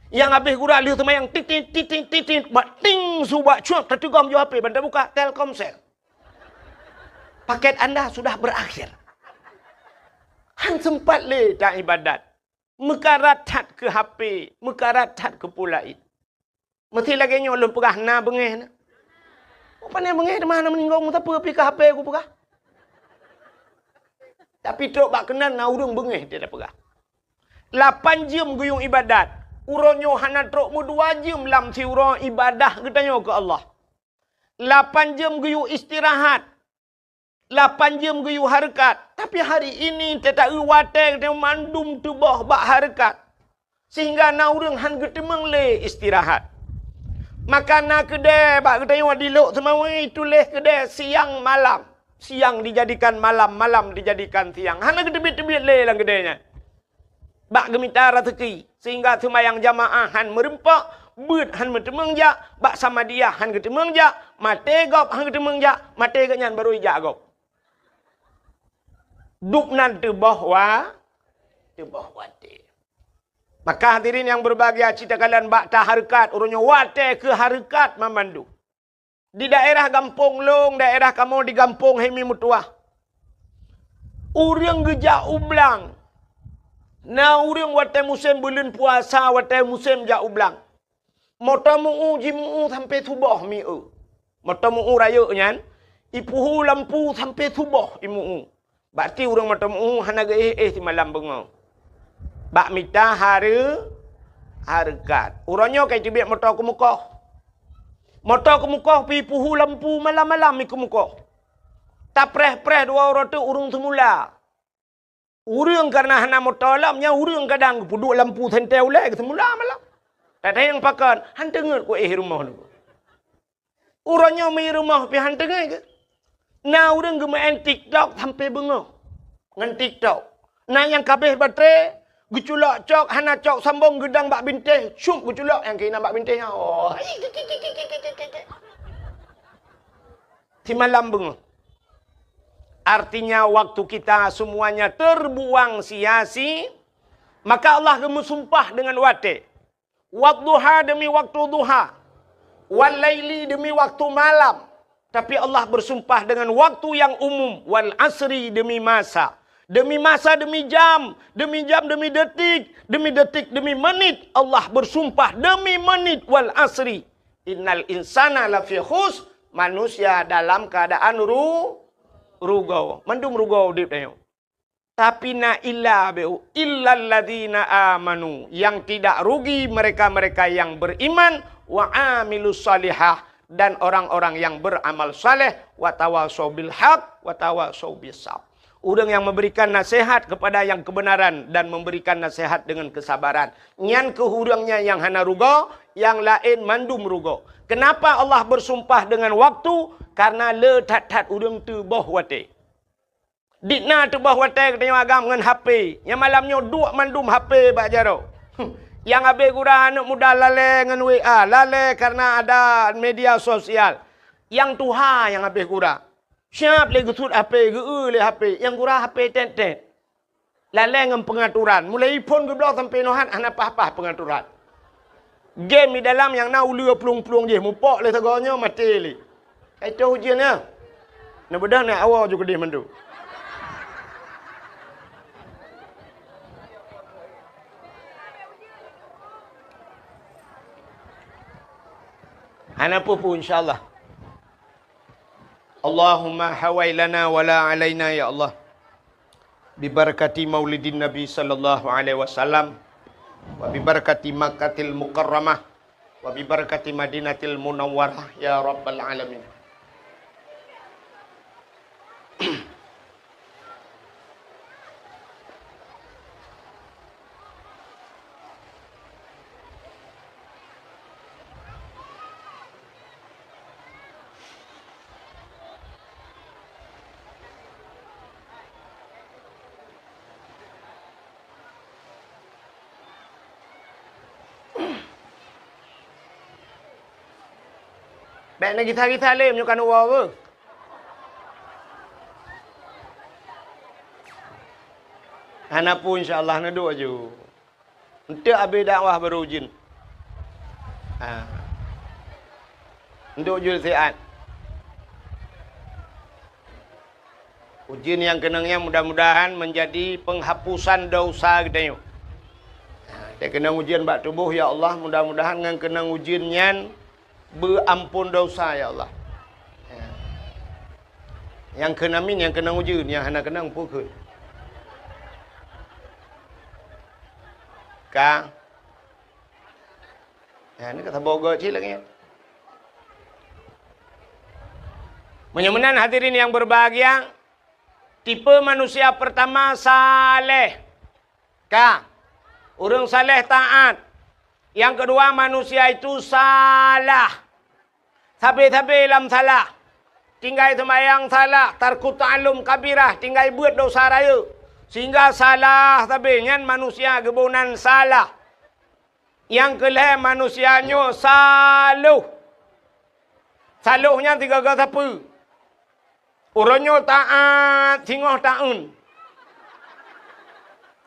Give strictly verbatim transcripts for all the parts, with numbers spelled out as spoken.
Nyang habéh gura lheueh seumayang, tit, tit, tit, tit, tit, tit, bak ting su bak cuek, tateugom ju H P, ban tabuka, Telkomsel. Paket Anda sudah berakhir. Han sempat lé ta ibadat. Meukarat that keu H P, meukarat that keu peue laén. Meusti lagée nyoe lôn peugah na beungéh na. Pane beungéh teuma hana meuninggoe meusapeue pih ka H P kupeugah. Tapi trok bak keunan na ureuëng beungéh dia peugah. Lapan jeuem geuyue ibadat. Uroe nyoe hana trok meudua jeuem lam siuroe ibadah geutanyoe keu Allah. Lapan jeuem geuyue istirahat. Lapan jeuem geuyue hareukat. Tapi hari ini teuta-eu watée geutanyoe mandum teuboh bak hareukat. Sehingga na ureuëng han geuteumeung lé istirahat. Maka na keudée bak geutanyoe di Lhok Seumawé tuléh keudée siang malam. Siang dijadikan malam, malam dijadikan siang. Hana geuteubiet-teubiet lé lam keudée nyan. Bak geumita raseuki, sehingga seumayang jamaah han meureumpok, beuet han meuteumeung jak, bak samadiyah han geuteumeung jak, maté gob han geuteumeung jak, maté geuhnyan barô ijak gob. Dub nan teuboh wa-, teuboh watée. Maka hadirin nyang berbahagia, cit takalon bak tahareukat, uroe nyoe watée keu hareukat mamandum. Di daerah gampông lôn, daerah kamoe di gampông Hemi Meutuah, ureuëng geujak u blang. Na ureuëng watée musém buleuen puasa, watée musém jak u blang. Moto meu-u jimeu-u sampoe suboh mi-eu. Moto meu-u rayeuk nyan, ipeuhu lampu sampoe suboh imeu-u. Bak ti ureuëng moto meu-u hana geuéh-éh simalam beungoh. Bak mita hareu-, hareukat. Uroe nyoe ka iteubiet moto keumeukoh. Moto keumeukoh pih ipeuhu lampu malam-malam mi keumeukoh. Tapreh-preh dua uroe teuk ureuëng seumula. Ureuëng kareuna hana moto lom, nyan ureuëng kadang geupeuduek lampu sentée ulée geuseumula malam. Tatanyong pakon, han teungeut ku éh rumoh nyoe. Uroe nyoe mi rumoh pih han teungeut keu. Na ureuëng geumeu'en TikTok sampoe beungoh ngon TikTok. Na nyang kabéh baterai, geuculok cok, hana cok sambong geudang bak bintéh, cup geuculok nyang keunan bak bintéh nyan. Oh. Simalam beungoh. Artinya waktu kita semuanya terbuang sia-si, maka Allah geumeusumpah dengan watée. Wadduha demi waktu duha. Wal laili demi waktu malam. Tapi Allah bersumpah dengan waktu yang umum. Wal asri demi masa. Demi masa, demi jam. Demi jam, demi detik. Demi detik, demi menit. Allah bersumpah demi menit. Wal asri. Innal insana lafi khus. Manusia dalam keadaan ru-, rugoe. Mandum rugoe udeb tanyoe. Tapi na illa beu, illalladzina amanu, yang tidak rugi mereka-mereka yang beriman, wa amilus salihah, dan orang-orang yang beramal saleh, wa tawasau bil haq, wa tawasau bis sab. Ureuëng yang memberikan nasihat kepada yang kebenaran dan memberikan nasihat dengan kesabaran. Nyan keuh ureuëng nyan nyang hana rugoe, nyang laén mandum rugoe. Kenapa Allah bersumpah dengan waktu? Karena le that-that ureuëng teuboh watée. Di na teuboh watée geutanyoe agam ngon H P. Nyang malam nyoe duek mandum H P bak jaroe. Nyang habéh gura aneuëk muda lalée ngon W A, lalée kareuna ada media sosial. Nyang tuha nyang habéh gura. Siab lé geusut H P, geu-eu lé H P, nyang gura H P tét-tét. Lalée ngon peungaturan. Mulai iphon geubloe sampoe nohat hana paih-paih peungaturan. Game di dalam nyang na uleue plueng-plueng jih, mupok lé sagoe nyoe maté lé. Kai toh ujeuen nyoe. Neubeudôh nyoe awoe ju keudeh mandum. Hana peue-peue, insya Allah. Allahumma hawai lana wa la alaina, ya Allah. Bibarakati maulidin Nabi sallallahu alaihi wasallam, wa bibarakati Makkatil Mukarramah, wa bibarakati Madinatil Munawwarah, ya Rabbal Alamin. Bék neugisa-gisa lé meunyoe ka neuwoe beuh. Hana peue, insya Allah, neuduek aju. Eunteuk abéh dakwah barô jeuet. Ha. Untuk ujian siat. Ujian nyang keunong nyan mudah-mudahan menjadi penghapusan dosa geutanyoe. Ha, nyang keunong ujian bak tuboh, ya Allah, mudah-mudahan ngon keunong ujian nyan beuampon dosa, ya Allah. Ha. Nyang kheun amin, nyang keunong ujian, nyang hana keunong peue kheun. Ka. Ya, ni kata bogoe cit lagi. Meunyoe meunan hadirin yang berbahagia, tipe manusia pertama saleh. Ka. Ureuëng saleh taat. Yang kedua, manusia itu salah. Sabe-sabe lam salah. Tinggai seumayang salah, tarku ta'allum kabirah, tinggai beuet dosa rayeuk. Sehingga salah sabe nyan manusia geuboh nan salah. Nyang keu lhée manusia nyoe saloh. Saloh nyan sigaga sapeue? Uroe nyoe taát singoh taeun.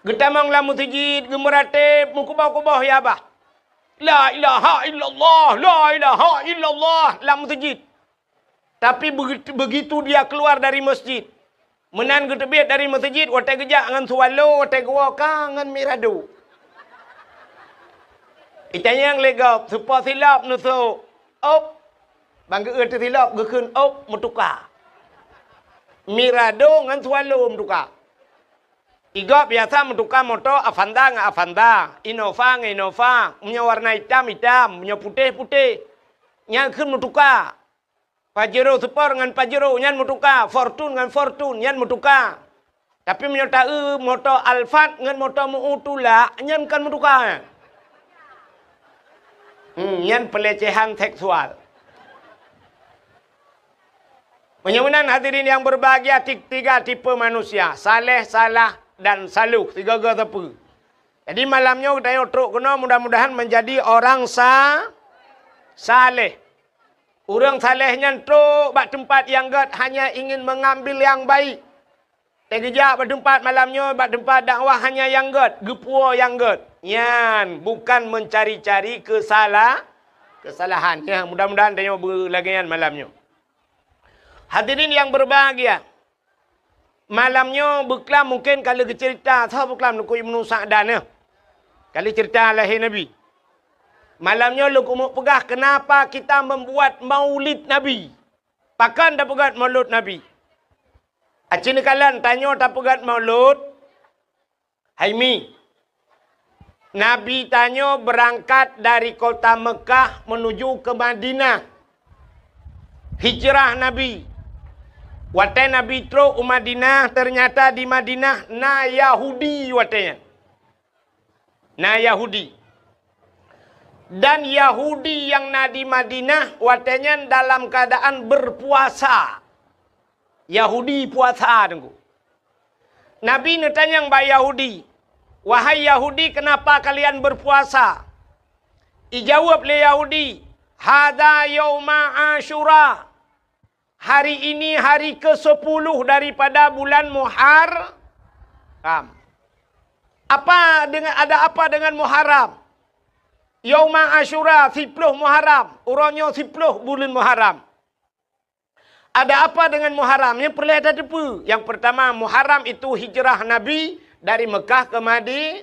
Geutamong lam meuseujid, geumeuratéb, meukuboh-kuboh ya bah. La ilaha illallah, la ilaha illallah lam meuseujid. Tapi begitu, begitu dia keluar dari masjid, meunan geuteubiet dari meuseujid, watée geujak ngon swallow, watée geuwoe ka ngon mirado. Itanyong lé gob, seupôt silop neusok, op. Ban geu-eu teusilop geukheun, op, meutuka. Mirado ngon swallow meutuka. Igob biasa meutuka moto Avanza ngon Avanza, Innova ngon Innova, meunyoe warna itam, itam, meunyoe putéh, putéh. Nyan kheun meutuka. Pajero Sport ngon Pajero nyan meutuka, Fortune ngon Fortune nyan meutuka. Tapi meunyoe ta-eu moto Alphard ngon moto meu tulak, nyan kon meutuka. Hmm, nyan pelecehan seksual. Meunyoe meunan hadirin yang berbahagia, ti-, tiga tipe manusia, saleh, salah, dan saloh, sigaga sapeue. Jadi malam nyoe geutanyoe trok keunoe mudah-mudahan menjadi orang sa-, saleh. Ureuëng saleh nyan trok bak teumpat nyang gét hanya ingin mengambil yang baik. Teugeujak bak teumpat malam nyoe, bak teumpat dakwah hanya nyang gét, geupuwoe nyang gét. Nyan bukan mencari-cari kesala-, kesalahan. Ya, mudah-mudahan tanyoe beulagée nyan malam nyoe. Hadirin yang berbahagia, malam nyoe beuklam mungken ka lheueh geuceurita, soe beuklam Teungku Ibnu Sa'dan nyoe. Ka lheueh ceurita lahé Nabi. Malam nyoe lôn keumeung peugah kenapa kita membuat maulid Nabi. Pakon tapeugét maulud Nabi? Aci neukalon tanyoe tapeugét maulud, hai mi. Nabi tanyoe beurangkat dari kota Meukah meunuju keu Madinah. Hijrah Nabi. Watée Nabi trok u Madinah, teunyata di Madinah na Yahudi watée nyan. Na Yahudi. Dan Yahudi nyang na di Madinah watée nyan dalam keuadaan beupuasa. Yahudi puasa, Teungku. Nabi neutanyong bak Yahudi, "Wahai Yahudi, kenapa kalian berpuasa?" Ijaweueb lé Yahudi, "Hadza yauma Asyura." Hari ini hari kesepuluh daripada bulan Muharram. Apa dengan, ada apa dengan Muharram? Yauma Asyura, siploh Muharram. Uroe nyoe siploh buleuen Muharram. Ada apa dengan Muharram? Nyang peureulée tateupeue. Yang pertama, Muharram itu hijrah Nabi dari Mekah ke Madi-,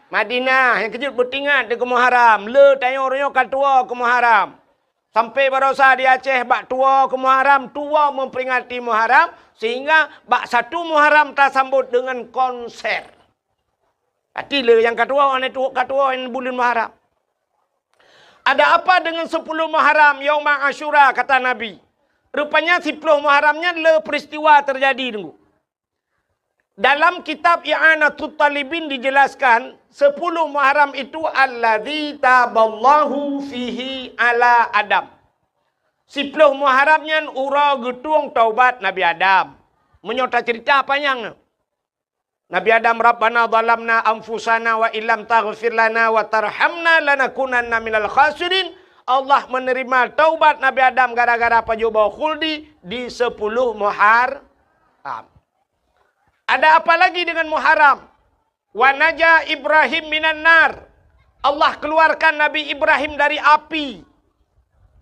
Madinah. Nyang keujeuet beutingat di Muharram. Le tanyoe uroe nyoe ka tuwoe keu Muharram. Sampai barosa di Aceh bak tuwoe keu Muharram, tuwoe memperingati Muharram, sehingga bak satu Muharram tasambot dengan konser. Arti le nyang ka tuwoe, aneuk tuwoe ka tuwoe buleuen Muharram. Ada apa dengan sepuluh Muharram, Yauma Asyura, kata Nabi. Rupanya siploh Muharram nyan le peristiwa terjadi, Teungku. Dalam kitab I'anatut Talibin dijelaskan, sepuluh Muharram itu alladzi taballahu fihi ala Adam. Siploh Muharram nyan uroe geutueng taubat Nabi Adam. Meunyoe taceurita panyang. Nabi Adam, "Rabbana zalamna anfusana wa illam taghfir lana wa tarhamna lanakunanna minal khasirin." Allah menerima taubat Nabi Adam gara-gara pajoh boh khuldi di sepuluh Muharram. Ada apa lagi dengan Muharram? "Wa naja Ibrahim minan nar." Allah keluarkan Nabi Ibrahim dari api.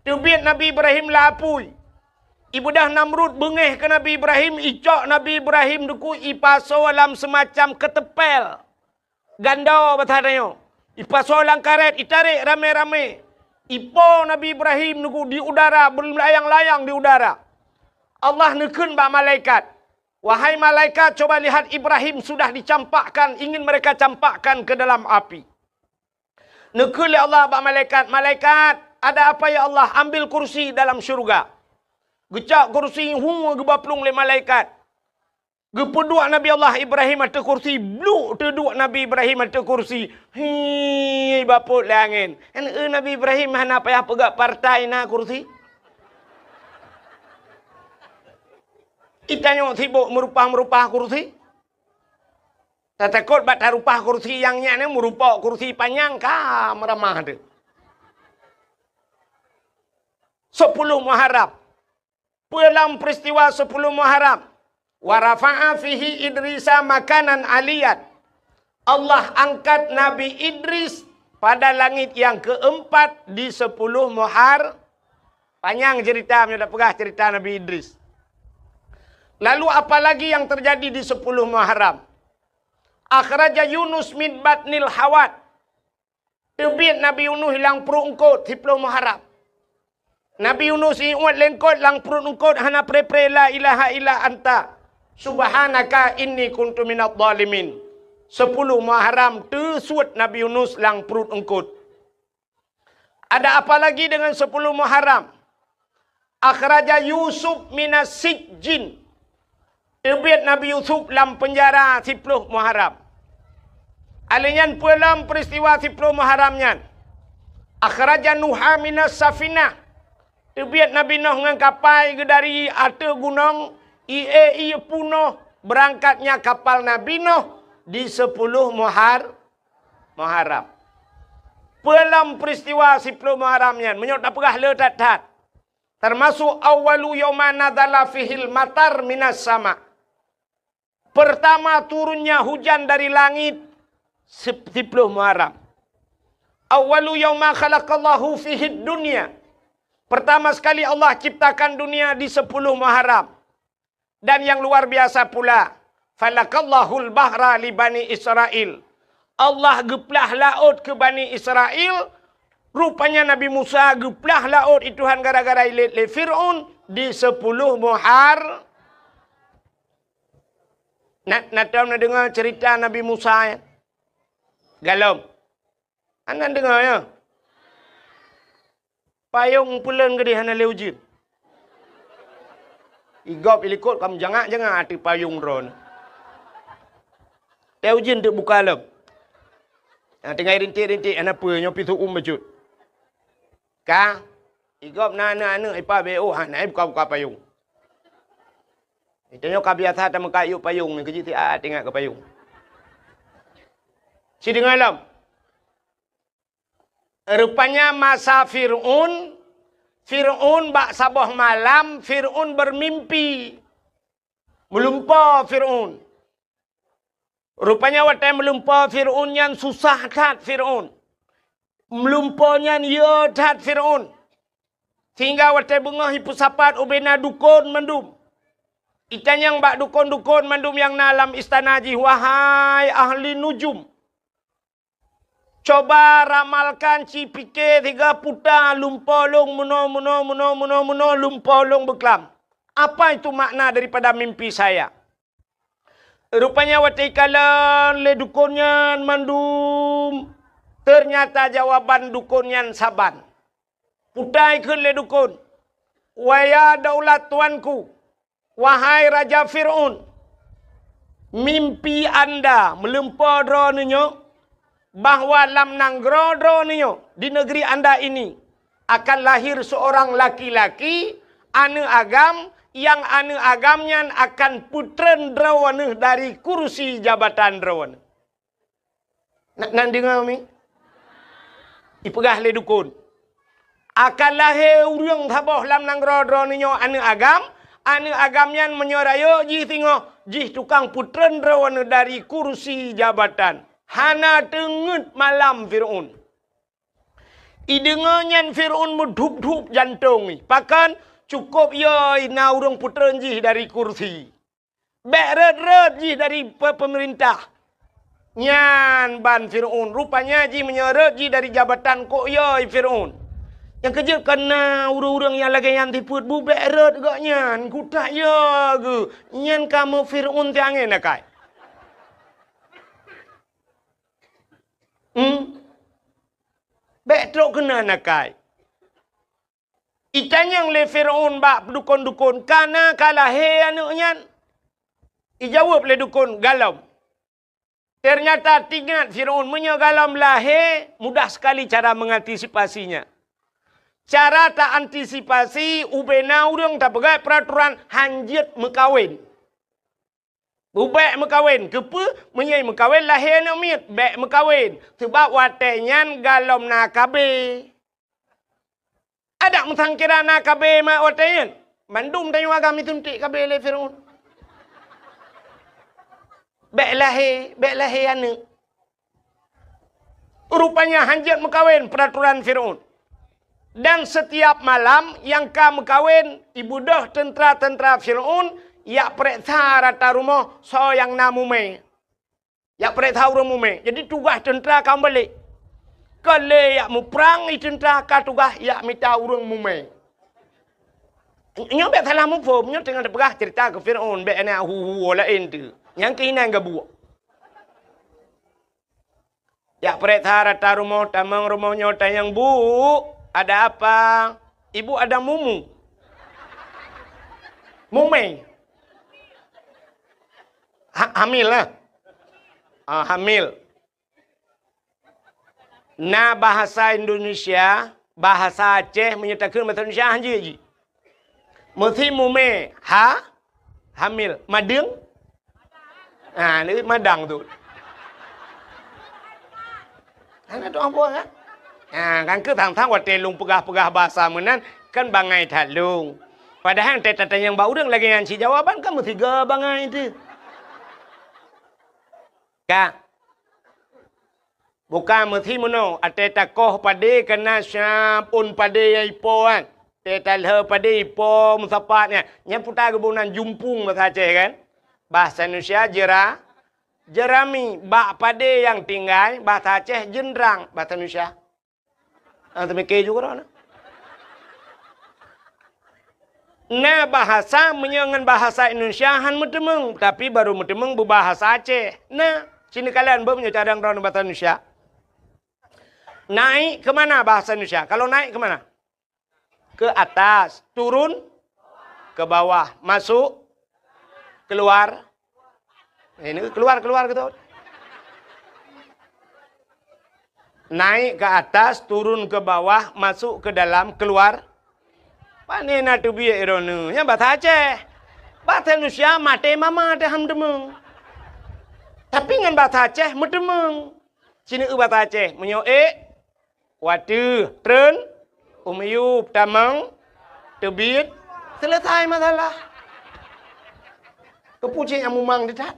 Teubiet Nabi Ibrahim lam apui. Ibeudôh Namrud beungéh keu Nabi Ibrahim, icok Nabi Ibrahim dikeue ipasoe lam seumacam keuteumpél. Gandô basa tanyoe. Ipasoe lam karét, itarek ramé-ramé. Ipo Nabi Ibrahim dikeue di udara beulayang-layang di udara. Allah neukheun bak malaikat, "Wahai malaikat, coba lihat Ibrahim sudah dicampakkan, ingin mereka campakkan ke dalam api." Neukheun lé Allah bak malaikat, "Malaikat, ada apa ya Allah? Ambil kursi dalam syurga." Geucok kursi, hu, geuba plueng lé malaikat. Geupeuduek Nabi Allah Ibrahim ateueh kursi, bluk teuduek Nabi Ibrahim ateueh kursi. Hi, bapot lé angén. Kan, eh, Nabi Ibrahim hana payah peugah partai na kursi. Itanyoe sibok meurupah-meurupah kursi. Tatakot bak tarupah kursi nyang nyan, eh, meurupok kursi panyang ka meuramah teuh. Sepuluh Muharram. Peue lam peristiwa sepuluh Muharram? "Wa rafa'a fihi Idrisa makanan aliyan." Allah angkat Nabi Idris pada langit yang keempat di sepuluh Muhar-, panyang cerita, meunyoe tapeugah cerita Nabi Idris. Lalu apalagi yang terjadi di sepuluh Muharram? "Akhraja Yunus min batnil hawat." Teubiet Nabi Yunus lam pruet eungkot, siploh Muharram. Nabi Yunus iuet lé eungkot lam pruet eungkot, hana pre-pre, "La ilaha illa anta, subhanaka inni kuntu minadh dhalimin." Sepuluh Muharram teusuet Nabi Yunus lam pruet eungkot. Ada apa lagi dengan sepuluh Muharram? "Akhraja Yusuf minas sijjin." Teubiet Nabi Yusuf lam peunjara siploh Muharram. Alèh nyan peue lam peristiwa siploh Muharram nyan? "Akhraja Nuha minas safinah." Teubiet Nabi Nuh ngon kapai geuh dari ateueh gunong, ie-ie punoh, beurangkatnya kapal Nabi Nuh di siploh Muhar-, Muharram. Peue lam peristiwa siploh Muharram nyan, meunyoe tapeugah le that-that, termasuk awwalu yauma nazala fihil matar minas sama. Pertama turunnya hujan dari langit, sip-, siploh Muharram. Awwalu yauma khalaqallahu fihid dunya. Pertama sekali Allah ciptakan dunia di siploh Muharram. Dan yang luar biasa pula, "Falakallahul bahra li Bani Israil." Allah geuplah laôt keu Bani Israil, rupanya Nabi Musa geuplah laôt i Tuhan gara-gara ilét lé Fir'aun di siploh Muhar-, na, na tom na deungoe cerita Nabi Musa, ya? Galom. Hana deungoe, ya? Payong peuleuen geudeh hana lé ujeuen. Igob ilikot ka meujangak-jangak ateueh payong droeneuh. Lé ujeuen teuk buka lom. Nyang tinggai rintik-rintik hana peue, nyoe pih su'um bacut. Ka, igob na aneuk-aneuk ipa B O, ha, na buka-buka payong. Tanyoe ka biasa tameukat yub payong nyoe, keujeuet siat ingat keu payong. Sideungoe lom. Rupanya masa Fir'aun, Fir'aun bak saboh malam, Fir'aun beurmimpi. Meulumpoe Fir'aun. Rupanya watée meulumpoe Fir'aun nyan susah that Fir'aun. Meulumpoe nyan yö that Fir'aun. Sehingga watée beungoh jipeusapat ubena dukon mandum. Itanyong bak dukon-dukon mandum nyang na lam istana jih, "Wahai ahli nujum, coba ramalkan, ci pike siga puta lumpoe lôn meunoe, meunoe, meunoe, meunoe, meunoe, lumpoe lôn beuklam. Apa itu makna daripada mimpi saya?" Rupanya watée ikalon lé dukon nyan mandum, ternyata jawaban dukon nyan saban. Puta ikheun lé dukon, "Waya daulat tuanku, wahai Raja Fir'aun, mimpi anda meulumpoe droeneuh nyoe, bahwa lam nanggroe droeneuh nyoe, di negeri anda ini, akan lahir seorang laki-laki, aneuk agam, nyang aneuk agam nyan akan peutreun droeneuh dari kursi jabatan droeneuh." Na, na deungoe mi? Ipeugah lé dukon, "Akan lahé ureuëng saboh lam nanggroe droeneuh nyoe aneuk agam, aneuk agam nyan meunyoe rayeuk jih singoh, jih tukang peutreun droeneuh dari kursi jabatan." Hana teungeut malam Fir'aun. Ideungoe nyan Fir'aun meudhup-dhup jantong jih. Pakon? Cukôp yo na ureuëng peutreun jih dari kursi. Bék rhot-rhot jih dari pe-, peumeurintah. Nyan ban Fir'aun. Rupanya jih meunyoe rhot jih dari jabatan kok yo Fir'aun. Nyang keujeuet kon na ureuëng-ureuëng nyang lagée nyan sifeuet bu bék rhot gobnyan. Kutak yo geuh. Nyan kamoe Fir'aun tiangén akai. Hmm? Bék trok keunan akai. Itanyong lé Fir'aun bak dukon-dukon, "Ka na ka lahé aneuëk nyan?" Ijaweueb lé dukon, "Galom." Teunyata teuingat Fir'aun, meunyoe galom lahé, mudah sekali cara mengantisipasinya. Cara ta antisipasi, ubena ureuëng tapeugah peuraturan hanjeuet meukawen. Bék meukawen, keupeue? Meunyoe meukawen lahé aneuëk miet, bék meukawen. Sabab watée nyan galom na K B. Adak meusangkira na K B mak watée nyan. Mandum tanyoe agam isuntik K B lé Fir'aun. Bék lahé, bék lahé aneuëk. Rupanya hanjeuet meukawen peuraturan Fir'aun. Dan setiap malam nyang ka meukawen, ibeudôh teuntra-teuntra Fir'aun jak peureksa rata rumoh soe nyang na mumé. Jak peureksa ureuëng mumé. Jadi tugaih teuntra ka meubalek. Kon lé jak muprang i teuntra ka tugaih jak mita ureuëng mumé. Nyoe bék salah muphom, nyoe teungoh teupeugah cerita keu Fir'aun, bék na hu-hu laén tu. Nyang keuinan gabuek. Jak peureksa rata rumoh, tamong rumoh nyoe tanyong, "Bu, ada apa?" "Ibu ada mumu." Mumé. Ha-, hamil lah. Ah, hamil. Na bahasa Indonesia, bahasa Aceh, meunyoe takheun bahasa Indonesia hanjeuet jih. Meusi mumé, ha? Hamil. Madeueng? Ha, ni madang tu. Hana tu ambo kan? Ha, kan keu sang-sang watée lôn peugah-peugah bahasa meunan, kan bangai that lôn. Padahai teutatanyong bak ureuëng lagée nyan cit jawaban kan meusiga bangai tu. Ka. Bukan meusi meunoe, até takoh padé kana siap ôn padé nyang ipo kan. Até talheu padé ipo meusapat nyan. Nyan puta geuboh nan jumpung bahasa Aceh kan. Bahasa Indonesia jera-, jerami. Bak padé nyang tinggai, bahasa Aceh jeundrang, bahasa Indonesia. Ah, teumike juga dah. Na bahasa meunyoe ngon bahasa Indonesia han meuteumeung, tapi baru meuteumeung beubahasa Aceh. Na, sini kalian beu meunyoe cadang droe bahasa Indonesia. Naik ke mana bahasa Indonesia? Kalau naik ke mana? Ke atas, turun ke bawah, masuk, keluar. Eh, ini keluar, keluar gitu. Naik ke atas, turun ke bawah, masuk ke dalam, keluar. Pane na teubiet droeneuh? Nyan bahasa Aceh. Bahasa Indonesia maté mama teuh han meuteumeung. Tapi ngon bahasa Aceh meuteumeung. Sini eu bahasa Aceh, meunyoe ék, wateuh, treun, u miyueb, tamong, teubiet, selesai masalah. Keupeue cit nyang mumang teutat?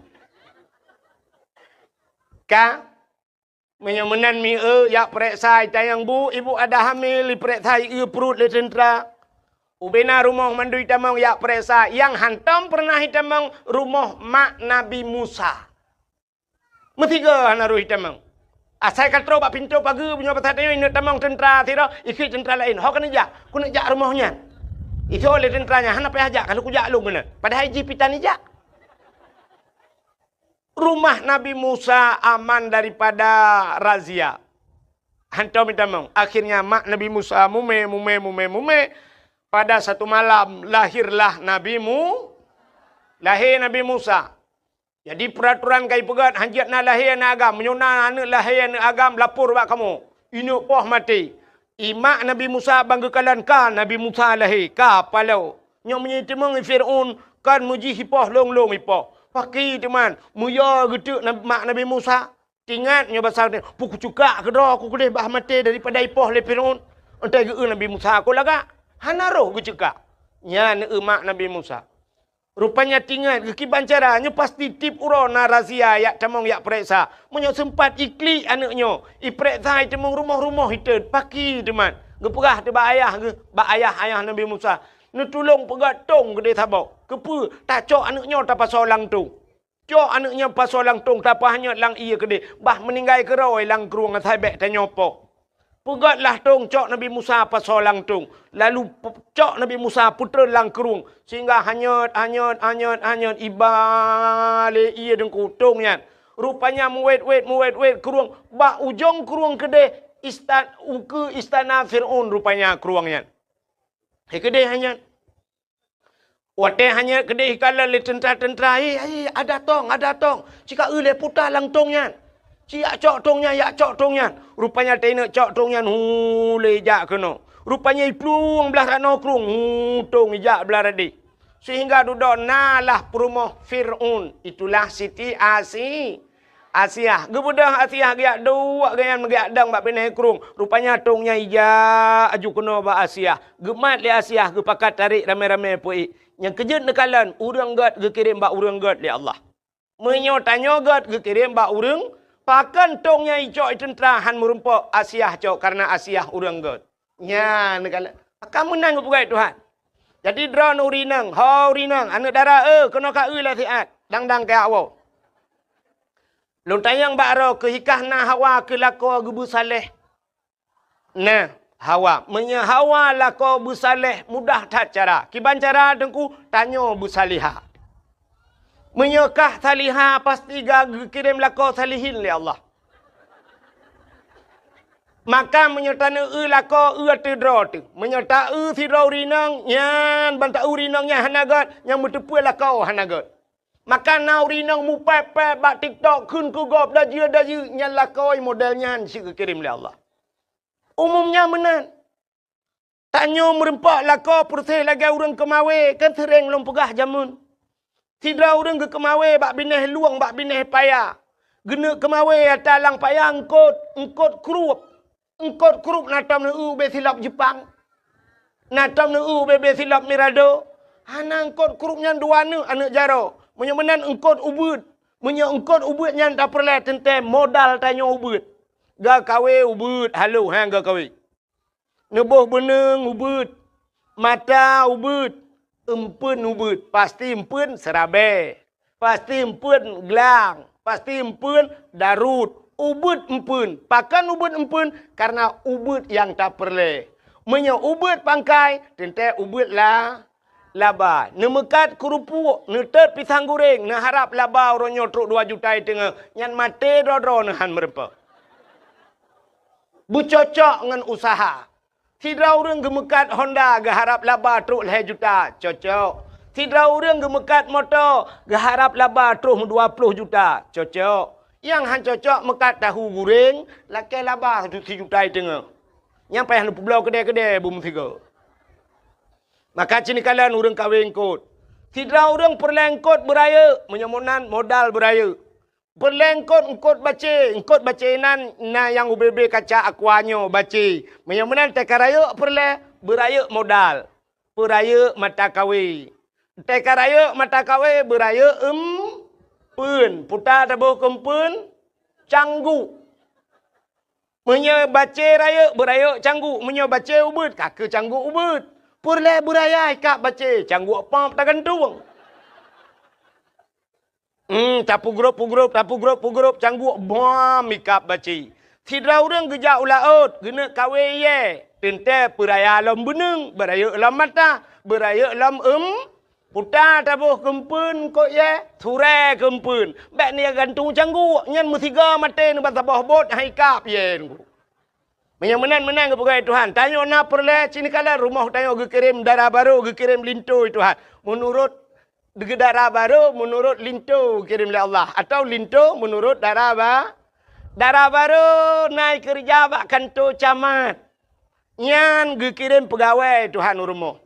Ka, meunyoe meunan mieu jak peureksa, itanyong, "Bu, ibu ada hamil," ipeureksa, ieu pruet lé teuntra. Ubena rumoh mandum itamong jak peureksa, nyang hantom peureunah itamong rumoh mak Nabi Musa. Meusigoe hana roh itamong. Asai ka troh bak pintoe pageue, meunyoe basa tanyoe ineuk tamong teuntra sidroe, ikheun teuntra laén, "Ho keuneuk jak, keuneuk jak rumoh nyan." Isoe lé teuntra nyan, "Hana payah jak, ka lheueh kujak lôn keunoe." Padahai jih pih tan ijak. Rumah Nabi Musa aman daripada razia. Hantom itamong. Akhirnya mak Nabi Musa mumé, mumé, mumé, mumé. Pada satu malam lahirlah Nabi Mu-, lahé Nabi Musa. Jadi, peuratoran ka ipeugét, hanjeuet na lahé aneuëk agam. Meunyoe na aneuëk lahé aneuëk agam, lapor bak kamoe. Ineuk poh maté. Imak Nabi Musa ban geukalon ka Nabi Musa lahé, ka paloe. Nyoe meunyoe iteumeung Fir'aun, kon meujih ipoh lôn-lôn ipoh. Pakri teuma, meuyue geuteuk na-, mak Nabi Musa. Ingat nyoe basa, "Peue kuceukak keudroe, ku keudeh bah maté daripada ipoh lé Fir'aun." Enteuk geu-eu Nabi Musa, "Kon lagak." Hana roh geuceukak. Nyan eu mak Nabi Musa. Rupanya tingat geukiban cara, nyoe pasti tiep uroe na razia, jak tamong jak pereksa. Meunyoe seumpat iklik aneuk nyoe, ipereksa, iteumeung rumoh-rumoh itet, paki teumat. Geupeugah teuh bak ayah geuh, bak ayah, ayah Nabi Musa, "Neutulông peugöt tông keudeh saboh." Keupeue? Tacok aneuk nyoe tapasoe lam tông. Cok aneuk nyan pasoe lam tông, tapeuhanyöt lam ié keudeh, bah meuninggai keudroe lam krueng asai bék tanyoe poh. Peugötlah tông, cok Nabi Musa pasoe lam tông, lalu pe-, cok Nabi Musa peutrön lam krueng, sehingga hanyöt, hanyöt, hanyöt, hanyöt, iba lé ié deungku tông nyan. Rupanya meuwét-wét, meuwét-wét krueng, bak ujong krueng keudeh istan-, ukeue istana Fir'aun rupanya krueng nyan. Hai keudeh hanyöt. Watée hanyöt keudeh ikalon lé teuntra-teuntra, "Hei, hei, ada tông, ada tông! Cika eu lé puta lam tông nyan! Ci jak cok tông nyan, jak cok tông nyan!" Rupanya teuingat cok tông nyan, hu, lé jak keunoe. Rupanya iplueng blaih ranoe krueng, hu, tông ijak blaih radeh. Sehingga dudoe na lah peurumoh Fir'aun, itulah Siti Asi-, Asiah. Geubeudôh Asiah geujak duek gobnyan meugeuyak dong bak binéh krueng. Rupanya tông nyan ijak aju keunoe bak Asiah. Geumat lé Asiah, geupakat tarék ramé-ramé peuék. Nyang keujeuet neukalon, ureuëng gét geukirém bak ureuëng gét lé Allah. Meunyoe tanyoe gét geukirém bak ureuëng, pakon tông nyan icok i teuntra han meurumpok Asiah cok, kareuna Asiah ureuëng gét. Nyan neukalon. Akan meunan geupeugah Tuhan. Jadi droeneuh ureuëng inong, ho ureuëng inong, aneuëk dara, eh, keunoe ka eu lé siat, dang-dang keu awak. Lôn tanyong bak droe, keuhikah na Hawa keu lakoe geubeusaléh? Nah, Hawa. Meunyoe Hawa lakoe beusaléh, mudah that cara. Kiban cara teungku, tanyoe beusalihah. Meunyoe kah salihah, pasti ka geukirém lakoe salihin lé Allah. Maka meunyoe taneueu lakoe, eu ateueh droe teuh. Meunyoe taeu sidroe ureuëng inong, nyan ban taeu ureuëng inong nyan hana gét, nyang meuteupeue lakoe hana gét. Maka na ureuëng inong mupéb-péb bak TikTok kheun keu gob dajeu-dajeu, nyan lakoe model nyan cit geukirém lé Allah. Umum nyan meunan. Tanyoe meurumpok lakoe peureuseh lagée ureuëng keumawé, kan seuréng lôn peugah jameun. Sidroe ureuëng geukeumawé bak binéh lueng, bak binéh paya. Geuneuk keumawé ata lam paya eungkot, eungkot krueb. Eungkot krueb na tom neueu ubé silop Jeupang. Na tom neueu ubé-bé silop Mirado. Hana eungkot krueb nyan dua neuk aneuëk jaroe. Meunyoe meunan eungkot ubeuet. Meunyoe eungkot ubeuet nyan tapeureulée teuntée modal tanyoe ubeuet. Gakawé ubeuet, halo, ha, gakawé. Neuboh beuneung ubeuet, mata ubeuet, eumpeuen ubeuet, pasti eumpeuen seurabée, pasti eumpeuen glang, pasti eumpeuen darot, ubeuet eumpeuen. Pakon ubeuet eumpeuen? Kareuna ubeuet nyang tapeureulée. Meunyoe ubeuet pangkai, teuntée ubeuet la-, laba. Neumeukat keurupuek, neutot pisang goreng, neuharab laba uroe nyoe trok dua juta i teungoh, nyan maté droe-droe neuhan meurumpok. Beucocok ngon useuha. Sidroe ureuëng geumeukat Honda geuharab laba trok lhée juta, cocok. Sidroe ureuëng geumeukat moto geuharab laba troh dua ploh juta, cocok. Nyang han cocok meukat tahu goreng lakée laba sijuta i teungoh. Nyang payah neupeubloe keudée-keudée beumeusigoe. Maka cit neukalon ureuëng kawé eungkot. Sidroe ureuëng peureulée eungkot beurayeuk, meunyoe meunan modal beurayeuk. Peureulée eungkot, eungkot bacé, eungkot bacé nan na nyang ubé-bé kaca aqua nyoe bacé. Meunyoe meunan teuka rayeuk peureulée, beurayeuk modal, beurayeuk mata kawé. Teuka rayeuk mata kawé, beurayeuk eumpeuen, puta taboh keu eumpeuen, cangguk. Meunyoe bacé rayeuk, beurayeuk cangguk. Meunyoe bacé ubeuet, ka keu cangguk ubeuet. Peureulée beuraya ikab bacé, cangguk pop tagantung. Hmm, tapeugrop-peugrop, tapeugrop-peugrop, cangguk bom ikab bacé. Sidroe ureuëng geujak u laôt, geuneuk kawé iyée, teuntée peuraya lom beuneung, beurayeuk lom mata, beurayeuk lom eum-, Puta taboh keu eumpeuen eungkot iyée, surée keu eumpeuen. Bék neugantung cangguk, nyan meusigoe maté neuba saboh bot han ikab iyée. Meunyoe meunan, meunan geupeugah Tuhan, tanyoe na peureulée cit neukalon rumoh tanyoe geukirém dara barô, geukirém linto Tuhan. Meunurot dara barô, meunurot linto geukirém lé Allah, atawa linto meunurot dara ba-, dara barô na ikeureuja bak kanto camat. Nyan geukirém peugawée Tuhan u rumoh.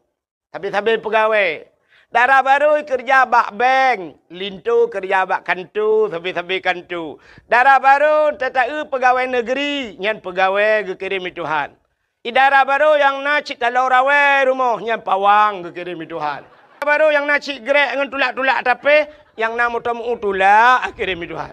Sabe-sabe peugawée. Dara barô keureuja bak bank, linto keureuja bak kanto, sabe-sabe kanto. Dara barô tataeu peugawée negeri, nyan peugawée geukirém lé Tuhan. Di dara barô nyang na cit taloe rawée rumoh, nyan pawang geukirém lé Tuhan. Barô nyang na cit grek ngon tulak-tulak tapéh, nyang na moto meu tulak, akhé mi Tuhan.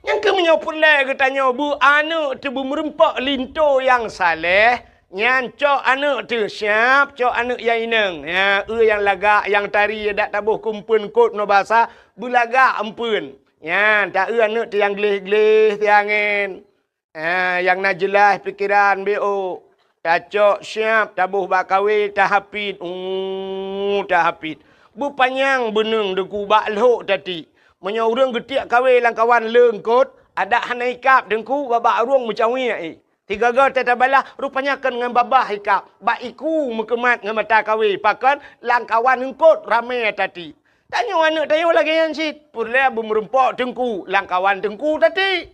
Nyang keuh meunyoe peureulée geutanyoe beu aneuëk teuh beumeureumpok linto nyang saleh, nyan cok aneuëk teuh siab, cok aneuëk nyang inong. Ya, eu nyang lagak, nyang tari, dak taboh keu eumpeuen kot nyoe basa, beulagak eumpeuen. Nyan, ta eu aneuëk teuh nyang gleh-gleh siangén. Ah, nyang na jeulaih pikeran B O. Tacok siab, taboh bak kawé, tahapit. Uh, tahapit. Beupanyang beuneueng Teungku bak lhok tati. Meunyoe ureuëng geutiek kawé lam kawan leungkot, adak hana ikab Teungku, babah ureuëng meucawiek i. Tiga-ga teuh tabalah, rupanya kon ngon babah ikab. Bak iku meukeumat ngon mata kawé, pakon lam kawan leungkot ramé tati. Tanyoe aneuëk tanyoe lagée nyan cit. Peureulée beumeureumpok Teungku, lam kawan Teungku tati.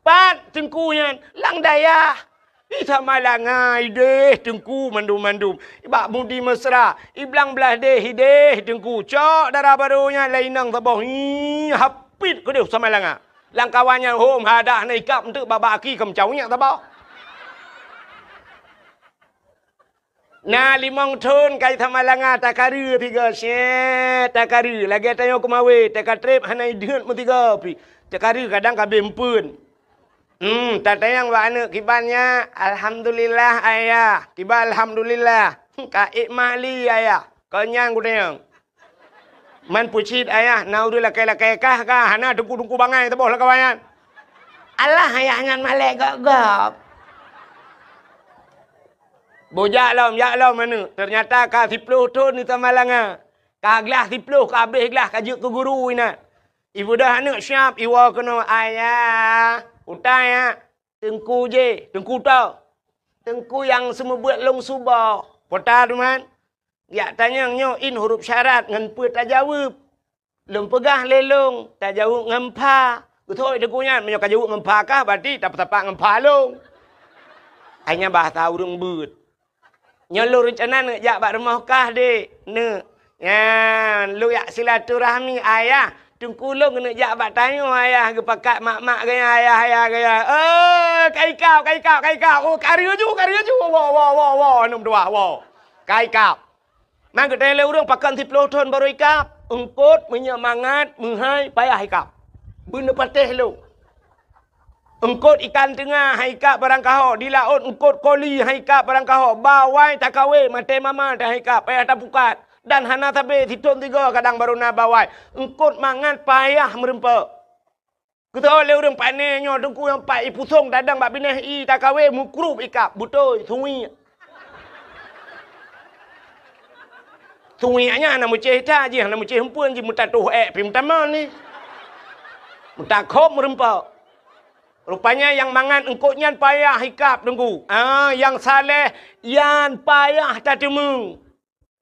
Pat Teungku nyan? Lam dayah. Di Samalanga ideh Teungku mandum-mandum. Bak Mudi Mesra, i Blang Blahdeh ideh Teungku. Cok dara barô nyan lé inong saboh. Hi, hapit keudeh Samalanga. Lam kawan nyan hom hadah na ikab enteuk babah aki keu meucawiek saboh. Na limong thon kai Samalanga takareue tiga, syet takareue, lagée tanyoe keumawé, takatreb hana ideuet meusigoe pih. Takareue kadang ka abéh eumpeuen. Hmm, tatanyong bak aneuëk kiban nyak, "Alhamdulillah, Ayah." Kiban alhamdulillah. "Ka ék mali, Ayah." Kon nyan kutanyong. Man peucit, Ayah, na ureuëng lakée-lakée kah ka, hana teungku-teungku bangai saboh lam kawan nyan. Alah, Ayah nyan malée gob-gob. Bujak lom, jak lom aneuëk. Teunyata ka siploh thon di Samalanga. Ka glah siploh, ka abéh glah, ka jeuet keu guru inan. Ibeudôh aneuëk siab, iwoe keunoe, "Ayah, utai, ya." "Teungku jih." "Teungku toh?" "Teungku nyang seumeubeuet lôn suboh." "Peue ta, Tuhan?" "Jak tanyong nyoe in huruf syarat ngon peue tajaweueb." "Lôn peugah lé lôn, tajaweueb ngon pha." "Beutôi Teungku nyan, meunyoe kajaweueb ngon pha kah, berarti tapeutapak ngon pha lôn." Hai nyan bahasa ureuëng beuet. "Nyoe lôn reuncana neuk jak bak rumoh kah, Dek?" "Neuk." "Nyan, lôn jak silaturahmi, Ayah. Teungku lôn keuneuk jak bak tanyoe, Ayah, geupakat mak-mak gaya, Ayah, Ayah gaya." "Oh, ka ikab, ka ikab, ka ikab. Oh, kareue ju, kareue ju. Woe, woe, woe, woe, aneuëk meutuwah, woe. Ka ikab." Man geutanyong lé ureuëng, "Pakon siploh thon barô ikab?" "Eungkot, meunyoe mangat, meuhai, payah ikab. Beuneupatéh lôn." Eungkot ikan teunga hai ikab barangkaho, di laôt eungkot koli hai ikab barangkaho, bawai takawé maté mama hai ikab, payah tapukat, dan hana sabé sithon sigoe kadang barô na bawai. Eungkot mangat payah meureumpok. Geuteu'oh lé ureuëng pané nyoe teungku nyang pat ipusong tadong bak binéh i takawé meukrub ikab, beutôi, suwiek. Suwiek nyan hana meucéh that jih, hana meucéh eumpeuen jih, meutatoh ék pih meutamong ni. Meutakhob meureumpok. Rupanya nyang mangat eungkot nyan payah ikab teungku. Ah, nyang saleh nyan payah tateumeung.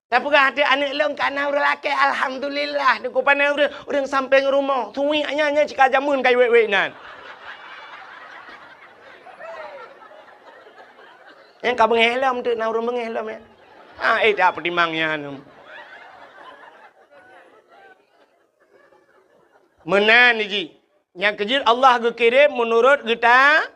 Tapeugah até aneuëk lôn ka na ureuëng lakée, alhamdulillah. Teungku pané ureuëng, ureuëng sampéng rumoh. Suwiek nyan, nyan cit ka jameun ka iwék-wék nan. Nyang ka beungéh lom teuk na ureuëng beungéh lom, ya. Ah, eh, tak peutimang nyan. Meunan jih. Nyang keujeuet Allah geukirém meunurot geuta-,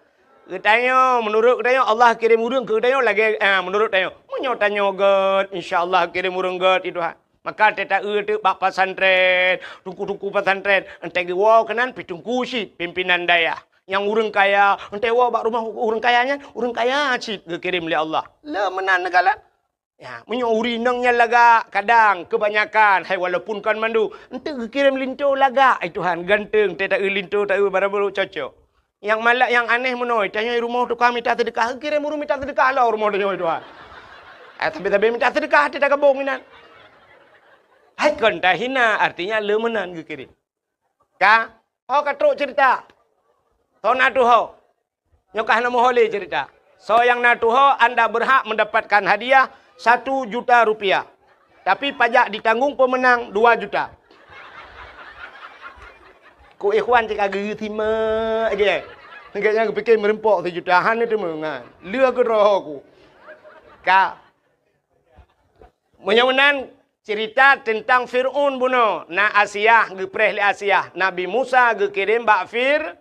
geutanyoe. Meunurot geutanyoe, Allah kirém ureuëng keu geutanyoe lagée, ah, meunurot tanyoe. Meunyoe tanyoe gét, insya Allah kirém ureuëng gét, ya Tuhan. Maka teuta eu teuk bak pesantren, teungku-teungku pesantren, entée geuwoe keunan pih teungku cit, pimpinan dayah. Nyang ureuëng kaya, entée woe bak rumoh ureuëng kaya nyan, ureuëng kaya cit geukirém lé Allah. Le meunan neukalon. Ya, meunyoe ureuëng inong nyan lagak, kadang keubanyakan, hai walaupun kon mandum, enteuk geukirém linto lagak, ai Tuhan, ganteng, teuta eu linto, ta eu barang barô cocok. Nyang malak, nyang aneh meunoe, tanyoe rumoh tukang mita seudeukah, geukirém ureuëng mita seudeukah lom rumoh tanyoe, Tuhan. Ai, tapi-tapi mita seudeukah, teuta gabong inan. Hai kon tahina, artinya le meunan geukirém. Ka? Ho ka trok cerita. Soe na tuho? Nyoe ka hana meuho lé cerita. Soe nyang na tuho, anda berhak mendapatkan hadiah satu juta rupiah. Tapi pajak ditanggung pemenang dua juta. Ku ikhwan cit ka geu simak lagée. Gobnyan geupike meureumpok sijuta, hana teumeungan. Lheueh keudroe ku. Ka. Meunyoe meunan, cerita teuntang Fir'aun bunoe. Na Asiah, geupreh lé Asiah. Nabi Musa geukirém bak Fir-,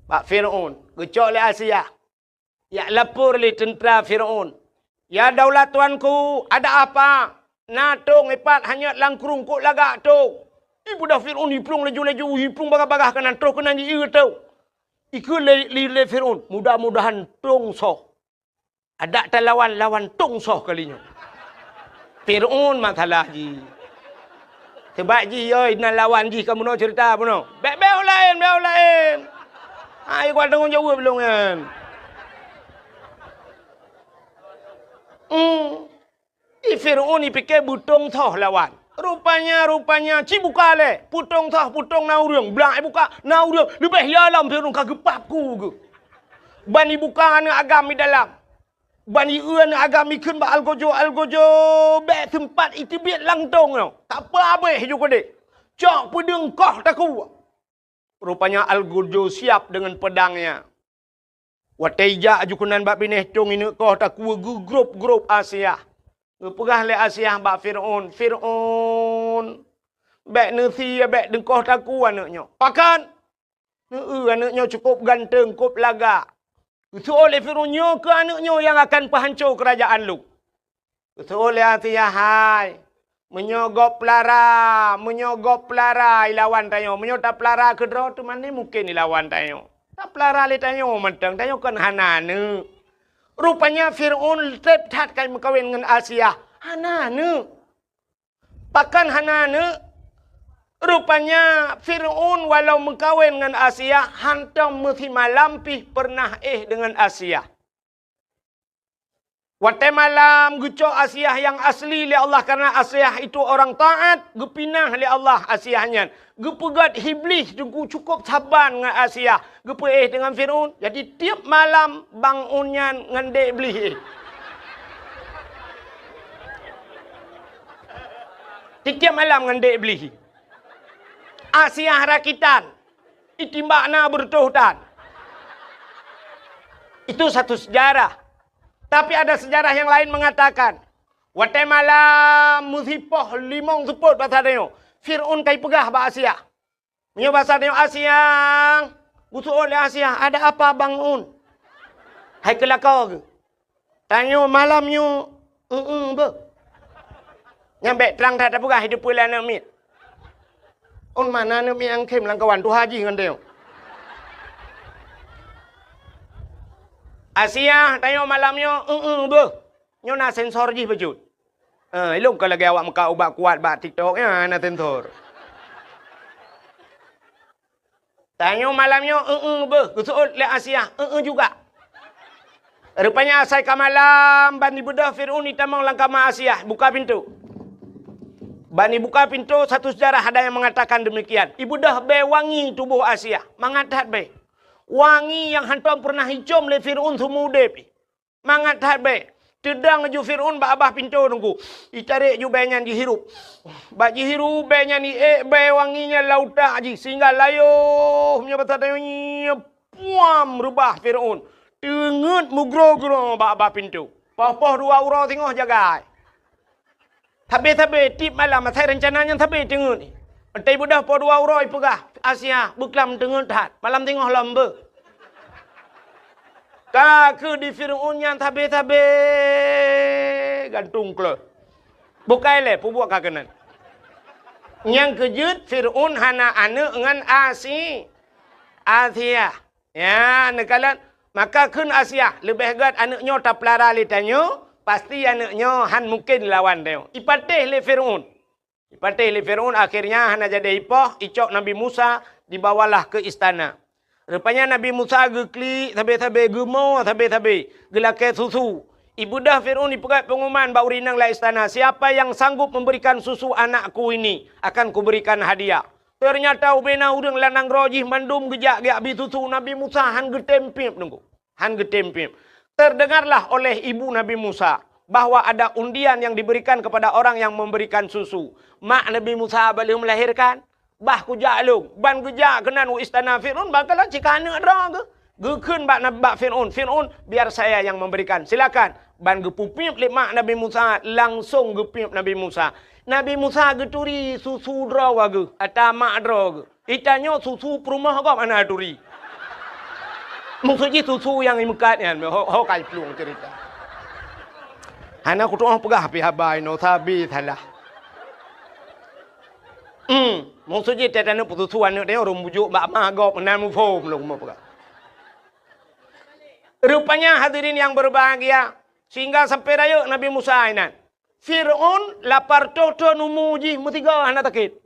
bak Fir'aun. Geucok lé Asiah. Jak lapor lé teuntra Fir'aun. "Ya daulat tuanku, ada apa? Na tông ipat hanyot lam krueng, kok lagak tông?" Ibeudôh Fir'aun, iplueng laju-laju, iplueng bagah-bagah keunan, troh keunan jieu tông. Ikheun lé, lé, lé Fir'aun, "Mudah-mudahan tông soh. Adak talawan, lawan tông soh kali nyoe." Fir'aun masalah jih. Seubab jih, yoi, na lawan jih ka bunoe ceurita bunoe. Bèk, bèk u laén, bèk u laén. Hai, kuat tanggong jaweueb lôn nyan. Hmm. Di Fir'aun ipike beutông soh lawan. Rupanya, rupanya, ci buka lé. Peutông soh, peutông na ureueng. Blak ibuka, na ureueng. Leubeh ya lom Fir'aun ka geupap ku geuh. Ban ibuka aneuk agam di dalam. Ban ieu aneuk agam ikheun bak algojo, algojo, bèk seumpat iteubiet lam tông nyoe. Ka peuhabéh ju keudeh. Cok peudeueng koh takue. Rupanya algojo siap deungon peudangnya. Watèe ijak aju keunan bak binéh tông, ineuk koh takue geugrôp-grôp Asiah. Geupeugah lé Asiah bak Fir'aun, "Fir'aun, bèk neusie, bèk neukoh takue aneuk nyoe." "Pakon?" "Neu-eu aneuk nyoe cukôp ganteng, kôp lagak." Geuseuôt lé Fir'aun, "Nyoe keuh aneuk nyoe nyang akan peuhanco keurajeuen lôn." Geuseuôt lé Asiah, "Hai, meunyoe gob peulara, meunyoe gob peulara ilawan tanyoe, meunyoe tapeulara keudroe teuma mungken ilawan tanyoe. Tapeulara lé tanyoe mantong, tanyoe kon hana aneuk." Rupanya Fir'aun trép that ka meukawen ngon Asiah, hana aneuk. Pakon hana aneuk? Rupanya Fir'aun walau meukawen ngon Asiah, hantom meusimalam pih peureunah éh deungon Asiah. Watèe malam geucok Asiah nyang asli lé Allah, karena Asiah itu orang taat, geupinah lé Allah Asiah nyan. Geupeugét Iblih teungku cukôp saban ngon Asiah, geupeuéh deungon Fir'aun. Jadi tiep malam Bang Un nyan ngon Dek Iblih éh. Tiep malam ngon Dek Iblih. Asiah rakitan. Itimbak na beureutoh tan. Itu satu sejarah. Tapi ada sejarah yang lain mengatakan, watèe malam meusipoh limong seupôt basa tanyoe, Fir'aun ka ipeugah bak Asiah. Meunyoe basa tanyoe, "Asiah," geuseuôt lé Asiah, "Ada apa, Bang Un?" Hai keu lakoe geuh. Tanyoe malam nyoe, eu-eu beuh. Nyan bèk trang that tapeugah, hideup peue lé aneuk miet. Un mana aneuk miet nyang khém lam kawan tuha jih ngon tanyoe. Asiah, tanyoe malam nyoe, eu-eu beuh. Nyoe na sensor jih bacut. Eh, ilôn ka lagèe awak meukat ubat kuat bak TikTok nyan na sensor. Tanyoe malam nyoe, eu-eu beuh, geuseuôt lé Asiah, eu-eu juga. Rupanya asai ka malam, ban ibeudôh Fir'aun itamong lam kama Asiah, buka pintoe. Ban ibuka pintoe, satu sejarah ada yang mengatakan demikian. Ibeudôh bèe wangi tuboh Asiah, mangat that bèe. Wangi nyang hantom peureunah icôm lé Fir'aun seumeu udép. Mangat that bèe. Teudong ju Fir'aun bak babah pintoe teungku. Itarek ju bèe nyan jihirup. Bak jihirup bèe nyan iék bèe wangi nyan lam utak jih sehingga layoh meunyoe basa tanyoe nyoe puam reubah Fir'aun. Teungeut meugroe-groe bak babah pintoe. Poh-poh dua uroe singoh jagai. Sabe-sabe tiep malam asai reuncana nyan sabe teungeut. Watèe ibeudôh poh dua uroe ipeugah, "Asiah, beuklam teungeut that, malam singoh lom beuh." Ka keuh di Fir'aun nyan sabe-sabe gantung kleuh. Bukai lé peubuet ka keunan. Nyang keujeuet Fir'aun hana aneuk ngon Asi-, Asiah. Ya, neukalon. Maka kheun Asiah, "Leubeh gèt aneuk nyoe tapeulara lé tanyoe, pasti aneuk nyoe han mungken lawan tanyoe." Ipatéh lé Fir'aun. Ipatéh lé Fir'aun, akhirnya hana jadi ipoh, icok Nabi Musa, dibawalah ke istana. Rupanya Nabi Musa geuklik sabe-sabe, geumoe sabe-sabe, geulakèe susu. Ibeudôh Fir'aun ipeugèt pengumuman bak ureueng inong lam istana, "Siapa yang sanggup memberikan susu anakku ini, akan kuberikan hadiah." Teunyata ubena ureueng lam nanggroe jih mandum geujak geubri susu, Nabi Musa han geutem piep teungku. Han geutem piep. Terdengarlah oleh ibu Nabi Musa bahwa ada undian yang diberikan kepada orang yang memberikan susu. Mak Nabi Musa bah lheueh melahirkan, bah kujak lôn, ban geujak keunan u istana Fir'aun, bah kalon cit ka aneuk droe geuh. Geukheun bak Nab-, bak Fir'aun, "Fir'aun, biar saya yang memberikan, silakan." Ban geupeupiep lé mak Nabi Musa, langsong geupiep Nabi Musa. Nabi Musa geuturi susu droe geuh, ata mak droe geuh. Itanyoe susu peurumoh gob hana turi. Maksud jih susu nyang imeukat nyan, ho, ho ka iplueng cerita. Hana kutu'oh peugah pih haba inoe sabe salah. Hmm, maksud jih teuh taneuk peususu aneuk tanyoe ureueng bujok bak ma gob meunan muphom lôn meupeugah. Rupanya hadirin yang berbahagia, sehingga sampai rayeuk Nabi Musa inan. Fir'aun lapar toh thon umu jih meusigoe hana sakét.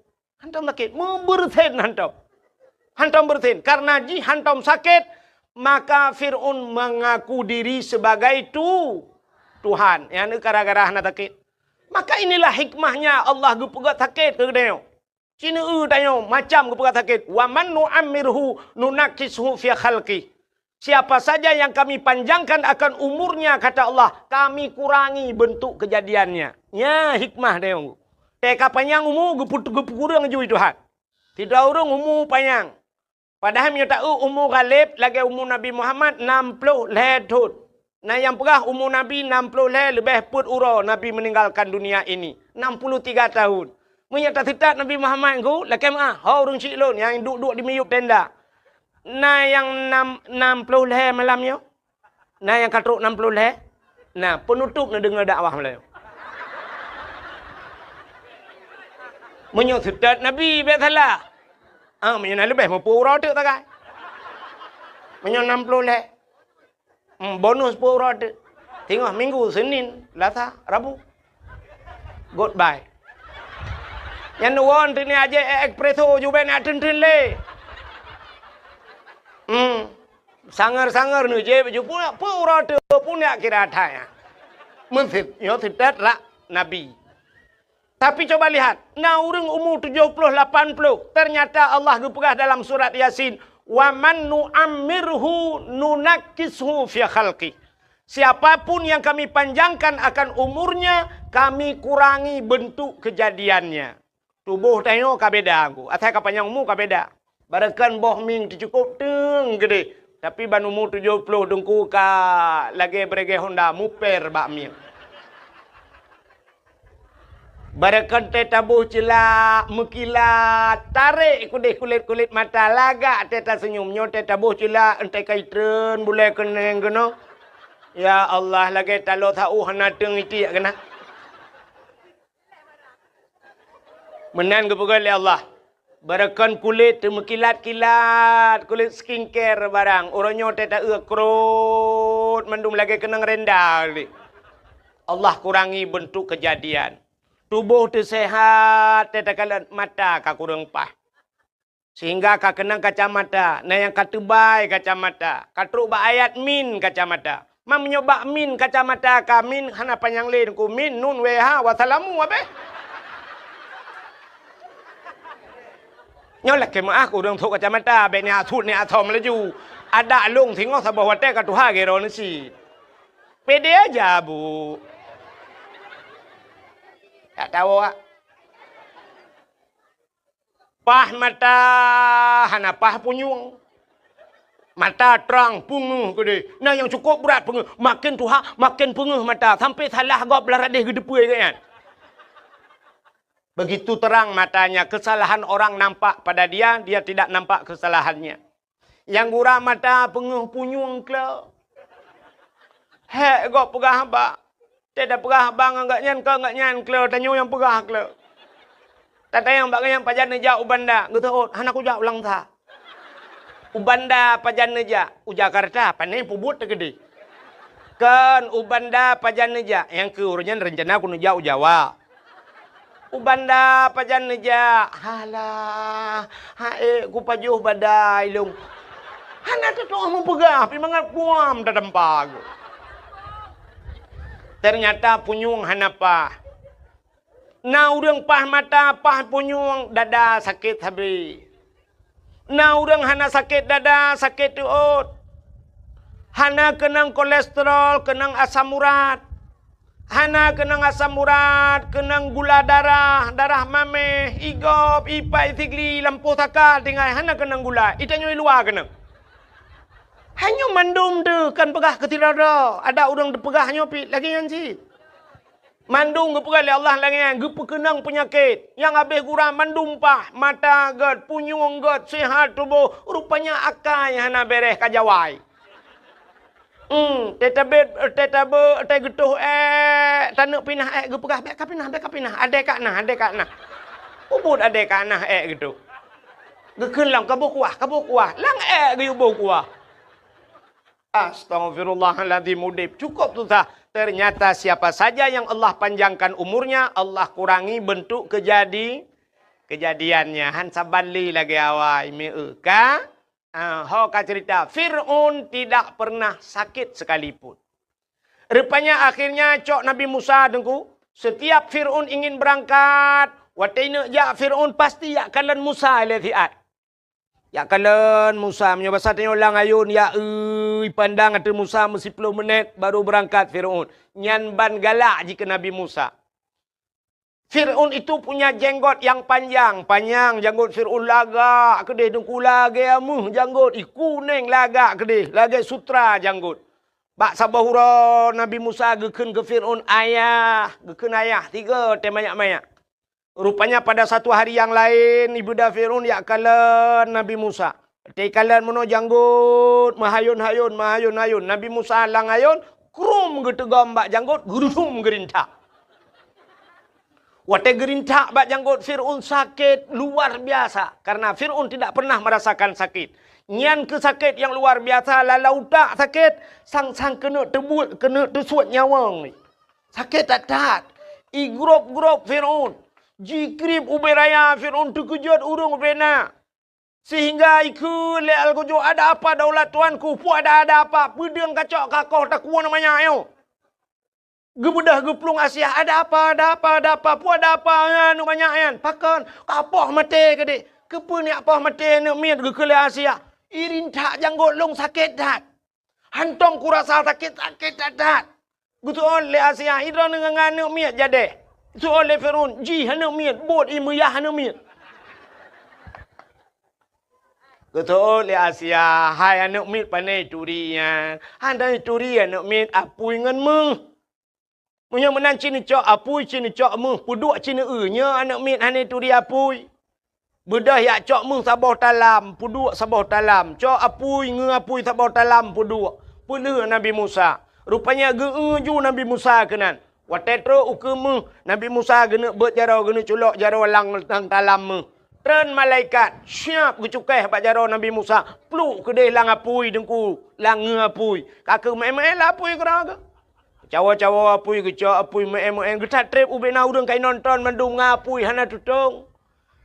Hantom sakét, meubeureusen hantom. Hantom beureusen. Karena jih hantom sakét, maka Fir'aun mengaku diri sebagai tu-, Tuhan. Nyan gara-gara hana sakét. Maka inilah hikmahnya Allah geupeugah sakét keu geutanyoe. Sineue tanyoe macam geupeugah sakét. "Wa man nu'ammirhu nunakkishu fi khalqih." Siapa saja yang Kami panjangkan akan umurnya, kata Allah, Kami kurangi bentuk kejadiannya. Nya hikmah tanyoe. Teuka panyang umu geupeu-, geupeukureueng ju Tuhan. Sidroe ureueng umu panyang. Padahai meunyoe ta-eu umu Ghalib lagèe umu Nabi Muhammad nam ploh lhèe thon. Na nyang peugah umu Nabi nam ploh lhèe leubeh peuet uroe Nabi meninggalkan dunia ini, enam puluh tiga tahun. Meunyoe taseutat Nabi Muhammad ngon lakèe meu'ah, ho ureueng chik lôn nyang duek-duek di miyueb tenda. Na nyang nam, nam ploh lhèe malam nyoe? Na nyang ka trok nam ploh lhèe? Na, peunutôb neudeungoe dakwah malam nyoe. Meunyoe seutat Nabi bèk salah. Ah, meunyoe na leubeh meupeu uroe teuk sagai. Meunyoe nam ploh lhèe. Hmm, bonus peuet uroe teuk. Singoh Minggu, Senin, Selasa, Rabu. Goodbye. Nyan neuwoe teuk ni aje espresso ju bèk na teun-teun lé. Hmm. Sanger-sanger neujép ju peuet uroe teuk pun yak kira that nyan. Meuseutet, nyoe seutet rak Nabi. Tapi coba lihat, na ureueng umu tujoh ploh lapan ploh, ternyata Allah geupeugah dalam surat Yasin, "Wa man nu'ammirhu nunakkishu fi khalqih." Siapa pun yang Kami panjangkan akan umurnya, Kami kurangi bentuk kejadiannya. Tuboh tanyoe ka beda, asai ka panyang umu ka beda. Barokon boh mieng teucukôp teung geudeh, tapi ban umu tujoh ploh teungku ka lagèe bregèe honda muper bak mieng. Barokon teuh taboh ceulak meukilat, tarek keudeh kulét-kulét mata, lagak teuh taseunyum. Nyoe teuh taboh ceulak, enteuk ka itreun bulèe keuneng keunoe. Ya Allah, lagèe taloe sa-ueh hana teung itiek keunan. Meunan geupeugah lé Allah, barokon kulét teumeukilat-kilat, kulét skincare barang. Uroe nyoe teuh ta-eu krot mandum lagèe keunong renda lé. Allah kurangi bentuk kejadian. Tuboh teuh seuhat, teuh takalon mata ka kureueng paih. Sehingga ka keunong kacamata, na nyang ka teubai kacamata, ka trok bak ayat min kacamata. Ma meunyoe bak min kacamata ka min hana panyang lé teungku, min, nun, wee, ha, wasalamu, abéh. Nyoe lakèe meu'ah keu ureueng trok kacamata, bèk niat sut niat asom laju. Adak lôn singoh saboh watèe ka tuha geuroe neusi. Pede aja, Bu. Tak tahu, ah. Paih mata hana paih punyueng. Mata trang, peungeuh keudeh. Na nyang cukôp brat peungeuh. Maken tuha, maken peungeuh mata. Sampai salah gob blah radeh geuteupeue gobnyan. Begitu terang matanya, kesalahan orang nampak pada dia, dia tidak nampak kesalahannya. Nyang gura mata peungeuh punyueng kleu. Hék gob peugah haba. Teuh tapeugah haba ngon gobnyan, kon gobnyan kleu, tanyoe nyang peugah kleu. Tatanyong bak gobnyan pajan neujak u Banda, geuseuôt, hana kujak u Langsa. U Banda pajan neujak, u Jakarta, pane peubuet teukeudeh. Kon, u Banda pajan neujak, nyang keu uroe nyan reuncana kuneujak u Jawa. U Banda pajan neujak, halah, ha'ék kupajoh badai lôn. Hana teutoh meupeugah, pih mangat kuam tatampa geuh. Ternyata punyueng hana paih. Na ureueng paih mata, paih punyueng, dada sakét sabe. Na ureueng hana sakét dada, sakét teuôt. Hana keunong kolesterol, keunong asam urat. Hana keunong asam urat, keunong gula darah, darah maméh, igob, ipai, sigli, lampôh saka, tinggai hana keunong gula. Itanyoe i luwa keunong. Hanyoe mandum teuh kan peugah keu sidroe-droe. Ada ureueng teupeugah nyoe pih lagèe nyan cit. Mandum geupeugah lé Allah lagèe nyan, geupeukeunong peunyakét nyang habéh gura mandum paih, mata gèt, punyueng gèt, seuhat tuboh, rupanya akai hana bèrèh ka jawai. Hmm, teutabé, teutabé, teugeutôh ék, taneuk pinah ék, geupeugah, "Bék kapinah, bék kapinah, adé ka na, adé ka na." Ubit adé ka na ék geutôh. Geukheun lom, "Kaboh kuah, kaboh kuah." Lam ék geuyue boh kuah. Astaghfirullahaladzim, udeb cukup susah. Ternyata siapa saja yang Allah panjangkan umurnya, Allah kurangi bentuk kejadi-, kejadiannya. Han saban lé lagée awai, meu ka? Ah, ho ka cerita, Fir'aun tidak pernah sakit sekalipun. Rupanya akhirnya cok Nabi Musa teungku, setiap Fir'aun ingin berangkat, watée neuk jak Fir'aun pasti jak kalon Musa lé siat. Jak kalon Musa, meunyoe basa tanyoe lam ayôn, ya ui, pandang ateueh Musa meusiploh menit baru berangkat Fir'aun. Nyan ban galak jih keu Nabi Musa. Fir'aun itu punya jenggot yang panjang, panyang janggot Fir'aun lagak keudeh, teungku lagée ameuh janggot, i kuneng lagak keudeh, lagée sutra janggot. Bak saboh uroe Nabi Musa geukheun keu Fir'aun, "Ayah," geukheun ayah, tiga watée manyak-manyak. Rupanya pada satu hari yang laén, ibeuda Fir'aun jak kalon Nabi Musa. Watée kalon meunoe janggot, meuhayôn-hayôn, meuhayôn-hayôn. Nabi Musa lam ayôn, krum geuteugom bak janggot, geurudum geurintak. Watée geurintak bak janggot Fir'aun sakét luar biasa, karena Fir'aun tidak pernah merasakan sakit. Nyan keuh sakét nyang luar biasa, lam utak sakét, sang-sang keuneuk teubuet, keuneuk teusuet nyawöng. Sakét that-that. Igrôb-grôb Fir'aun. Jikrieb ubé raya Fir'aun, teukeujot ureuëng ubé na. Sehingga ikheun lé Algojo, "Ada apa daulat tuanku? Peue ada, ada apa? Peudeueng kacok kakoh takue na manyak nyoe?" Geubeudôh geuplueng Asia, "Ada apa, ada apa, ada apa? Peue ada apa, aneuk manyak nyan? Pakon? Kapoh maté keudeh." "Keupeue neujak poh maté aneuk miet?" geukheun lé Asia. "Irintak janggot lôn sakét that. Hántom kurasa sakét, sakét that-that." Geuseuôt lé Asia, "Droeneuh ngon aneuk miet jadeh?" Geuseuôt lé Fir'aun, "Jih aneuk miet, buet ie meuyah aneuk miet." Geuseuôt lé Asia, "Hai aneuk miet, pane turi nyan? Hana turi aneuk miet, apui ngon méuh. Meunyoe meunan ci neucok apui, ci neucok méuh, peuduek ci neueu, nyoe aneuk miet hana turi apui." Beudôh jak cok méuh saboh talam, peuduek saboh talam. Cok apui, ngeu apui saboh talam, peuduek. Peulheueh Nabi Musa. Rupanya geu-eu ju Nabi Musa keunan. Watée trok ukeue méuh, Nabi Musa geuneuk beuet jaroe, geuneuk culok jaroe lam, lam talam méuh. Treun malaikat, siab geucukéh bak jaroe Nabi Musa. Pluek keudeh lam apui teungku, lam ngeu apui. Ka keuh meu'én-meu'én lam apui keudroe geuh. Cawoe-cawoe apui, geucok apui, meu'én-meu'én. Geuthat treb ubé na ureuëng ka inonton mandum ngon apui hana tutong.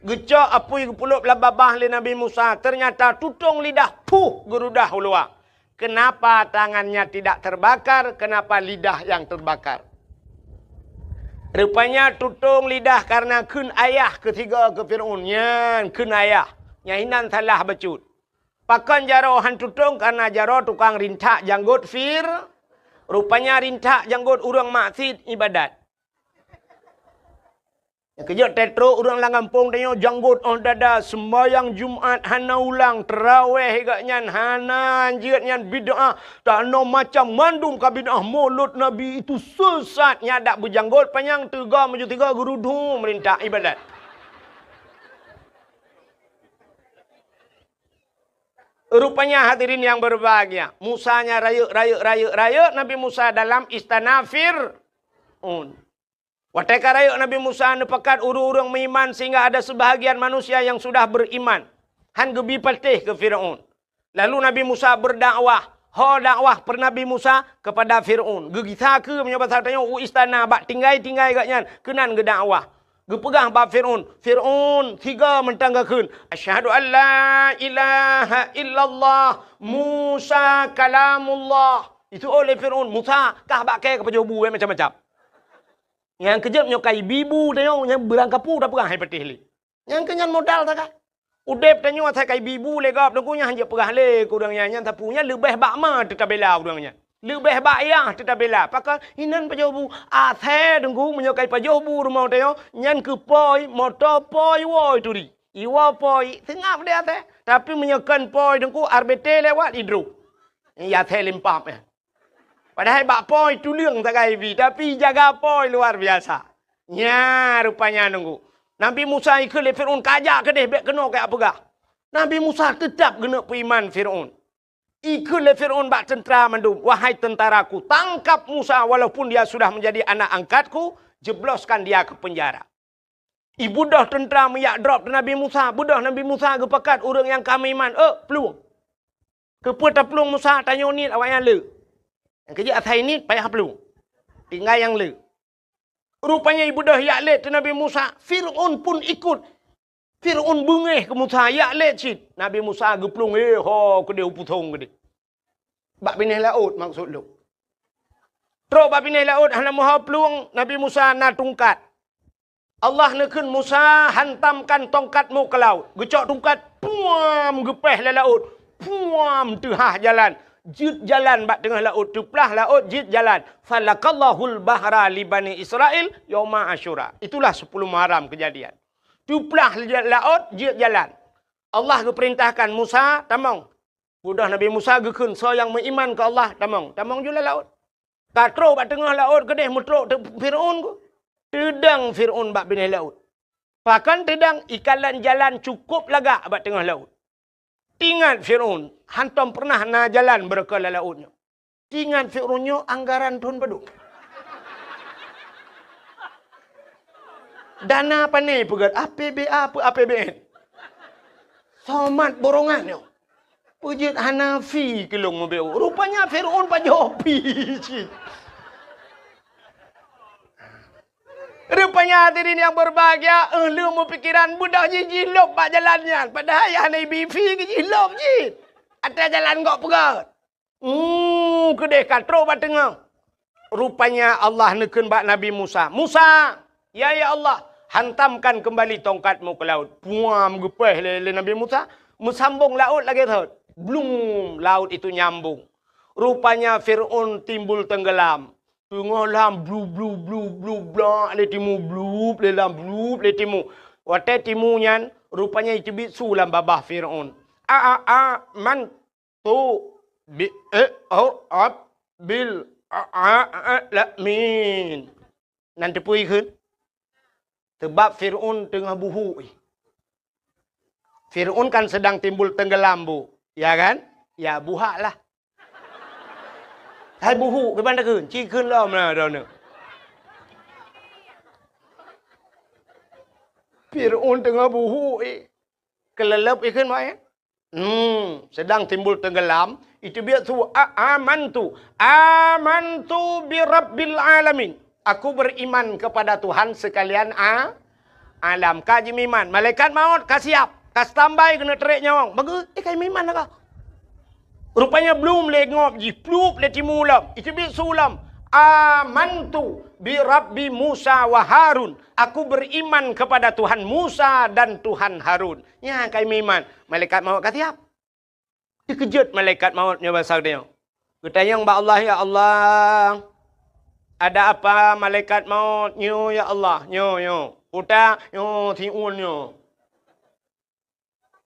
Geucok apui geupeulop lam babah lé Nabi Musa, ternyata tutong lidah, puh, geurudah u luwa. Kenapa tangannya tidak terbakar? Kenapa lidah yang terbakar? Rupanya tutong lidah karena kheun ayah keusigoe keu Fir'aun. Nyan kheun ayah. Nyan inan salah bacut. Pakon jaroe han tutong? Karena jaroe tukang rintak janggot Fir-, rupanya rintak janggot ureuëng maksiet ibadat. Nyang keujeuet teutro ureuëng lam gampông tanyoe janggot óh dada, seumbahyang Jumat hana ulang, teurawéh gobnyan hana, jeuet nyan bid'ah, tanoh macam mandum ka bid'ah, mulod Nabi itu sesat, nyan dak beujanggot panyang teuga meujeuet tiga geurudu meurintak ibadat. Rupanya hadirin yang berbahagia, Musa nya rayeuk, rayeuk, rayeuk, rayeuk Nabi Musa dalam istana Fir'aun. Watée ka rayeuk Nabi Musa neupakat ureuëng-ureuëng meuiman sehingga ada sebahagian manusia yang sudah beriman. Han geubi patéh keu Fir'aun. Lalu Nabi Musa berdakwah. Ho dakwah per Nabi Musa kepada Fir'aun. Geugisa keu meunyoe basa tanyoe u istana bak tinggai-tinggai gobnyan keunan geudakwah. Geupeugah bak Fir'aun, "Fir'aun, sigoe mantong gakheun, 'Asyhadu an la ilaha illallah, Musa kalamullah.'" Itu oleh Fir'aun, "Musa, kah bak kée keupajoh bu, eh, macam-macam." Nyang keujeuet nyoe ka ibi bu tanyoe, nyang beurangkapu tapeugah hai patéh lé. Nyang keu nyan modal takai. Udeb tanyoe asai ka ibi bu lé gob, teungku nyan hanjeuet peugah lé keu ureuëng nyan, nyan sapeue nyan leubeh bak ma teutabela ureuëng nyan. Leubeh bak yah teutabela. Pakon inan pajoh bu. Asai teungku meunyoe ka ipajoh bu rumoh tanyoe, nyan keu poi, moto poi, woe turi. Iwoe poi, seungab deh asai. Tapi meunyoe kon poi teungku, R B T lewat idroh. Ya asai limpap ya. Padahai bak poi tuleueng sagai ibi, tapi jaga poi luar biasa. Nya rupanya nunggu. Nabi Musa ikheun lé Fir'aun, "Kajak keudeh, bék keunoe kajak peugah." Nabi Musa teutab geuneuk peuiman Fir'aun. Ikheun lé Fir'aun bak teuntara mandum, "Wahai teuntaraku, tangkap Musa walaupun dia sudah menjadi anak angkatku, jebloskan dia ke penjara." Ibeudôh teuntara meujak drob teuh Nabi Musa, beudôh Nabi Musa geupakat ureuëng nyang ka meuiman, "Eh, plueng!" Keupeue taplueng Musa, tanyoe niet awaknyan le. Nyang keujeuet asai niet payah plueng. Tinggai nyang le. Rupanya ibeudôh jak lét teuh Nabi Musa, Fir'aun pun ikut. Fir'aun beungéh keu Musa, jak lét cit. Nabi Musa geuplueng, "Eh, ho keudeh u pusong keudeh." Bak binéh laôt maksud lôn. Trok bak binéh laôt hana meuho plueng, Nabi Musa na tungkat. Allah neukheun Musa, "Hantamkan tongkatmu ke laut." Geucok tungkat, puam, geupéh lé laôt. Puam, teuhah jalan. Jeuet jalan bak teungoh laôt, teuplah laôt, jeuet jalan. "Falakallahul bahra li Bani Israil yauma Asyura." Itulah sepuluh Muharram kejadian. Teuplah laôt, jeuet jalan. Allah geupeurintahkan Musa, "Tamong." Beudôh Nabi Musa geukheun, "Soe nyang meuiman keu Allah, tamong." Tamong ju lam laôt. Ka trok bak teungoh laôt keudeh meutrok teuk Fir'aun ku. Teudong Fir'aun bak binéh laôt. Pakon teudong, ikalon jalan cukôp lagak bak teungoh laôt. Tingat Fir'aun, hantom peureunah na jalan beureuka lam laôt nyoe. Tingat Fir'aun nyoe anggaran thon padum. Dana pane peugét, A P B A peu A P B N. Somat borongan nyoe. Peujeuet hana fi keu lôn meubeuet. Rupanya Fir'aun pajoh fi cit. Rupanya hadirin yang berbahagia, eh, lheueh meupikiran beudôh jih jilôb bak jalan nyan. Padahai hana ibi fi keu jilôb jih. Até jalan gok peugét. Hmm, keudeh ka trok bak teungoh. Rupanya Allah neukheun bak Nabi Musa, "Musa, ya, ya Allah, hantamkan kembali tongkatmu ke laut." Puam, geupéh lé, lé Nabi Musa, meusambong laôt lagée thot. Blum, laut itu nyambung. Rupanya Fir'aun timbul tenggelam. Teungoh lam blu, blu, blu, blu, blak lé timu, blup lé lam, blup lé timu. Watée timu nyan, rupanya iteubiet su lam babah Fir'aun. A, a, a, man tu bi, eh, oh, ab, bil, a, a, a, la, min. Nan teupeu ikheun? Teubab Fir'aun teungoh buhuk. Fir'aun kan sedang timbul tenggelam, Bu. Ya kan? Ya, buhak lah. Hai buhuk, kiban takheun? Ci kheun lom na droeneuh. Fir'aun teungoh buhuk, eh. Keuleuleub ikheun, Mak, eh? Hmm, sedang timbul tenggelam, iteubiet su, a, amantu, amantu bi rabbil alamin. Aku beriman kepada Tuhan sekalian a, alam. Ka jimeuiman, malaikat maut ka siap, ka standby keuneuk trek nyawöng. Bagus, eh, ka jimeuiman dah ka. Rupanya blum lé ngop jih, plup lé timu lom, iteubiet su lom. Amantu bi rabbi Musa wa Harun. Aku beriman kepada Tuhan Musa dan Tuhan Harun. Nyan ka jimeuiman, malaikat maut ka siap. Teukeujot malaikat maut nyoe basa geutanyoe. Geutanyong bak Allah, "Ya Allah, ada apa malaikat maut nyoe, ya Allah?" "Nyoe, nyoe. Utak nyoe, siun nyoe.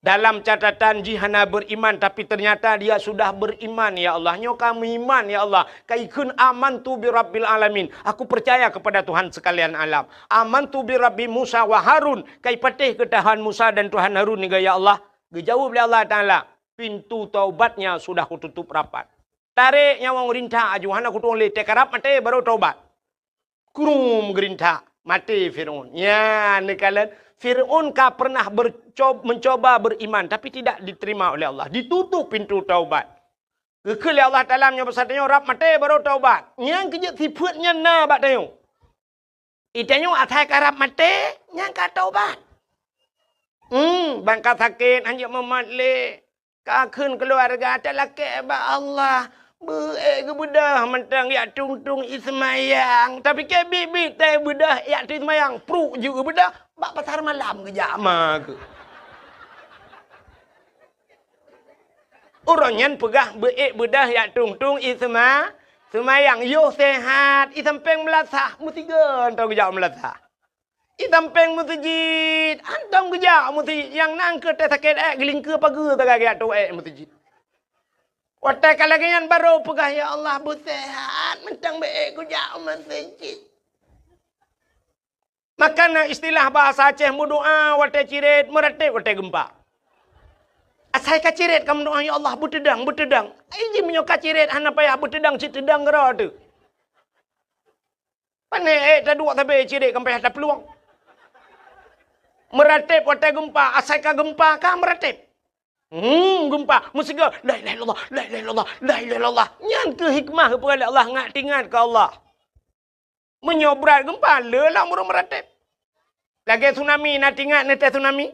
Dalam catatan jih hana beriman, tapi ternyata dia sudah beriman, ya Allah. Nyoe ka meuiman, ya Allah. Ka ikheun amantu bi rabbil alamin. Aku percaya kepada Tuhan sekalian alam. Amantu bi rabbi Musa wa Harun. Ka ipatéh keu Tuhan Musa dan Tuhan Harun nyoe, ya Allah." Geujaweueb lé Allah Taala, "Pintu taubatnya sudah kututup rapat." Tarek nyawöng rintak aju, hana kutueng lé, teukarab maté baru taubat. Krum geurintak, maté Fir'aun. Nyan neukalon, Fir'aun ka pernah berco-, mencoba beriman, tapi tidak diterima oleh Allah. Ditutup pintu taubat. Geukheun lé Allah Taala meunyoe basa tanyoe rab maté baru taubat. Nyan keujeuet sifeuet nyan na bak tanyoe. Itanyoe asai karab maté, nyan ka taubat. Hmm, ban ka sakét, hanjeuet mumat lé. Ka kheun keuluwarga, talakée bak Allah. Beu-ék geubeudôh mantong jak tueng-tueng i seumayang. Tapi keu biet-biet teubeudôh jak tueng seumayang, pruek jeuet geubeudôh, bak pasar malam geujak ma keuh. Uroe nyan peugah beu-ék beudôh jak tueng-tueng i seuma-, seumayang, yoh sehat, i sampéng meulasah, meusigoe tau geujak meulasah. I sampéng meuseujid, hántom geujak meuseujid, nyang na keuh teuh sakét ék, geulingkeue pageue sagai geujak tueng ék meuseujid. Watée ka lagée nyan barô peugah, "Ya Allah, beuseuhat, mantong beu-ék kujak meuseujid." Maka na istilah bahasa Aceh meudoá watée cirét, meuratéb watée geumpa. Asai ka cirét ka meudoá, "Ya Allah, beuteudang, beuteudang." Ai jih meunyoe ka cirét hana payah beuteudang, cit teudang keudroe teuh. Pané ék taduek sabe cirét ka payah taplueng. Meuratéb watée geumpa, asai ka geumpa ka meuratéb. Hmm, geumpa, meusigoe, "La ilaha illallah, la ilaha illallah, la ilaha illallah." Nyan keuh hikmah geupeugah lé Allah, ngat teuingat keu Allah. Meunyoe brat geumpa, le lam ureuëng meuratéb. Lagée tsunami, na teuingat neutée tsunami?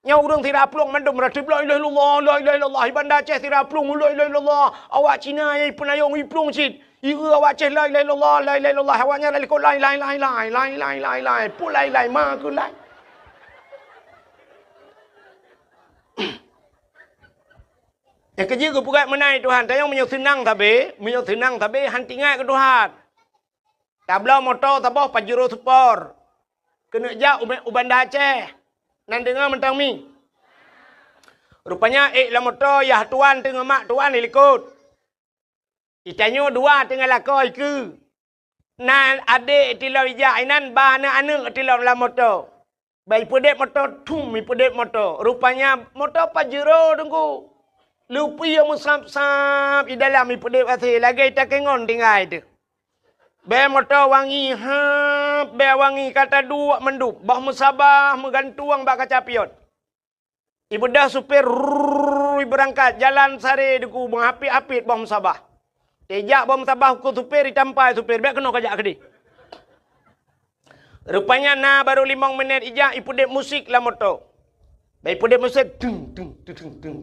Nyoe ureuëng sira plueng mandum meuratéb, "La ilaha illallah, la ilaha illallah." I Banda Aceh sira plueng, "La ilaha illallah." Awak Cina nyang ipeunayong iplueng cit. Ieu awak Aceh, "La ilaha illallah, la ilaha illallah." Awaknyan lalikot, "Lai, lai, lai, lai, lai, lai, lai, lai." Peue lai, lai, ma keu lai. Nyang keujeuet geupeugah meunan Tuhan, tanyoe meunyoe seunang sabe, meunyoe seunang sabe, han teuingat keu Tuhan. Tabloe moto saboh Pajero Sport. Keuneuk jak u, u Banda Aceh. Nan deungoe mantong mi. Rupanya ék lam moto, yah tuan teungoh mak tuan ilikot. Itanyoe dua teungoh lakoe ikeue. Na adék tilom ijak inan, ba aneuëk-aneuëk tilom lam moto. Ba ipeudeb moto, thum ipeudeb moto. Rupanya moto Pajero teungku. Lupie meusab-sab i dalam ipeudeb até lagée takengon tinggai teuh. Bée moto wangi hab, bée wangi ka taduek mandum, boh meusabah meugantueng bak kaca pion. Ibeudôh supir, rrrr, ibeurangkat, jalan sare deuku meuhapit-hapit boh meusabah. Tejak boh meusabah keu supir, itampai supir, "Bék keunoe kajak keudeh." Rupanya na barô limong minét ijak ipeudeb musik lam moto. Ba ipeudeb musik, tung, tung, tung, tung, tung.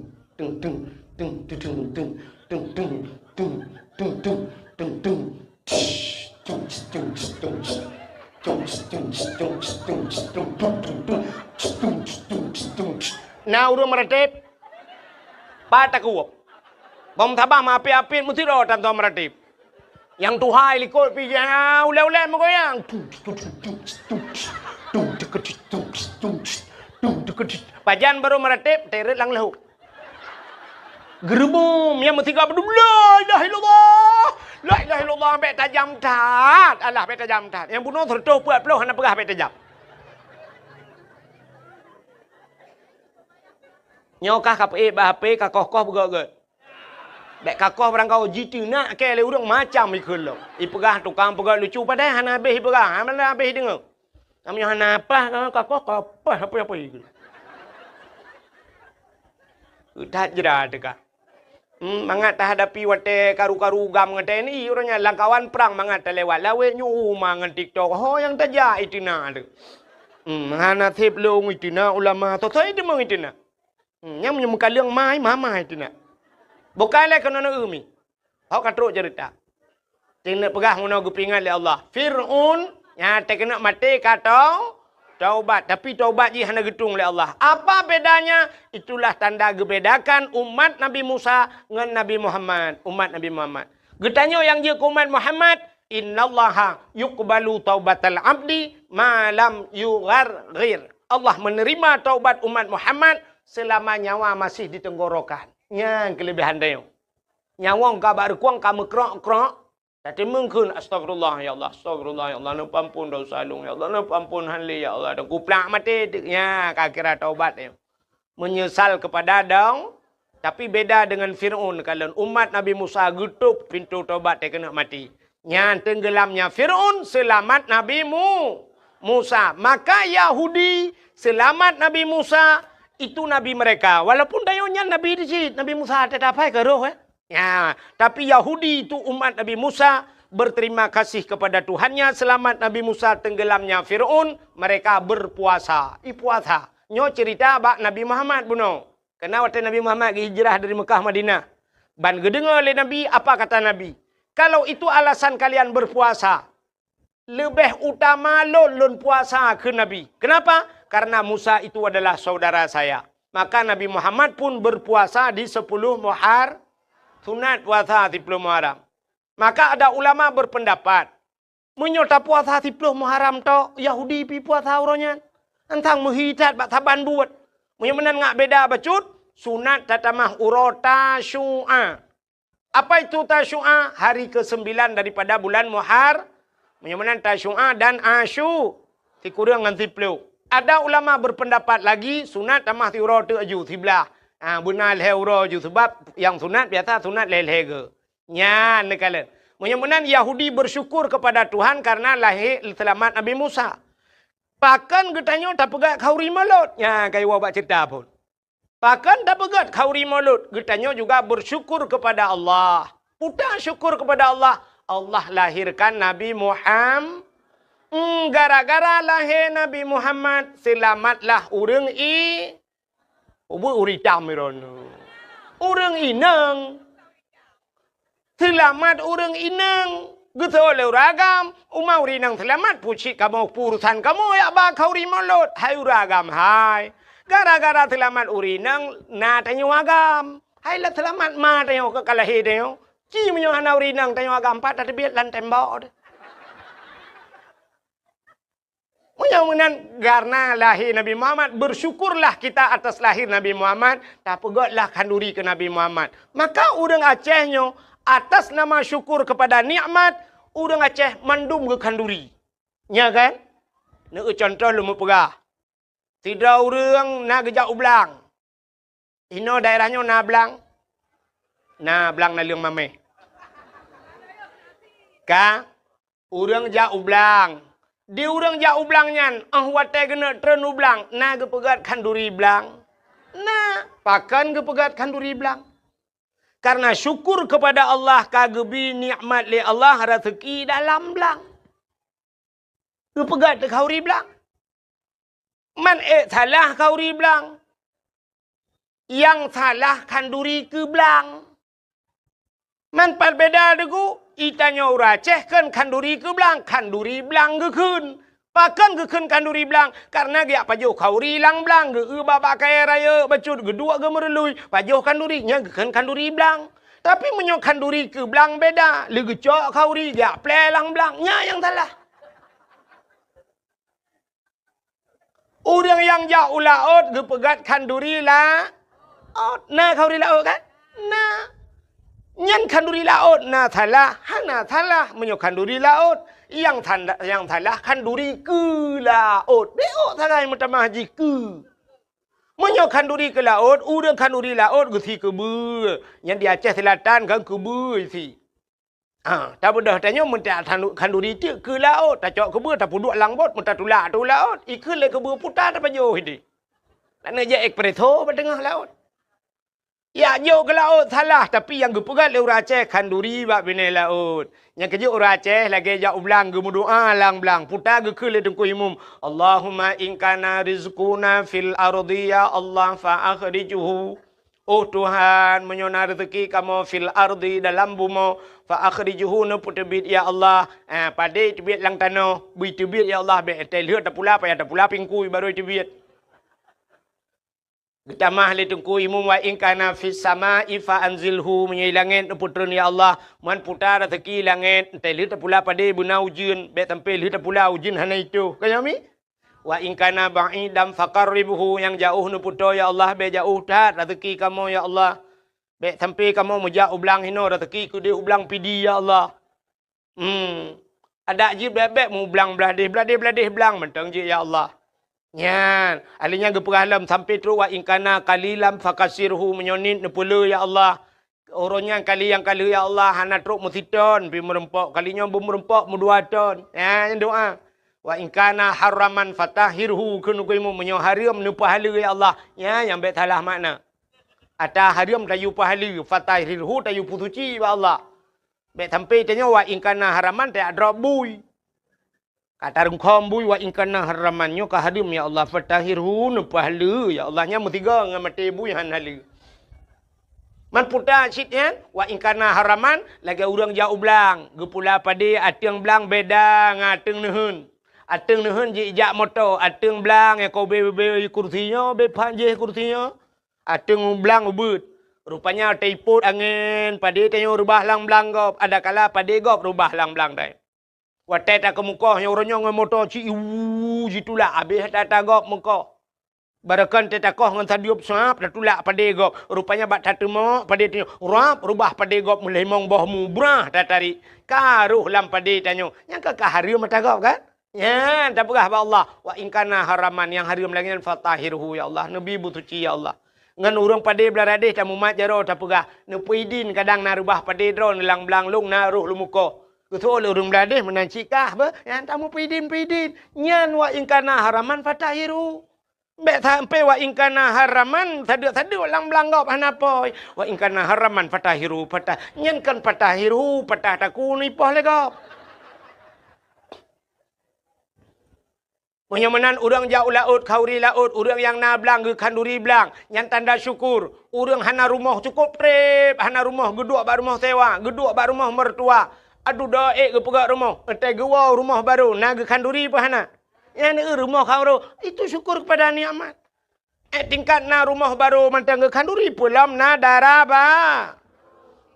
Na ureuëng meuratéb, pat takuôb. Boh meusabah meuapit-apit meusidroe tan soe meuratéb. Nyang tuha ilikot pih ulée-ulée meugoyang. Pajan barô meuratéb, teuret lam leuhok. Geureubum, nyang meusigoe beudum, "La ilaha illallah! La ilaha illallah!" Bék tajam that! Alah, bék tajam that! Nyang bunoe sireutôh peuet ploh hana peugah bék tajam. Nyoe kah ka peuék bak H P, ka koh-koh beugét-gét. Bék ka koh barangkaho jiteunak kée lé ureuëng macam ikheun lom. Ipeugah tukang peugét lucu padahai hana habéh ipeugah, hana habéh ideungoe. Kamoe nyoe hana paih, ka koh ka paih, apa-apa ikheun. That jra teuka. Hmm, mangat tahadapi watée karu-karu GAM ngon T N I, uroe nyan lam kawan prang mangat talewat lawét nyoe uma ngon TikTok. Ho nyang tajak iteunak teuh. Hmm, hana sép lôn iteunak ulama, soe-soe teuma iteunak. Hmm, nyang meunyoe meukaleueng mai, mama iteunak. Bukai lé keunoe umi. Ho ka trok ceurita. Teuneuk peugah meunoe geupeuingat lé Allah. Fir'aun nyang teukeunok maté ka tau, taubat, tapi taubat jih hana geutueng lé Allah. Apa bedanya? Itulah tanda geubedakan umat Nabi Musa ngon Nabi Muhammad, umat Nabi Muhammad. Geutanyoe nyang jeuet keu umat Muhammad, "Innallaha yuqbalu taubatal abdi ma lam yugharghir." Allah menerima taubat umat Muhammad selama nyawa masih di tenggorokan. Nyan keulebihan tanyoe. Nyawöng ka bak reukueng ka meukrok-krok, tateumeung kheun, "Astagfirullah, ya Allah, astagfirullah, ya Allah, neupeuampon desya lôn, ya Allah, neupeuampon han lé, ya Allah," dan kuplak maté teuk. Nya, ka kira taubat nyoe. Meunyeusal keupada dong, tapi beda deungon Fir'aun, kalon umat Nabi Musa geutôb pintoe taubat teukeunok maté. Nyan teunggeulamnya Fir'aun seulamat Nabi Mu-, Musa. Maka Yahudi seulamat Nabi Musa, itu nabi mereka. Walaupun tanyoe nyan nabi di cit, Nabi Musa teutab hai ka roh, eh. Ya, tapi Yahudi itu umat Nabi Musa berterima kasih kepada Tuhannya, selamat Nabi Musa, tenggelamnya Firaun, mereka berpuasa. I puasa. Nyoe cerita bak Nabi Muhammad bunoe. Karena watée Nabi Muhammad geuhijrah dari Mekah Madinah. Ban geudeungoe lé Nabi, apa kata Nabi? "Kalau itu alasan kalian berpuasa, leubeh utama lôn, lôn puasa," kheun Nabi. Kenapa? "Karena Musa itu adalah saudara saya." Maka Nabi Muhammad pun berpuasa di sepuluh Muhar-, sunat puasa sepuluh Muharram. Maka ada ulama berpendapat, meunyoe tapuasa sepuluh Muharram tok, Yahudi pi puasa uroe nyan. Antang meuhi that bak saban buet. Meunyoe meunan ngak beda bacut, sunat tatamah uroe Tasyu'a. Apa itu Tasyu'a? Hari kesembilan daripada bulan Muhar-, meunyoe meunan Tasyu'a dan Asyu, sikureueng ngon siploh. Ada ulama berpendapat lagi, sunat tamah siuroe teuk aju, siblaih. Ha, beuna lhèe uroe ju, sebab nyang sunat biasa sunat lhèe-lhèe geu. Nyan neukalon. Meunyoe meunan Yahudi bersyukur kepada Tuhan karena lahé seulamat Nabi Musa. Pakon geutanyoe tapeugét khauri Maulud? Nyan ka iwoe bak ceurita phon. Pakon tapeugét khauri Maulud? Geutanyoe juga bersyukur kepada Allah. Peue syukur kepada Allah? Allah lahirkan Nabi Muham-, Hmm, gara-gara lahé Nabi Muhammad, seulamatlah ureuëng i-, Ubé ureuëng itam droeneuh. Ureuëng inong. Seulamat ureuëng inong. Geusoe lé ureuëng agam, uma ureuëng inong seulamat, peue cit kamoe, peue urusan kamoe jak ba khauri Maulud, hai ureuëng agam hai. Gara-gara seulamat ureuëng inong na tanyoe agam. Hai lah seulamat ma tanyoe ka lahé tanyoe. Ci meunyoe hana ureuëng inong tanyoe agam, pat tateubiet lam tembok deh. Meunyoe meunan, karena lahé Nabi Muhammad, bersyukurlah kita atas lahir Nabi Muhammad, tapeugétlah khanduri keu Nabi Muhammad. Maka ureuëng Aceh nyoe, atas nama syukur kepada nikmat, ureuëng Aceh mandum geukhanduri. Nya kan? Neueu contoh lôn peugah. Sidroe ureuëng na geujak u blang. Inoe daerah nyoe na blang? Na blang naleueng mamèh. Ka, ureuëng jak u blang. Di ureuëng jak u blang nyan, óh watèe geuneuk treun u blang, na geupeugét khanduri blang? Na, pakon geupeugét khanduri blang? Karena syukur kepada Allah ka geubri nikmat lé Allah raseuki dalam blang. Geupeugét khauri blang. Man ék salah khauri blang. Nyang salah khanduri keu blang. Man pat beda deungon, geutanyoe ureuëng Aceh kheun khanduri keu blang, khanduri blang geukheun. Pakon geukheun khanduri blang? Karena geujak pajoh khauri lam blang, geueu bak-bak kayèe rayeuk bacut, geuduek geumeurului, pajoh khanduri, nyan geukheun khanduri blang. Tapi meunyoe khanduri keu blang beda, lé geucok khauri geujak plè lam blang, nyan nyang salah. Ureuëng nyang jak u laôt geupeugét khanduri laôt. Na khanduri laôt kan? Na. Nyan khanduri laôt na salah? Hana salah meunyoe khanduri laôt. Nyang sanda-, nyang salah khanduri keu laôt. Bék sagai meutamah jih keu. Meunyoe khanduri keu laôt, ureuëng khanduri laôt geusie keubeue. Nyan di Aceh Selatan kan keubeue isi. Ha, tabeudôh tanyoe meuntak khandu-, khanduri teuk keu laôt, tacok keubeue, tapeuduek lam bot, meutatulak ateueh laôt, ikheun lé keubeue puta tapajoh idéh. Taneuk jak espresso bak teungoh laôt. Jak jok keu laôt salah, tapi nyang geupeugét lé ureuëng Aceh khanduri bak binéh laôt. Nyang keujeuet ureuëng Aceh lagèe jak u blang geumeudoá lam blang, puta geukheun lé Teungku Imum, "Allahumma in kana rizquna fil ardi ya Allah fa akhrijhu." Oh Tuhan, meunyoe na reuzeuki kamoe fil ardi, dalam bumoe, fa akhrijhu, neupeuteubiet ya Allah. Ah, padé teubiet lam tanoh, bri teubiet ya Allah, bèk teuh lheueh tapula, payah tapula pingkui barô teubiet. Geutamah lé Teungku Imum, wa in kana fis sama'i fa anzilhu, meunyoe i langét neupeutreun ya Allah, man puta reuzeuki langét, teuh lheueh tapula padé beuna ujeuen, bèk sampoe lheueh tapula ujeuen hana itoh. Ka nyan mi? Wa in kana ba'idan faqarribhu, nyang jaoh neupeutoe ya Allah, bèk jaoh that reuzeuki kamoe ya Allah. Bèk sampoe kamoe meujak u blang hinoe, reuzeuki keudéh u blang Pidie ya Allah. Hmm. Adak jih bèk-bèk meublang blah déh, blah déh, blah déh blang mantong jih ya Allah. Nyan, ahli nyan geupeugah lom sampoe trok wa in kana qalilan fakasirhu, meunyoe niet neupeuleueh ya Allah. Uroe nyan kali nyang ka lheueh ya Allah, hana trok meusiton, pih meureumpok, kali nyoe beumeureumpok meudua ton. Nyan doa. Wa in kana haraman fatahhirhu, kheun Teungku Imum, meunyoe hareuem neupeuhaleue ya Allah. Nyan nyang bèk salah makna. Ata hareuem tayue peuhaleue, fatahhirhu tayue peusuci bak Allah. Bèk sampoe tanyoe wa in kana haraman tajak drob bui. Ka tarungkhom bui wa in kana haraman, nyoe ka hareuem ya Allah, fatahhirhu, neupeuhaleue ya Allah, nyan meusigoe ngon maté bui han haleue. Man puta cit nyan, wa in kana haraman, lagèe ureuëng jak u blang, geupula padé ateueng blang beda ngon ateueng neuheun. Ateueng neuheun jijak moto, ateueng blang nyang ka ubé-ubé kursi nyoe, ubé phan jih kursi nyoe. Ateueng blang ubeuet. Rupanya teupot angén, padé tanyoe reubah lam blang gob, adakala padé gob reubah lam blang tanyoe. Watèe takeumukoh nyoe uroe nyoe ngon moto ci iwu jitulak, abéh ata-ata gob meukoh. Barokon teuh takoh ngon sadeup sab tatulak padé gob. Rupanya bak tateumok padé tanyoe, rab reubah padé gob meulimong boh mu brah tatarék. Ka roh lam padé tanyoe. Nyang ka, ka hareuem ata gob kan? Nyan tapeugah bak Allah, wa in kana haraman, nyang hareuem lagèe nyan fatahhirhu ya Allah, neubi beusuci ya Allah. Ngon ureuëng padé Blang Radéh tamumat jaroe tapeugah, neupeuidin kadang na reubah padé droe neulang blang lông na roh leumukoh. Geusoe lé ureuëng Blang Radéh meunan cit kah beh, nyan tameupeuidin-peuidin. Nyan wa in kana haraman fatahiru. Bék sampai wa in kana haraman, sadeuk-sadeuk lam blang gob hana pôi. Wa in kana haraman fatahiru, fatah-, nyan kan fatahiru, patah takue neuipoh lé gob. Meunyoe meunan ureuëng jak u laôt, khanduri laôt, ureuëng nyang na blang geukhanduri blang, nyan tanda syukur. Ureuëng hana rumoh cukôp treb, hana rumoh geuduek bak rumoh sewa, geuduek bak rumoh mertua. Aduh doa ék geupeugöt rumoh, entai geuwoe rumoh barô, na geukhanduri peu hana? Nyan rumoh khanduri, itu syukur kepada nikmat. Eh, tingkat na rumoh barô mantong geukhanduri, peulom na dara ba-,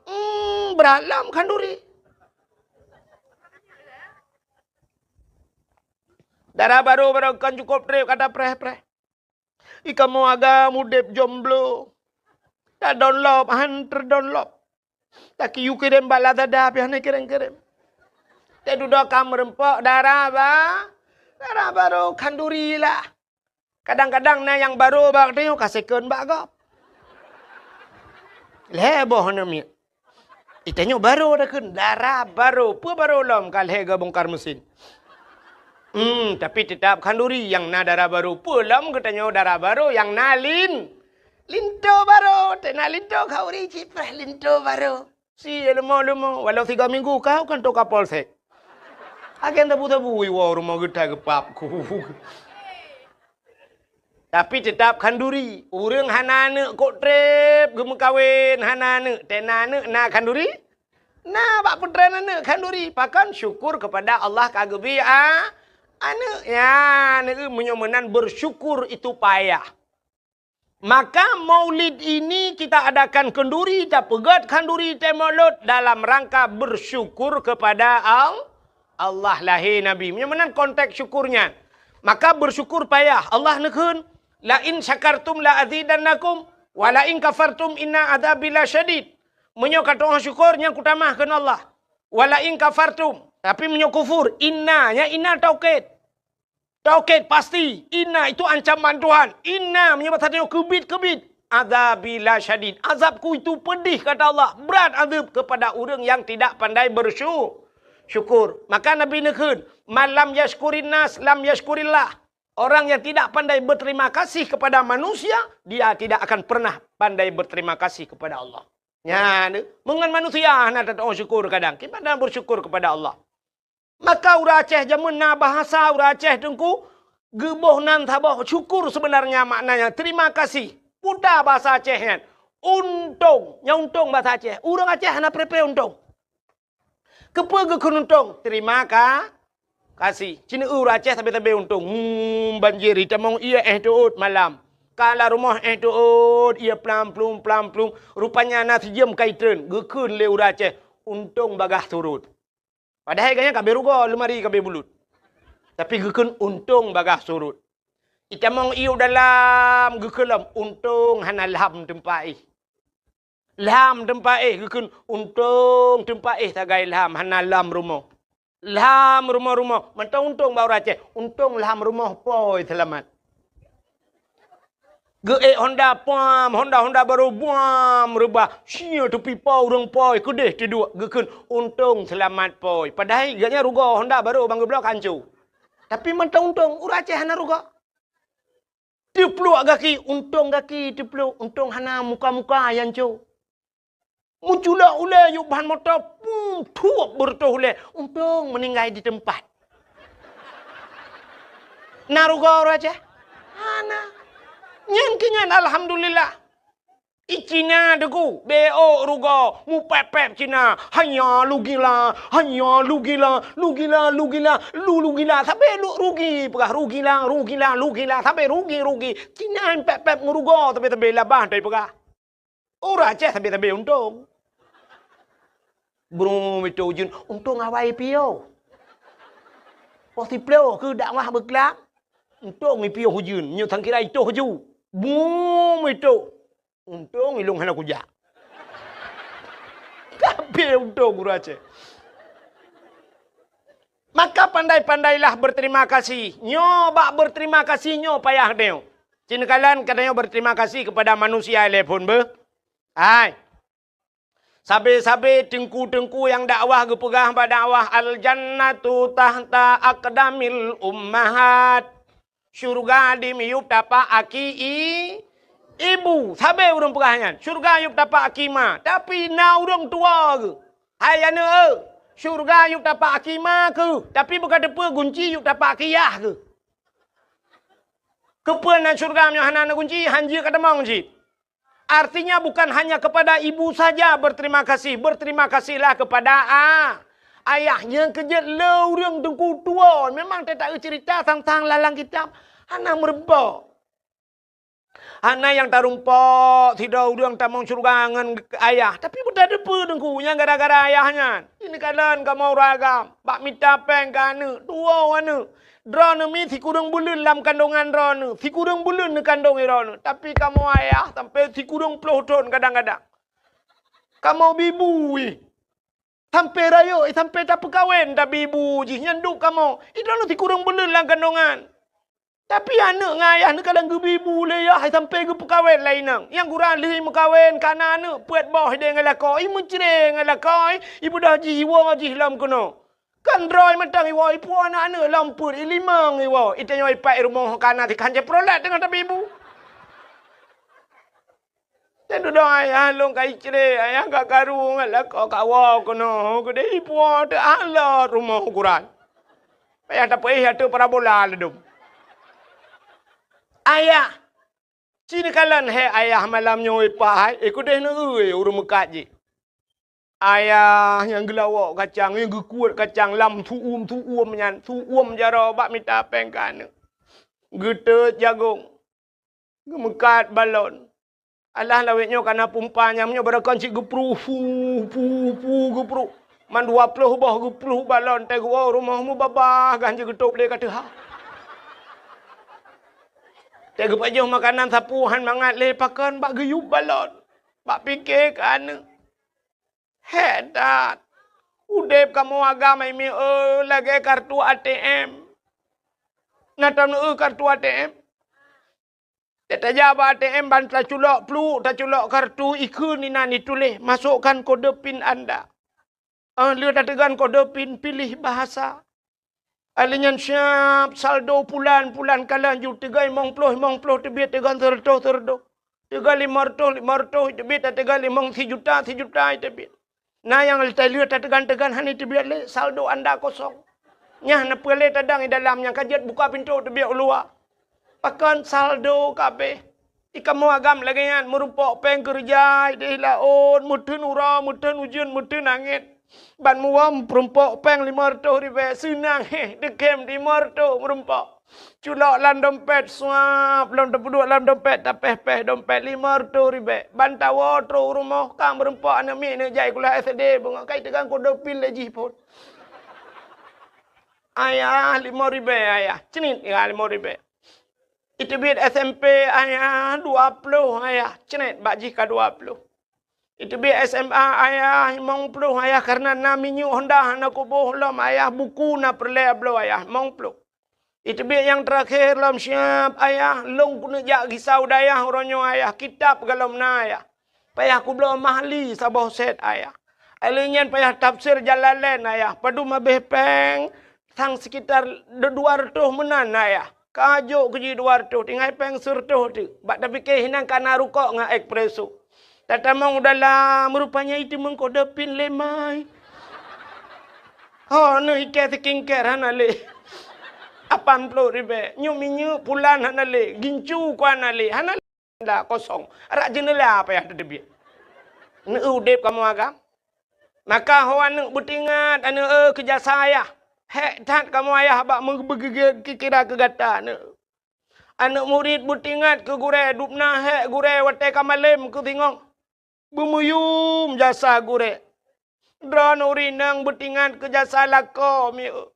hmm, brat lom khanduri. Dara barô, barô kon cukôp treb kata preh-preh. Ih, kamoe agam udeb jomblo. Tadonlop, han teudonlop. Takiyue kirém bak Lazada, pih hana kirém-kirém. Teududoe ka meureumpok dara ba-, dara barô khanduri lah. Kadang-kadang na nyang barô bak tanyoe ka second bak gob. Lhée boh hana miet. Itanyoe barô takheun dara barô, peue barô lom ka lhée geubongkar mesin. Hmm, tapi teutap khanduri nyang na dara barô. Peue lom geutanyoe dara barô nyang na lin-, linto barô, teuh na linto khanduri cit preh linto barô. Si leumo-leumo, walau tiga minggu kau kan toka polsek. Agen tabu-tabu iwoe rumoh geutai geupap ku. Tapi teutap khanduri. Ureuëng hana aneuëk kok treb geumeukawen, hana aneuëk, teuh na aneuëk na khanduri? Na bak peutren aneuëk khanduri. Pakon? Syukur kepada Allah ka geubri a-, aneuëk. Ya, aneuëk meunyoe meunan bersyukur itu payah. Maka maulid ini kita adakan khanduri, tapeugöt khanduri teuh mulod dalam rangka bersyukur kepada Al-, Allah lahé Nabi. Meunyoe meunan konteks syukur nyan. Maka bersyukur payah. Allah neukheun, "La in syakartum la azidannakum, wa la in kafartum inna adzabi lasyadid." Meunyoe ka tu'oh syukur, nyan kutamah kheun Allah. "Wa la in kafartum." Tapi meunyoe kufur, inna, nyan inna taukid. Taukid pasti, inna itu ancaman Tuhan. Inna meunyoe basa tanyoe keubit-keubit. "Adzabi lasyadid." Azabku itu pedih, kata Allah. Berat azab kepada ureuëng yang tidak pandai bersyu-, syukur. Maka Nabi neukheun, "Man lam yasykurin nas, lam yasykurillah." Orang yang tidak pandai berterima kasih kepada manusia, dia tidak akan pernah pandai berterima kasih kepada Allah. Nyan, meungon manusia hana tatu'oh syukur kadang. Kiban hana bersyukur kepada Allah. Maka ureuëng Aceh jameun na bahasa ureuëng Aceh teungku, geuboh nan saboh syukur sebenarnya maknanya terima kasih. Puta bahasa Aceh nyan. Untông, nyan untông bahasa Aceh. Ureuëng Aceh hana pre-pre untông. Keupeue geukheun untông? Terima ka-, kasih. Ci neu ureuëng Aceh sabe-sabe untông. Hmm, banjir itamong ié éh teuôt malam. Ka lam rumoh éh teuôt ié plam-plum, plam-plum. Rupanya na sijeuem kai treun. Geukheun lé ureuëng Aceh, untông bagaih surot. Padahai gobnyan ka abéh rugoe, leumari ka abéh bulut. Tapi geukheun untông bagaih surot. Itamong ié u dalam geukheun lom, untông hana lham teumpat éh. Lham teumpat éh geukheun, untông teumpat éh sagai lham, hana lham rumoh. Lham rumoh-rumoh, mantong untông bak ureuëng Aceh, untông lham rumoh pôi seulamat. Geuék honda puam, honda-honda barô buam reubah. Sia teupipa ureuëng pôi keudeh teuduek geukheun untông seulamat pôi. Padahai gobnyan rugoe honda barô ban geubloe ka hanco. Tapi mantong untông, ureuëng Aceh hana rugoe. Teupluek gaki, untông gaki teupluek, untông hana muka-muka nyang hanco. Meuculok ulée yôh ban moto, pum, thuep beureutoh ulée. Untông meuninggai di teumpat. Na rugoe ureuëng Aceh? Hana. Nyan keuh nyan alhamdulillah. I Cina teungku, bék rugoe, mupép-pép Cina. Hanya lugila, hanya lugila, lugila, lugila, lu lugila. Sabe lu rugi, peugah rugila, rugila, lugila. Sabe rugi, rugi. Cina pép-pép ngon rugoe, sabe-sabe labah tai peugah. Ureuëng Aceh sabe-sabe untông. Brum itu ujeuen, untông awai piôh. Poh siplôh keu dakwah beuklam, untông ipiôh ujeuen, nyoe sangkira itoh ju. Brum itu, untông ilông hana kujak. Tapi untông ureuëng Aceh. Maka pandai-pandailah berterima kasih. Nyoe bak berterima kasih nyoe payah deuh. Ci neukalon geutanyoe berterima kasih kepada manusia ilée phon beuh. Hai. Sabe-sabe teungku-teungku nyang dakwah geupeugah bak dakwah, "Al-jannatu tahta aqdamil ummahat." Syurga dimiyueb tapak aki i-, ibu. Sabe ureuëng peugah nyan, syurga yueb tapak aki ma. Tapi na ureuëng tuwoe geuh. Hai aneuëk, syurga yueb tapak aki ma keuh, tapi beuka teupeue gunci yueb tapak aki yah keuh. Keupeue na syurga meunyoe hana na gunci, hanjeuet ka tamong cit. Artinya bukan hanya kepada ibu saja berterima kasih, berterima kasihlah kepada a-, ayah. Nyang keujeuet le ureuëng teungku tuwoe, memang teutak cerita tentang lalang kitab hana meurumpok. Hana nyang tarumpok sidroe ureuëng tamong syeuruga ngon ayah, tapi beutateupeu teungku nyang gara-gara ayah nyan. Ini kalon kamoe ureuëng agam bak mita péng keu aneuëk, tuwoe aneuëk. Droeneuh mi sikureueng buleuen lam kandongan droeneuh, sikureueng buleuen neukandong droeneuh. Tapi kamoe ayah sampai sikureueng ploh thon kadang-kadang. Kamoe bibu ih. Sampai rayeuk, sampai tapeukawen, tabibu jih nyan duek kamoe. Droeneuh sikureueng buleuen lam kandongan. Tapi aneuëk ngon ayah neukalon geubibu lé yah sampai geupeukawen lé inong. Nyang gura lheueh meukawen kana aneuëk peuet boh ideh ngon lakoe, i meucre ngon lakoe, i beudoh jih iwoe jih lom keunoe. Kan droe mantong iwoe, ipuwoe aneuëk-aneuëk lom peuet, i limong iwoe, i tanyoe ipat i rumoh kana tikhan jih prolet teungoh tabibu. Teududoe ayah lôn ka icre, ayah ka karu ngon lakoe kawoe keunoe keudeh ipuwoe teuh alot rumoh ukuran. Payah tapeuéh ateueh parabola ladom. Ayah, ci neukalon hék ayah malam nyoe ipat hai, eh keudeh neueu ureuëng meukat jih. Ayah nyang geulawok kacang, nyang geukuet kacang lam su'um-su'um nyan, su'um jaroe bak mita péng keu aneuëk. Geuteut jagong, geumeukat balon. Alah lawét nyoe kana pumpa nyang nyoe barokon cit geupruh, pu, pu, pu, geupruh. Man dua ploh boh geupruh balon, teuh geuwoe rumoh mubabah gan jeuet geutôb lé ka teuha. Teuh geupajoh makanan sapeue han mangat lé pakon bak geuyub balon, bak pike keu aneuëk. Hék that! Udeb kamoe agam hai mieu lagée kartu A T M. Na taneueu kartu A T M? Tajak bak A T M ban taculok pluek, taculok kartu, ikheun inan ituléh, "Masukkan kode pin Anda." Óh lheueh tateugon kode pin, pilih bahasa. Alheuh nyan siab saldo pulan, pulan kalon ju teugon limong ploh, limong ploh teubiet, teugon seureutôh, seureutôh. Teugon limong reutôh, limong reutôh teubiet, teugon limong sijuta, sijuta teubiet. Na nyang teuh lheueh tateugon-teugon hana teubiet lé, saldo anda kosong. Nyan na peue lé tadong di dalam nyang ka jeuet buka pintoe teubiet u luwa. Pakon saldo ka abéh. I kamoe agam lagée nyan, meurumpok péng keureuja ideh laôt, meuteun uroe, meuteun ujeuen, meuteun angén. Ban muwöm peurumpok péng limong reutôh ribée, seunang héh, deukém limong reutôh meurumpok. Culok lam dompet, suab lom tapeuduek lam dompet, tapéh-péh dompet limong reutôh ribée. Ban tawoe trok u rumoh, ka meurumpok aneuk miet neuk jak sikula S D, beungoh ka iteugang kode pin lé jih phon. "Ayah, limong ribée, Ayah." "Cnit ya limong ribée." "Iteubiet S M P, Ayah, dua ploh, Ayah." Cnit bak jih ka dua ploh. "Iteubiet S M A, Ayah, limong ploh, Ayah, karena na minyeuk Honda hana kuboh lom, Ayah, buku na peureulée bloe, Ayah, limong ploh." "Iteubiet nyang teurakhé lom siab, Ayah, lôn keuneuk jak gisa u dayah uroe nyoe, Ayah, kitab galom na, Ayah. Payah kubloe mahli saboh set, Ayah. Alheuh nyan payah tafsir Jalalain, Ayah. Padum abéh péng sang sekitar dua reutôh meunan, Ayah. Ka jok keu jih dua reutôh, tinggai péng seureutôh teuk. Bak tapike hinan kana rukok ngon espresso." Tatamong u dalam, rupanya iteumeung kode pin lé mai. Ho, nyoe ikée skincare hana lé. Lapan ploh ribée. Nyoe minyeuk pulan hana lé. Gincu ku hana lé. Hana lé. Dah kosong. Arak jeuneula payah teuteubiet. Neu udeb kamoe agam. Maka ho aneuk beutingat, aneuk, eh, keu jasa ayah. Hék that kamoe ayah bak meubeugeugét kira keu gata, aneuk. Aneuk murit beutingat keu gurée, dubna hék gurée watée ka malém keu singoh. Beumuyum jasa gurée. Droeneuh ureuëng inong beutingat keu jasa lakoe mieu.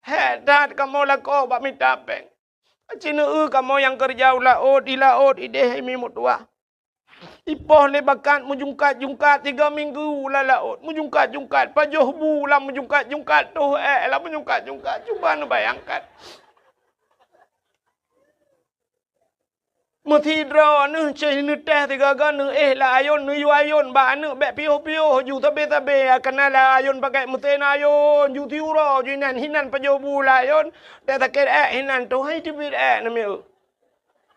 Hék that kamoe lakoe bak mita péng. Aci neu kamoe nyang keureuja u laôt, di laôt ideh hai mi meutuwah. Ipoh lé bakat meujungkat-jungkat tiga minggu lam laôt, meujungkat-jungkat, pajoh bu lam meujungkat-jungkat, toh ék lam meujungkat-jungkat. Cuba neubayangkan. Meusidroe neuh ceh neuteh sigaga neuéh lam ayôn, neuyue ayôn bak aneuk bék piôh-piôh ju sabe-sabe, kana lam ayôn pakai meusén ayôn ju siuroe ju inan, hinan pajoh bu lam ayôn, teuh sakét ék hinan toh hai teubiet ék namiet.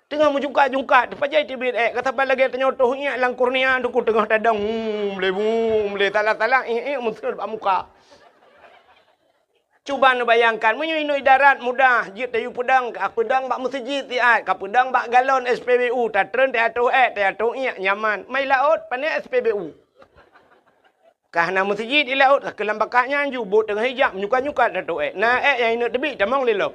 Teungoh meujungkat-jungkat, teuh pajoh teubiet ék, ka saban lagée tanyoe toh iék lam kurnia, duku teungoh tadong, hmm, lé, hmm, lé, salah-salah, iék-iék meuseuet bak muka. Cuba neubayangkan, meunyoe inoe idarat mudah, jeuet tayue peudong, ka peudong bak meuseujid siat, ka peudong bak galon S P B U, tatreun teuatoh ék, teuatoh iék, nyaman. Mai laôt, pané S P B U. Ka hana meuseujid di laôt, ka keulam bakat nyan ju, bot teungoh ijak, menyukat-nyukat teuatoh ék. Na ék nyang ineuk teubiet, tamong lé lom.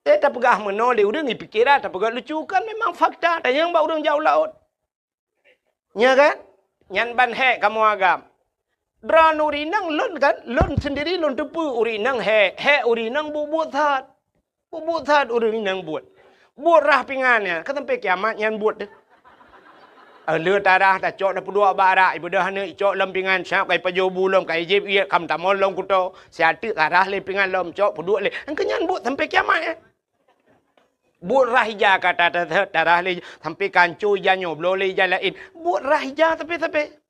Teuh tapeugah meunoe lé ureuëng, ipikira tapeugah lucu, kan memang fakta, tanyong bak ureuëng jak u laôt. Nya kan? Nyan ban hék kamoe agam. Droeneuh ureuëng inong lôn kan, lôn sendiri lôn teupeue ureuëng inong hék, hék ureuëng inong buet-buet that. Buet-buet that ureuëng inong buet. Buet rhah pingan nyan, ka sampai kiamat nyan buet teuh. Eh, le tarhah tacok tapeuduek bak rak, ibeudôh aneuk icok lom pingan, siab ka ipajoh bu lom, ka ijieb iék, ka meutamong lom kuto. Siat teuk tarhah lé pingan lom, cok peuduek lé. Engkeu nyan buet sampai kiamat nyan. Buet rhah ija ka ta-, ta-, ta-, tarhah lé, sampai ka ancô ija nyoe, bloe lé ija laén. Buet rhah ija sabe-sabe.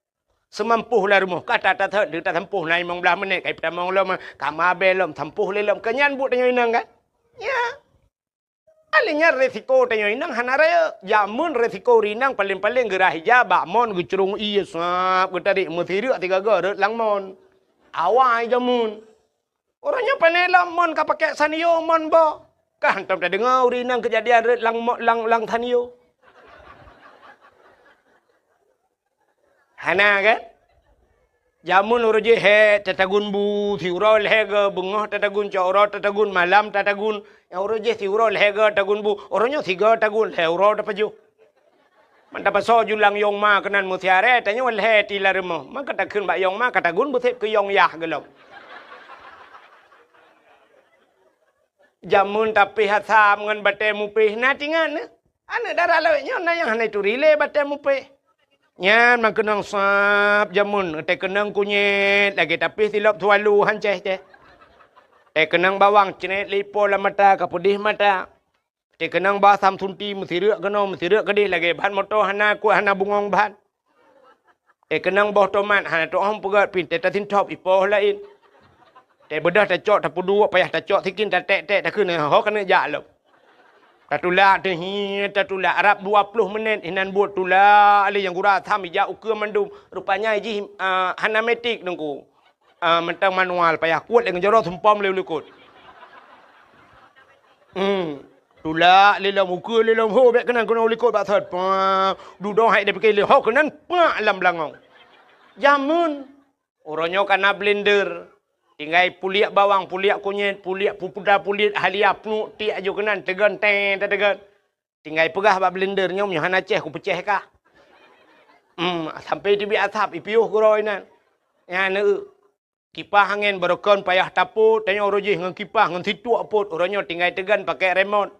Seumampôh lam rumoh, ka ta-, ta-, ta-, tasampôh na limong blaih menit, ka ipeutamong lom, ka mabée lom, sampôh lé lom. Keu nyan buet tanyoe inong kan? Ya. Aléh nyan resiko tanyoe inong hana rayeuk. Jameun resiko ureuëng inong paleng-paleng geurhah ija bak mon geucrông ié sab geutarék meusireuk sigaga rot lam mon. Awai jameun. Uroe nyoe pane lom mon ka pakai sanio mon boh. Ka hantom tadeungoe ureuëng inong keujadian rot lam mo-, lam, lam sanio. Hana kan? Jameun uroe jih hék tatagun bu, siuroe lhée goe, beungoh tatagun, cok uroe tatagun, malam tatagun. Nyang uroe jih siuroe lhée goe tagun bu, uroe nyoe sigoe tagun, lhée uroe tapajoh. Man tapasoe ju lam yong ma keunan meusiarée, tanyoe lhée ti lam rumoh. Man ka takheun bak yong ma, ka tagun beuséb keu yong yah gohlom. Jameun tapéh asam ngon batée mupéh na tingat nyoe. Aneuk dara lawét nyoe na nyang hana ituri lé batée mupéh. Nyan meukeunong sab jameun, teukeunong kunyét lagée tapéh silop sualu hancéh céh. Teukeunong bawang cret lé ipo lam mata ka peudeh mata. Teukeunong bak asam sunti meusireuk keunoe meusireuk keudeh lagée ban moto hana kuat hana bungong ban. Teukeunong boh tomat hana teuôh peugét pih teuh tasintop ipoh laén. Teubeudôh tacok tapeuduek payah tacok sikin taték-ték takheun ho keuneuk jak lom. Tatulak teuh hi tatulak rab dua ploh menit hinan buet tulak lé nyang gura asam ijak ukeue mandum. Rupanya jih, ah, hana metik teungku. Ah, mantong manual payah kuet lé ngon jaroe sumpom lé u likot. Hmm. Tulak lé lom ukeue lé lom ho bék keunan keunoe u likot bak thot. Pah, dudoe hai dipike lé ho keunan pak lam beulangong. Jameun. Uroe nyoe ka na blender. Tinggai puliek bawang, puliek kunyét, puliek pupuda, puliek halia, pnuek tiek aju keunan teugon tée tateugon. Tinggai peugah bak blender nyoe meunyoe hana céh kupeucéh kah. Hmm, sampai teubiet asap ipiôh keudroe inan. Nyan eu. Kipah angén barokon payah tapot, tanyoe uroe jih ngon kipah ngon situek pot, uroe nyoe tinggai teugon pakai remot.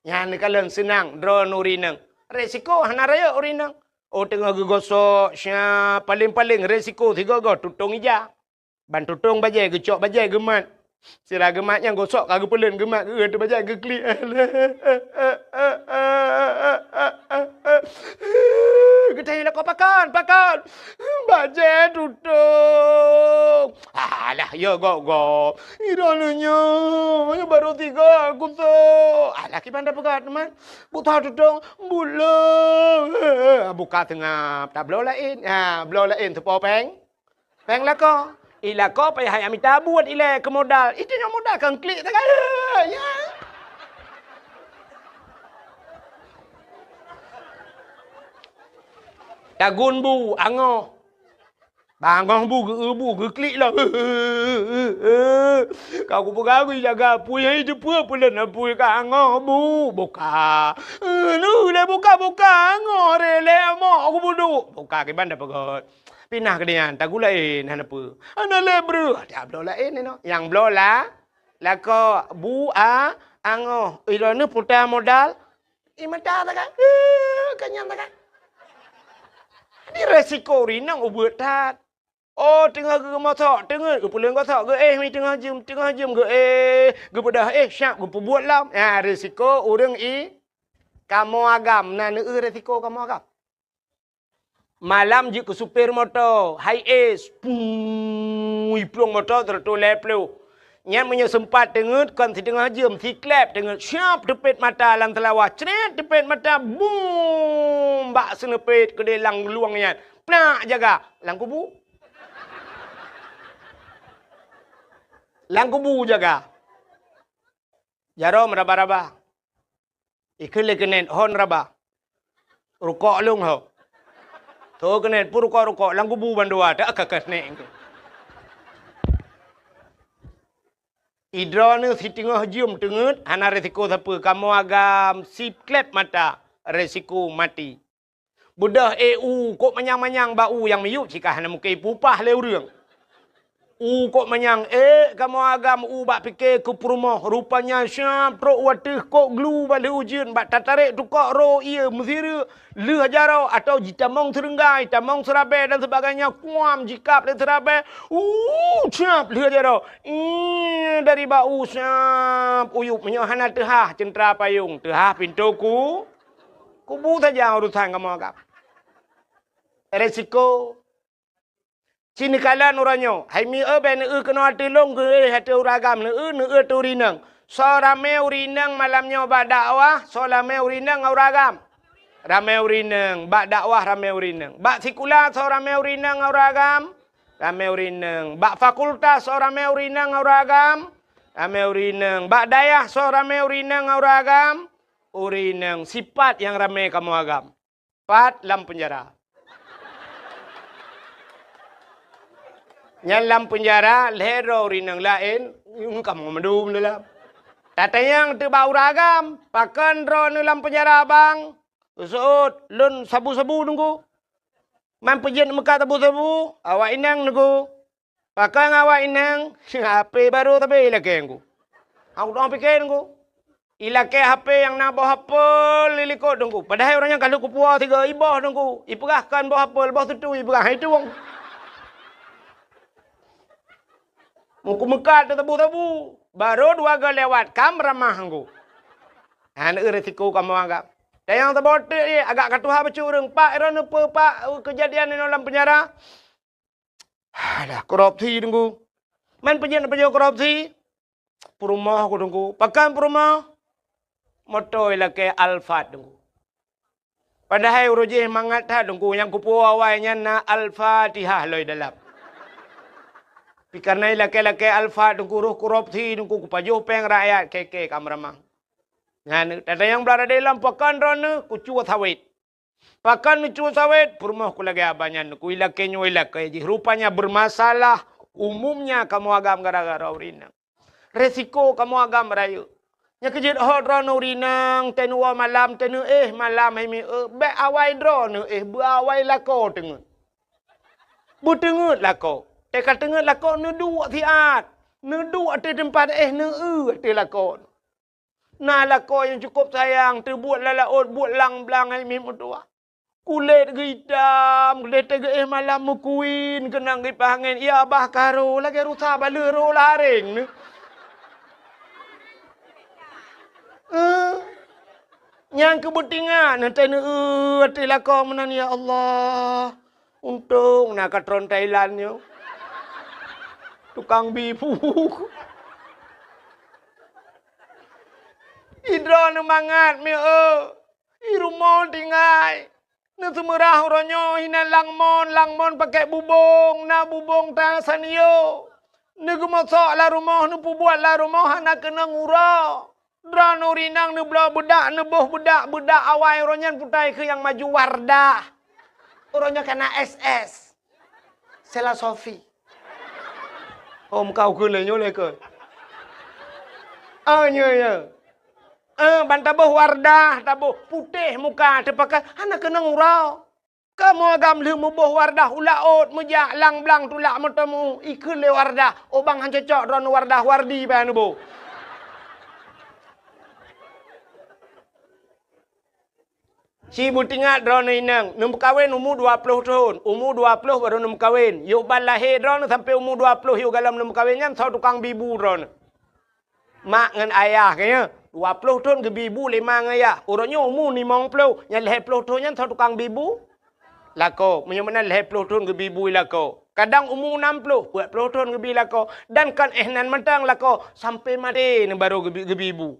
Nyan neukalon seunang droeneuh ureuëng inong. Resiko hana rayeuk ureuëng inong. Oh teungoh geugosok, sya, paleng-paleng resiko sigoe-goe tutong ija. Ban tutong bajée geucok bajée geumat. Sira geumat nyang gosok ka geupeuleuen geumat geueu teuh bajée geuklik. Geutanyoe lakoe pakon, pakon. Bajée tutong. Alah, ya gok-gok. Droeneuh nyoe, nyoe barô tiga kusok. Alah, kiban tapeugah teuma. Buta tutong, bulo. Buka seungab, tabloe laén. Ha, bloe laén teupo péng. Péng lakoe. Ih, lakoe payah mita buet ilée keu modal. Itu nyoe modal keu klik sagai. Ya. Tagun bu, angoh. Bangoh bu, geu bu, geuklik lah. Ka kupeugah gui jaga apui, hai teupeue peulon apui ka angoh bu. Buka. Nu lé buka, buka angoh re lé amok kubudu. Buka kiban dah peugah. Pinah keu nyan, tagun laén hana peue. Hana lé breuh, tabloe laén inoe. Nyang bloe la, lakoe bu a angoh. Ilôn ni puta modal. I mata taga. Ka nyan taga. Ni resiko rinong ubeut that. Oh, teungoh geumosok, teungeut geupuléng gosok, geuéh mi teungoh jeuem, teungoh jeuem geuéh, geubeudoh éh, siap geupeubuet lom. Nyan risiko ureuëng i kamoe agam, na neueu risiko kamoe agam. Malam jeuet keu supir moto, high ace, pui plueng moto seratus lhèe ploh. Nyan meunyoe seumpat teungeut kon siteungoh jeuem, siklep teungeut, siap teupet mata lam seulawah, cret teupet mata, bum! Bak seuneupet keudeh lam lueng nyan, plak jaga lam kubu. Lam kubu jaga. Jaroe meuraba-raba. Ikheun lé keuneuk hon raba. Rukok lôn ho. Tho keuneuk pun rukok-rukok lam kubu bandua tak ka keuneuk. Idroeneuh siteungoh jeuem teungeut hana resiko sapeue, kamoe agam siklep mata resiko maté. Beudôh éh u kok manyang-manyang bak u nyang miyueb cit ka hana mungken ipupah lé ureuëng. U kok manyang ék kamoe agam u bak pike keu peurumoh, rupanya siap trok u ateueh kok glu bak lheueh ujeuen bak tatarek tukok ro ié meusireuk lheueh jaroe atau jitamong seureunggai, tamong seurabée dan sebagainya, kuam jikab lé seurabée, u siap lheueh jaroe. Ih, dari bak u siap uyueb meunyoe hana teuhah ceuntra payong, teuhah pintoe ku Kubu saja urusan kamoe agam. Resiko. Ci neukalon uroe nyoe, hai mi eu bèk neueu keunoe ateueh lôn geuéh ateueh ureueng agam, neueu, neueu ateueh ureueng inong. Soe ramé ureueng inong malam nyoe bak dakwah, soe ramé ureueng inong ngon ureueng agam? Ramé ureueng inong. Bak dakwah ramé ureueng inong. Bak sikula soe ramé ureueng inong ngon ureueng agam? Ramé ureueng inong. Bak fakultas soe ramé ureueng inong ngon ureueng agam? Ramé ureueng inong. Bak dayah soe ramé ureueng inong ngon ureueng agam? Ureueng inong. Sipat nyang ramé kamoe agam. Pat lam peunjara. Nyan lam peunjara lhèe droe ureueng inong laén, nyoe kamoe mandum dalam. Tatanyong teuk bak ureueng agam, pakon droeneuh lam peunjara bang? Seuôt, lôn sabu-sabu teungku. Man peujeuet meukat sabu-sabu, awak inong teungku. Pakon awak inong, H P barô sabe ilakée teungku. Aku dong pike teungku. Ilakée H P nyang na boh apel di likot teungku. Padahai ureueng nyan ka lheueh kupuwoe sigoe iboh teungku. Ipeugah kon boh apel, boh sutui ipeugah hai tueng. Muku meukat teusabu-sabu. Barô dua goe lewat, kam ramah teungku. Hana eu resiko kamoe agam. Dan nyang saboh teuk jih, agak ka tuha bacut ureueng. Pak, droeneuh peue, Pak, keujadian inoe lam peunjara? Alah, korupsi teungku. Man peujeuet-peujeuet korupsi? Peurumoh ku teungku. Pakon peurumoh? Moto ilakée Alphard teungku. Padahai uroe jih mangat that teungku, nyang kupuwoe awai nyan na Al-Fatihah lom dalam. Tapi kareuna ilakée-lakée Alphard teungku, roh korupsi teungku, kupajoh péng rakyat, keke ka meuramah. Nyan, tatanyong bak adoe lom, pakon droeneuh? Kucue sawét. Pakon neucue sawét? Peurumoh ku lagée abah nyan, ku ilakée nyoe ilakée jih. Rupanya bermasalah umumnya kamoe agam gara-gara ureueng inong. Resiko kamoe agam rayeuk. Nyang keujeuet hot droeneuh ureueng inong, teuh neuwoe malam, teuh neuéh malam hai mi eu, bék awai droeneuh éh, beu awai lakoe teungeut. Beuteungeut lakoe. Teuh ka teungeut lakoe neuduek siat. Neuduek ateueh teumpat éh, neueu ateueh lakoe. Na lakoe nyang cukôp sayang, teubuet lam laôt, buet lang-blang hai mi meutuwah. Kulét geuitam, kulét teuh geuéh malam meukuin, keunong gipah angén, ya bah ka ro, lagée rusa baleueh ro lam aréng neuh. Eh, nyang keu beutingat, neuntée neueu ateueh lakoe meunan, ya Allah. Untông na katron Thailand nyoe. Tukang bi phu. Idroeneuh mangat mi eu. I rumoh tinggai. Neuseumeurah uroe nyoe hinan langmon, langmon pakèk bubông, na bubông ta sanio. Neugeumosok lam rumoh, neupeubuet lam rumoh hana keunong uroe. Droeneuh ureueng inong neubloe beudak, neuboh beudak, beudak awai uroe nyan putai keu nyang maju Wardah. Uroe nyoe ka na S S. Sela Sofi. Oh, muka ukeue lé nyoe lé keu. Ah, nyoe, nyoe. Eh, ban taboh Wardah, taboh putéh muka, teupakai hana keunong uroe. Kamoe agam lheueh muboh Wardah u laôt, meujak lang-blang tulak meuteumu, ikheun lé Wardah, "Oh bang, han cocok droeneuh Wardah, Wardi bèk neuboh." Ci beutingat droeneuh inong, neumeukawen umu dua ploh thon, umu dua ploh barô neumeukawen. Yôh ban lahé droeneuh sampoe umu dua ploh yôh galom neumeukawen nyan soe tukang bi bu droeneuh. Mak ngon ayah geuh nyan, dua ploh thon geubi bu lé ma ngon ayah. Uroe nyoe umu limong ploh, nyan lhèe ploh thon nyan soe tukang bi bu? Lakoe, meunyoe meunan lhèe ploh thon geubi bu lakoe. Kadang umu nam ploh, peuet ploh thon geubi lakoe. Dan kon éh nan mantong lakoe, sampoe maté neuh barô geubi, geubi bu.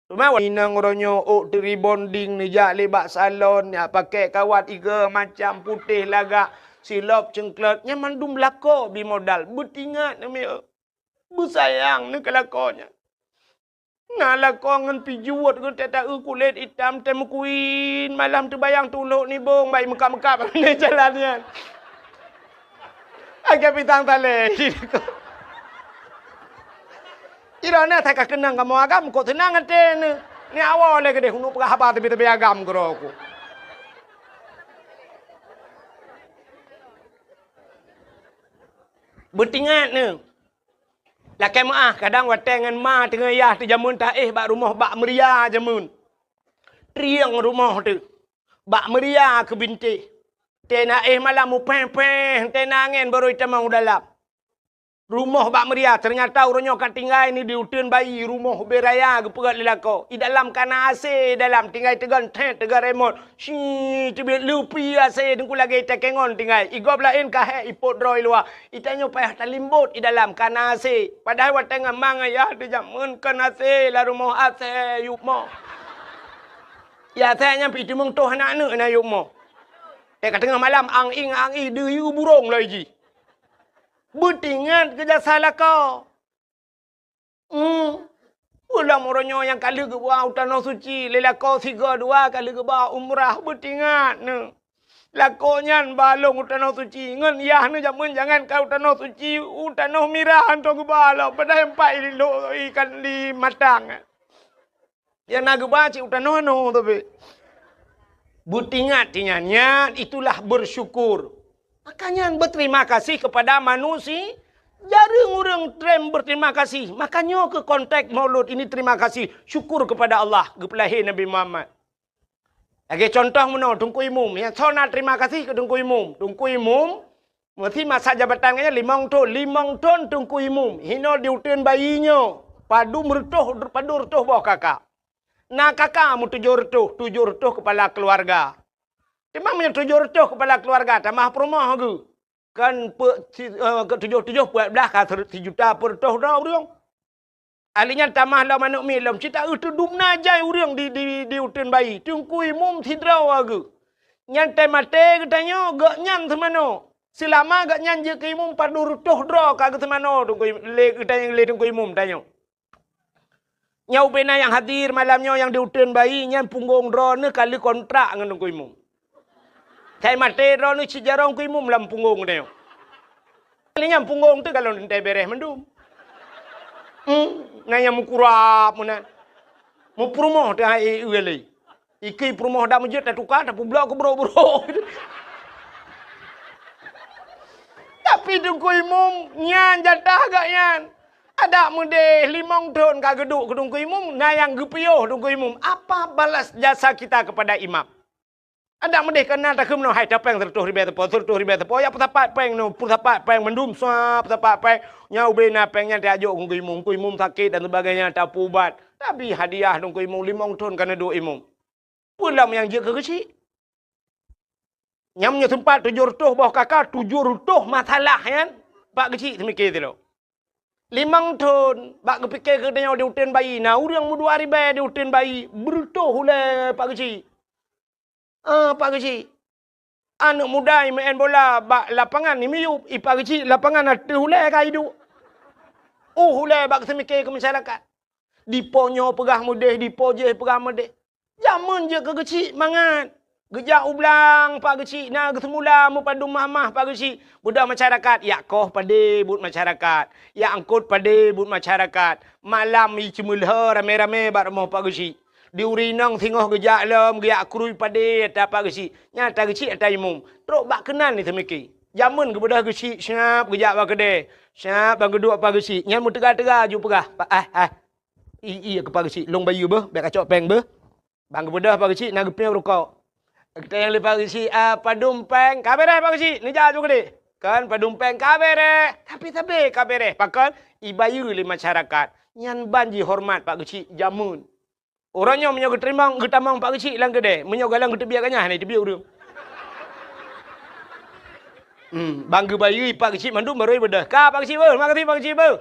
Teuma inong uroe nyoe ôk teu rebonding neujak lé bak salon, jak pakèk kawat igoe macam putéh lagak, silop ceungklot, nyan mandum lakoe bi modal. Beutingat neuh mieu. Beusayang neuh keu lakoe nyan. Na lakoe ngon pijuet geuh teuta-eu kulét itam teuh meukuin, malam teubayang tulok nibong bak meukab-meukab di jalan nyan. Agam pisang talé. Droeneuh that ka keunong kamoe agam, kok seunang até neuh. Ni awai lé keudéh, keuneuk peugah haba teubi-teubi agam keudroe ku. Beutingat neuh. Lakèe meu'ah, kadang watèe ngon ma teungoh yah teuh jameun taéh bak rumoh bak meuria jameun. Trieng rumoh teuh. Bak meuria keu bintéh. Teuh na éh malam mupéh-péh, teuh na angén barô itamong u dalam. Rumoh bak meuria, teunyata uroe nyoe ka tinggai neuh di uteuen bayi, rumoh ubé raya geupeugöt lé lakoe. I dalam ka na AC, i dalam tinggai teugon thét, teugon remote. Shi, teubiet leupi AC teungku lagèe itakèe ngon tinggai. I gob laén ka hék ipot droe i luwa. Itanyoe payah talimbot i dalam ka na AC. Padahai watèe ngon ma ngon yah teuh jameun kon AC lam rumoh AC yub mo. Ya, AC nyan pih teumeung toh aneuk-aneuk na yub mo. Eh, ka teungoh malam ang-ing, ang-ing, deuyue burông lagèe jih. Beutingat keu jasa lakoe. Hmm. Ulôn uroe nyoe nyang ka lheueh geuba u Tanoh Suci, lé lakoe sigoe dua ka lheueh geuba umrah, beutingat neuh. Lakoe nyan ba lôn u Tanoh Suci, ngon yah neuh jameun jangan ka u Tanoh Suci, u Tanoh Mirah hantom geuba lom, padahai empat i lo-, ikan di matang. Nyang na geuba cit u tanoh nyoe tapi. Beutingat nyan, nyan itulah bersyukur. Maka nyan berterima kasih kepada manusia. Jareueng ureueng treb berterima kasih. Maka nyoe keuh konteks Maulud ini terima kasih, syukur kepada Allah, geupeulahé Nabi Muhammad. Lagèe contoh meunoe, Teungku Imum. Nyang soe na terima kasih keu Teungku Imum. Teungku Imum Meusi masa jabatan geuh nyan limong thon, limong thon Teungku Imum. Hinoe di uteuen bayi nyoe, padum reutôh, padum reutôh boh kaka. Na kaka meutujoh reutôh, tujoh reutôh keupala keuluwarga. Teuma meunyoe tujoh reutôh keupala keuluwarga, tamah peurumoh geuh. Kan peuet si-, eh, keu tujoh-tujoh peuet blaih ka seureut sijuta peureutôh droe ureueng. Ahli nyan tamah lom aneuk miet lom, cit taeu teudum na jai ureueng di, di, di uteuen bayi. Teungku Imum sidroe geuh. Nyan teuh maté geutanyoe, gobnyan seumanoe. Seulama gobnyan jeuet keu imum padum reutôh droe ka geuseumanoe Teungku Im-, lé geutanyoe, lé Teungku Imum tanyoe. Nyoe ubé na nyang hadir malam nyoe nyang di uteuen bayi, nyan punggong droeneuh ka lheueh kontrak ngon Teungku Imum. Sai maté droeneuh cit jaroe Teungku Imum lam punggong tanyoe. Lé nyan punggong teuh galon teuntèe bèrèh mandum. Hmm, na nyang meukurab meunan. Meupeurumoh teuh hai e lé. Ikei peurumoh dak meujeuet tatuka, tapeublok keu brok-brok. Tapi Teungku Imum nyan jatah gobnyan. Adak meudeh limong thon ka geuduek keu Teungku Imum, na nyang geupiôh Teungku Imum. Apa balas jasa kita kepada imam? Adak meudeh ka na takheun meunoe, hai tapéng seureutôh ribèe sapo, seureutôh ribèe sapo, ya peusapat péng nyoe, peusapat péng mandum, sua peusapat péng. Nyan ubé na péng nyan tajok keu Teungku Imum, Teungku Imum sakét dan sebagainya, tapeuubat. Tapi hadiah Teungku Imum limong thon ka neuduek Imum. Peue lom nyang jeuet keu geuchik? Nyan meunyoe seumpat tujoh reutôh boh kaka, tujoh reutôh masalah nyan, Pak Geuchik seumiké sidroe. Limong thon, bak geupike keu tanyoe di uteuen bayi, na ureueng meudua ribèe di uteuen bayi, beureutôh ulèe Pak Geuchik. Ah, Pak Geuchik. Aneuk muda imeu'en bola bak lapangan, imiyup, i Pak Geuchik lapangan ateueh ulèe ka iduek. Uh, ulèe bak geuseumiké keu masyarakat. Dipo nyoe peugah meudeh, dipo jéh peugah meudeh. Jameun jeuet keu geuchik mangat. Geujak u blang Pak Geuchik na geuseumula meupadum mah-mah Pak Geuchik. Beudôh masyarakat, yak koh padé buet masyarakat, yak eungkôt padé buet masyarakat. Malam i ceumeulhô ramé-ramé bak rumoh Pak Geuchik. Di ureueng inong singoh geujak lom, geujak krui padé ata Pak Geuchik. Nyan ata geuchik ata imum. Trok bak keunan i seumiké. Jameun geubeudôh geuchik, siap geujak bak keudè. Siap ban geuduek Pak Geuchik. Nyan meuteuga-teuga ju peugah, "Pak, ah, ah." "I, i, keu Pak Geuchik, lôn bayeue beuh, bèk kacok péng beuh." Ban geubeudôh Pak Geuchik na geupiôh rukok. Geutanyong lé Pak Geuchik, "Ah, padum péng?" "Ka béréh, Pak Geuchik." "Neujak aju keudéh." Kan padum péng ka béréh. Tapi sabé ka béréh. Pakon? Ibayeue lé masyarakat. Nyan ban jihoreumat Pak Geuchik jameun. Uroe nyoe meunyoe geuteurimong, geutamong Pak Geuchik lam keudè, meunyoe galeng geuteubiet ganyah, hana jiteubiet ureueng. Hmm, ban geubayeue Pak Geuchik mandum barô ibeudoh. "Ka Pak Geuchik beuh, makasih Pak Geuchik beuh."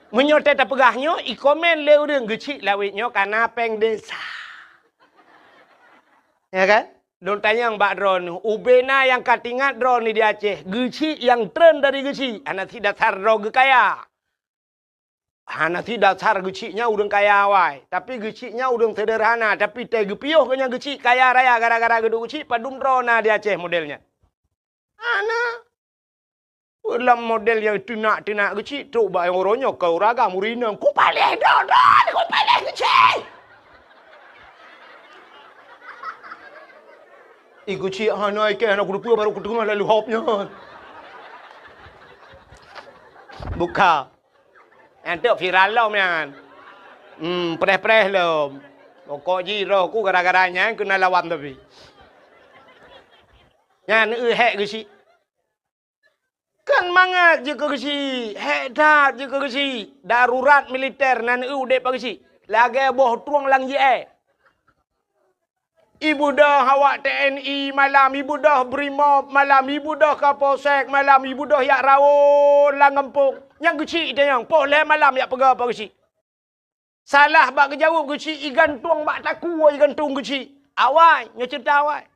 Meunyoe teuh tapeugah nyoe, ikomen lé ureueng, "Geuchik lawét nyoe kana péng desa." Ya kan? Lôn tanyong bak droeneuh, ubé na nyang ka teuingat droeneuh di Aceh, Geuchik nyang treun dari Geuchik, hana sit dasar droe geukaya. Hana sit dasar Geuchik nyan ureueng kaya awai, tapi Geuchik nyan ureueng seuderhana, tapi teuh geupiôh geuh nyan Geuchik kaya raya gara-gara geuduek Geuchik, padum droe na di Aceh model nyan. Hana. Lam model nyang teunak-teunak Geuchik, trok bak nyang uroe nyoe ka ureueng agam ureueng inong, "Kupaléh droe, droe, kupaléh Geuchik!" Ih, Geuchik hana ikée, hana kuteupeu, barô kuteungoh lalu hop nyan. Buka. Nyan teuk viral lom nyan. Hmm, preh-preh lom. Pokok jih roh ku gara-gara nyan keuna lawan tapi. Nyan, eu, hék Geuchik. Kan mangat jih keu Geuchik, hék that jih keu Geuchik. Darurat militer nan eu udép Pak Geuchik. Lagée boh trueng lam jih éh. Ibeudôh awak T N I malam, ibeudôh Brimob malam, ibeudôh Kapolsek malam, ibeudôh jak rawon lam gampông. Nyang Geuchik itanyong, poh lhée malam jak peugah Pak Geuchik. Salah bak geujaweueb Geuchik, igantung bak takue igantung Geuchik. Awai, nyoe ceurita awai.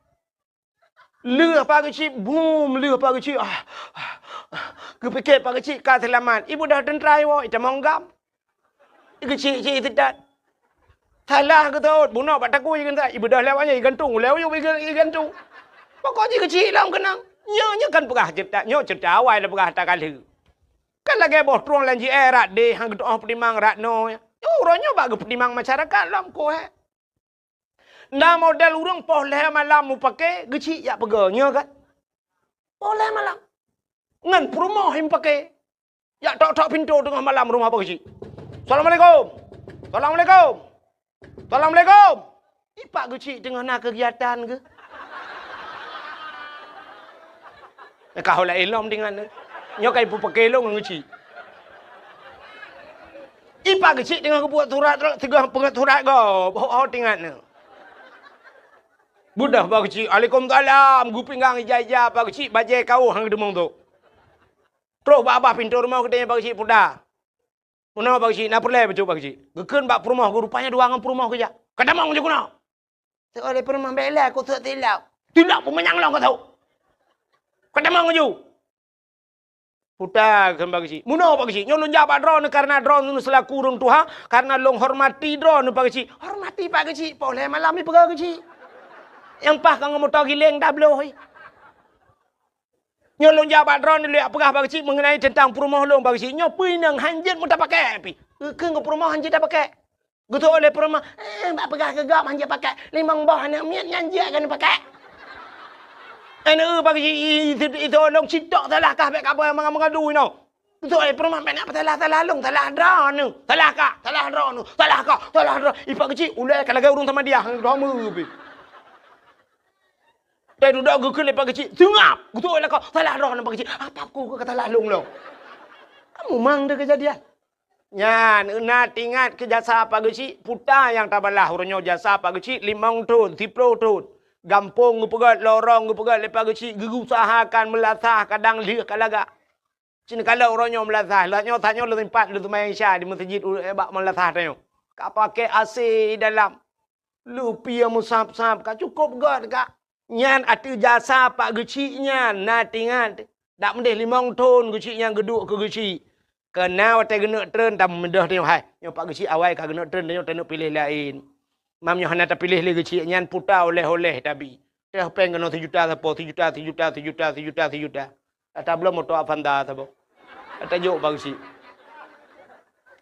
Lheueh Pak Geuchik, bum, lheueh Pak Geuchik, ah, ah, ah. Geupike Pak Geuchik ka seulamat. Ibeudôh teuntra iwoe, itamong gam. Geuchik-chik seudat. Salah geutot, bunoe bak takue igantung. Ibeudôh lewat nyan, igantung, lewat nyan, iga-, igantung. Pokok jih Geuchik lom keunong. Nyoe, nyoe kan peugah ceurita, nyoe ceurita awai lôn peugah ata ka lheueh. Kan lagée boh trueng lam jih éh, rot deh, han geutu'oh peutimang rot noe. Uroe nyoe bak geupeutimang masyarakat lom, koh, hék. Na model ureueng poh lhée malam mupake, Geuchik jak peugah, nyoe kan? Poh lhée malam. Ngon peurumoh mupake. Jak tok-tok pintoe teungoh malam rumoh Pak Geuchik. "Assalamualaikum. Assalamualaikum. Assalamualaikum." Ih, Pak Geuchik teungoh na keugiatan geuh. Ka ho laén lom tingat nyoe. Nyoe ka ipeupaké lôn ngon Geuchik. Ih, Pak Geuchik teungoh geubuet surat, teungoh peungeut surat gob. Ho, ho tingat nyoe. Beudôh Pak Geuchik, "Waalaikumsalam." Geupinggang ija-ija Pak Geuchik, bajée kawöh han geuteumong tu. Trok bak babah pintoe rumoh geutanyong Pak Geuchik, "Puta, meunoe Pak Geuchik, na peureulée bacut Pak Geuchik?" Geukheun bak peurumoh geuh, rupanya dua ngon peurumoh geujak. "Katamong ju keunoe!" Teuh lé peurumoh, "Bék lé, kuteuek tilok." "Tilok peumanyang lom kuteuek. Katamong ju!" "Puta," kheun Pak Geuchik. "Meunoe Pak Geuchik, nyoe lôn jak bak droeneuh kareuna droeneuh seulaku ureueng tuha, kareuna lôn hormati droeneuh Pak Geuchik." "Hormati Pak Geuchik, poh lhée malam ipeugah Geuchik. Nyang paih ka ngon moto giléng tabloh." Nyoe lôn jak bak droeneuh lôn jak peugah Pak Geuchik meungenai teuntang peurumoh lôn Pak Geuchik. Nyoe peue inong han jeuet meutapakée pih. Keu peurumoh han jeuet tapakée. Geutôk lé peurumoh, "Eh, bak peugah keu gob han jeuet pakée. Limong boh aneuk miet nyan jeuet keu neupakée." Aneuk Pak Geuchik, i, i, i, itôh lôn sitok salah kah bék kaboh manga-manga dui nyoe. Geutôk lé peurumoh, "Bék na peusalah-salah lôn, salah droeneuh. Salah kah, salah droeneuh. Salah kah, salah droe." Ih, Pak Geuchik, ulée ka lagée ureueng samadiyah, droe meu pih. Teuh dudoe geukheun lé Pak Geuchik, "Seungab!" Geutôk lé lakoe, "Salah droeneuh Pak Geuchik." "Apa ku ka salah lôn lom?" Kamu mang deuh keujadian. Nyan, na teuingat keu jasa Pak Geuchik, puta nyang tabalah uroe nyoe jasa Pak Geuchik limong thon, siplôh thon. Gampông geupeugét, lorong geupeugét lé Pak Geuchik, geuusahakan meulasah kadang lheueh ka lagak. Cit neukalon uroe nyoe meulasah, lheueh nyoe, tanyoe lôn simpat lôn seumayang Isya di meuseujid u-, eh, bak meulasah tanyoe. Ka paké A C dalam. Lupie meusab-sab ka cukôp gét ka. Nyan ateueh jasa Pak Geuchik nyan, na teuingat. Dak meudeh limong thon Geuchik nyan geuduek keu Geuchik. Keunan watée geuneuk treun, tameudeh tanyoe hai. Nyoe Pak Geuchik awai ka geuneuk treun, tanyoe taneuk piléh laén. Mam nyoe hana tapiléh lé Geuchik nyan puta oleh-oleh tabi. Teuh péng keunoe sijuta sapo, sijuta, sijuta, sijuta, sijuta, sijuta. Ata bloe moto Avanza saboh. Ata jok Pak Geuchik.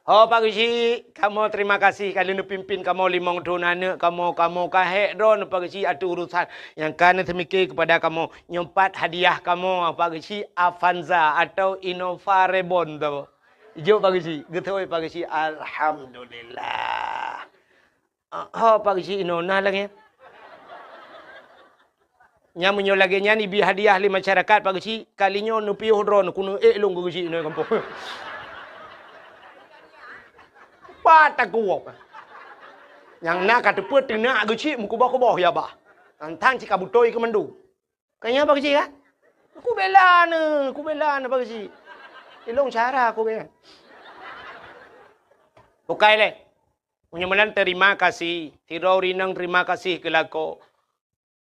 Ho Pak Geuchik, kamoe terima kasih ka lheueh neupimpin kamoe limong thon aneuk kamoe, kamoe ka hék droeneuh Pak Geuchik ateueh urusan nyang ka neuseumiké keupada kamoe. Nyoe pat hadiah kamoe Pak Geuchik Avanza atau Innova Reborn saboh. Jok Pak Geuchik, geutôi Pak Geuchik, alhamdulillah. Ah, ho Pak Geuchik inoe na lagée. Nyan meunyoe lagée nyan ibi hadiah lé masyarakat Pak Geuchik, kali nyoe neupiôh droe neukeuneuk ék lôn keu Geuchik nyoe gampông. Pat takue. Nyang na ka teupeu teunak Geuchik meukuboh-kuboh ya bah. Tantang cit ka beutôi keu mandum. Ka nyan Pak Geuchik kan? Kubela neuh, kubela neuh Pak Geuchik. Ilong cara aku kan. Bukai lé. Meunyoe meunan terima kasih. Sidroe ureueng inong terima kasih keu lakoe.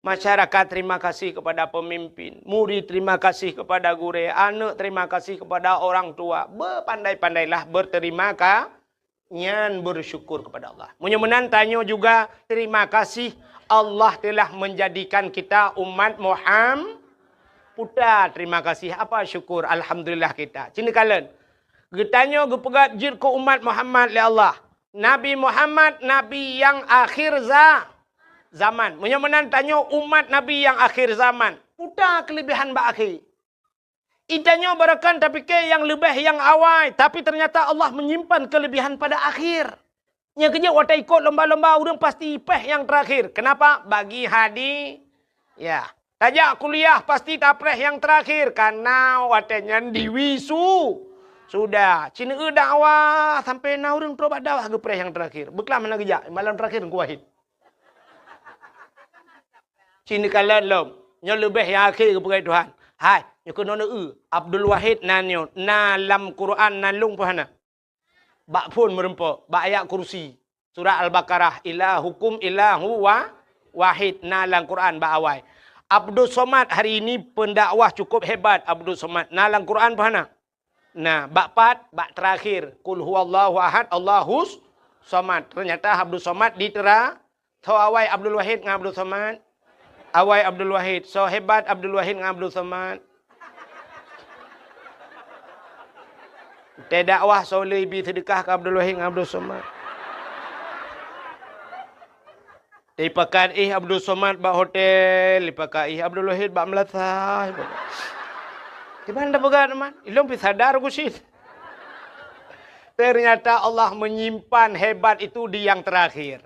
Masyarakat terima kasih kepada pemimpin, murid terima kasih kepada gurée, aneuk terima kasih kepada orang tua. Bepandai-pandailah berterima ka-, nyan bersyukur kepada Allah. Meunyoe meunan tanyoe juga terima kasih Allah telah menjadikan kita umat Muhammad. Puta terima kasih, apa syukur, alhamdulillah kita. Cina kalen. Geutanyoe geupeugah jeuet keu umat Muhammad lé Allah. Nabi Muhammad, nabi nyang akhir za-, zaman. Meunyoe meunan tanyoe umat nabi nyang akhir zaman, peue keulebihan bak akhé? Geutanyoe barokon tapike nyang leubeh nyang awai, tapi ternyata Allah menyimpan keulebihan pada akhir. Nyang keujeuet watée ikot lomba-lomba ureuëng pasti péh nyang terakhir. Kenapa? Bagi hadi-, ya. Tajak kuliah pasti tapreh nyang terakhir, karena watée nyan diwisu-, sudah. Cina dakwah sampai na ureuëng trok bak dakwah geupreh nyang terakhir. Beuklam hana geujak, malam terakhir Teungku Wahid. Cina kalon lom. Nyoe leubeh nyang akhé geupeugah Tuhan. Hai, nyoe keunoe neu-eu, Abdul Wahid na nyoe, na lam Quran na lôn peuhana. Bak phon meurumpok, bak ayat kursi. Surat Al-Baqarah, "Ilahukum ilahu wa-, wahid," na lam Quran bak awai. Abdus Somad hari ini pendakwah cukup hebat Abdus Somad. Na lam Quran peuhana? Na, bak pat, bak terakhir. Qul huwallahu ahad, Allahus Somad. Ternyata Abdus Somad ditera-, Tho awai Abdul Wahid ngon Abdul Somad. Awai Abdul Wahid. Soe hebat Abdul Wahid ngon Abdul Somad. Teudakwah soe le ibi seudeukah keu Abdul Wahid ngon Abdul Somad. Dipakat ih Abdul Somad bak hotel, dipakat ih Abdul Wahid bak meulasah. Kiban tapeugah teuma, ilong pi sadar ku sit. Ternyata Allah menyimpan hebat itu di yang terakhir.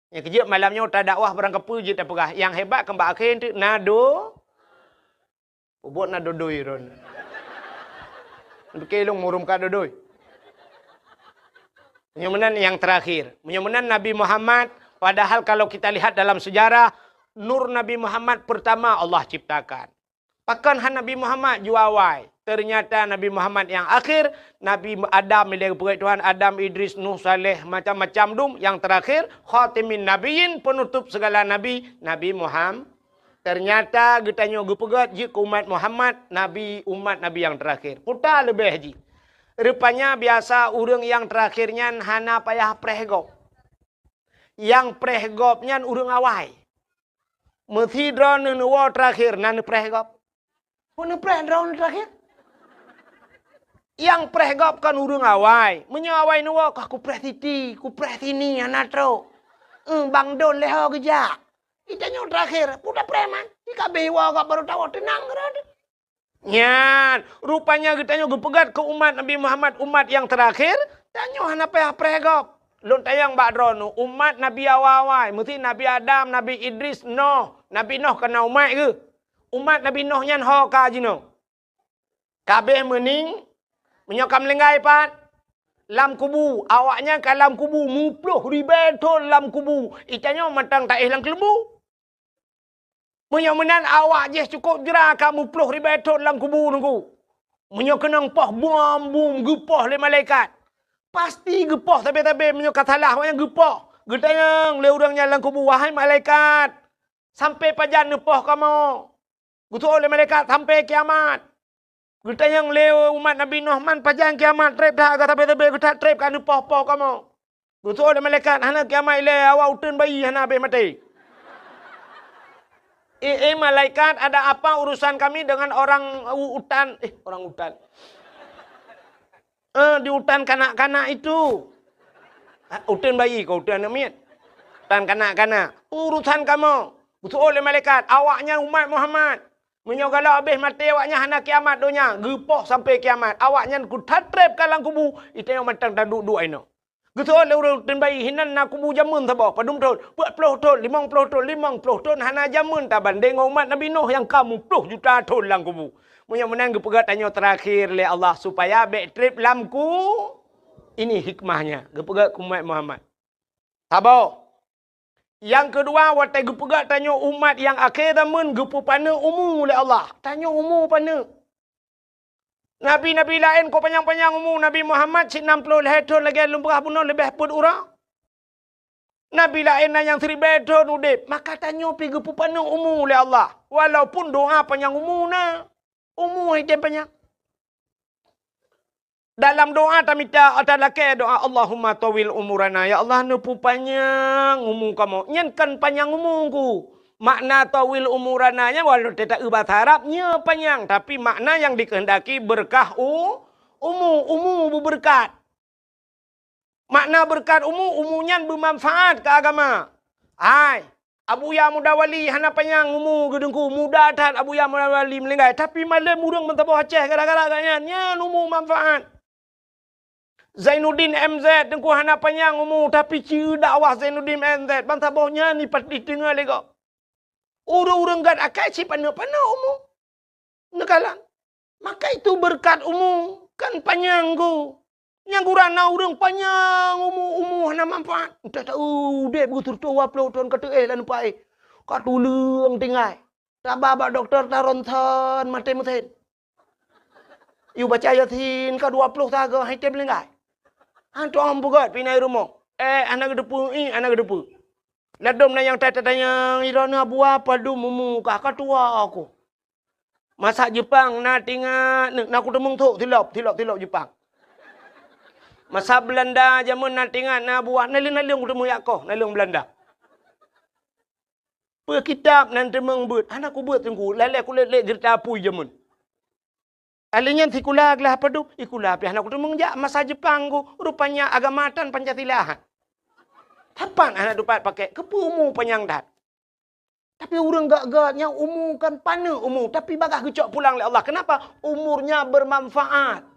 Nyang keujeuet malam nyoe tadakwah barang kapeue jeuet tapeugah, nyang hebat kan bak akhé teuk na do-, ubot na dodoi ron. Pike lôn murum ka dodoi. Meunyoe meunan nyang terakhir. Meunyoe meunan Nabi Muhammad, padahal kalau kita lihat dalam sejarah, nur Nabi Muhammad pertama Allah ciptakan. Pakon han Nabi Muhammad ju awai? Ternyata Nabi Muhammad nyang akhir, Nabi Adam ilée geupeugét Tuhan, Adam, Idris, Nuh, Saleh, macam-macam dum. Nyang terakhir, khatimin nabiyyin, penutup segala nabi, Nabi Muhammad. Ternyata geutanyoe geupeugét jeuet keu umat Muhammad, nabi, umat nabi nyang terakhir. Peue leubeh jih. Rupanya biasa ureuëng nyang terakhir nyan hana payah preh gob. Nyang preh gob nyan ureuëng awai. Meusidroe neuwoe terakhir na neupreh gob. Peue neupreh droeneuh terakhir? Nyang preh gob kon ureuëng awai. Meunyoe awai neuwoe, kah kupreh siti, kupreh sini, hana trok. Eh, bang don lé ho geujak. Geutanyoe terakhir, peue tapreh man. Jika beh woe gob baru tawoe teunang keudroe. Nyan, rupanya geutanyoe geupeugét keu umat Nabi Muhammad, umat nyang terakhir, tanyoe hana payah preh gob. Lôn tanyong bak droeneuh, umat Nabi awai-awai, meusti Nabi Adam, Nabi Idris, Noh. Nabi Noh ka na umat geuh. Umat Nabi Noh nyan ho ka jinoe. Ka abéh meuning, meunyoe ka meulinggai pat, lam kubu, awaknyan ka lam kubu, muploh ribée thon lam kubu. Geutanyoe mantong taéh lam keuleumbu. Meunyoe meunan awak jih cukôp jra ka muploh ribée thon lam kubu Teungku. Meunyoe keunong poh bom-bom geupoh lé malaikat. Pasti geupoh sabe-sabe meunyoe ka salah awaknyan geupoh. Geutanyong lé ureuëng nyan lam kubu, "Wahai malaikat, sampai pajan neupoh kamoe?" Geuseuôt lé malaikat, "Sampai kiamat." Geutanyong lé umat Nabi Noh, "Man pajan kiamat treb that, ka sabe-sabe geutat treb ka neupoh-poh kamoe?" Geuseuôt lé malaikat, "Hana kiamat ilée, awak uteuen bayi hana abéh maté." Eh, eh, malaikat, ada apa urusan kami dengan orang u-, utan, eh, orang utan. Eh, di utan kanak-kanak itu. Ah, uteuen bayi keu uteuen aneuk miet. Utan kanak-kanak. Urusan kamoe. Geuseuôt lé malaikat, awaknyan umat Muhammad. Meunyoe galak abéh maté awaknyan hana kiamat donya, geupoh sampai kiamat. Awaknyan kuthat treb ka lam kubu, geutanyoe mantong taduek-duek inoe. Geuseuôt lé ureuëng teumbai hinan na kubu jameun saboh, padum thon, peuet ploh thon, limong ploh thon, limong ploh thon hana jameun tabandéng ngon umat Nabi Nuh nyang ka muploh juta thon lam kubu. Meunyoe meunan geupeugah tanyoe teurakhé lé Allah supaya bék treb lam ku-, ini hikmahnya geupeugah keu umat Muhammad. Saboh. Nyang keudua, watée geupeugah tanyoe umat nyang akhé zaman geupeupaneuk umu lé Allah. Tanyoe umu paneuk. Nabi-nabi laén ka panyang-panyang umu, Nabi Muhammad cit nam ploh lhée thon lagée lôn peugah bunoe leubeh peuet uroe. Nabi laén na nyang siribée thon udeb, maka tanyoe pih geupeupaneuk umu lé Allah. Walaupun doa panyang umu na, umu hidéh panyang. Dalam doa tamita, talakée doa, "Allahumma tawil umurana." Ya Allah, neupeupanyang umu kamoe. Nyan kan panyang umu ku. Makna tawil umurana nyan walau teuta bahasa Arab, nyoe panyang, tapi makna nyang dikehendaki berkah u-, umu, umu beubeureukat. Makna beureukat umu, umu nyan beumanfaat keu agama. Hai, Abuya Muda Wali hana panyang umu geudeungku, muda that Abuya Muda Wali meuninggai, tapi malem ureuëng meusaboh Aceh gara-gara gobnyan, nyan umu manfaat. Zainuddin M Z teungku hana panyang umu, tapi ci dakwah Zainuddin M Z ban saboh nyan ipat diteungoh lé gob. Ureuëng-ureuëng gét akai cit paneuk-paneuk umu. Neukalon. Maka itu beureukat umu kan panyang ku. Nyang gura na ureuëng panyang umu, umu hana manfaat. Entah tahu udeb geuturtoe dua ploh thon ka teuéh lam nupai. Ka tuleueng tinggai. Taba bak dokto ta ronsen maté meusén. Yue baca Yasin ka dua ploh sagoe hai tem linggai. Han tuang peugét pih na i rumoh. Eh, hana geuteupeue, ih, hana geuteupeue. Ladom na nyang tatanyong, "Ira na buah padum umu kah ka tuha ku?" Masa Jepang na tingat, na kuteumeung thok tilop, tilop, tilop Jepang. Masa Belanda jameun na tingat na buah, naleueng-naleueng kuteumeung yak koh, naleueng Belanda. Peue kitab nan teumeung beuet, hana kubeuet teungku, lalée kulét-lét jeurita apui jameun. Alèh nyan sikula glah padum, sikula pih hana kuteumeung jak masa Jepang ku, rupanya agama tan Pancasila. Sapat hana tupat pakai, keupeue umu panyang that. Tapi ureuëng gét-gét nyang umu kan paneuk umu, tapi bagaih geucok pulang lé Allah. Kenapa? Umurnya bermanfaat.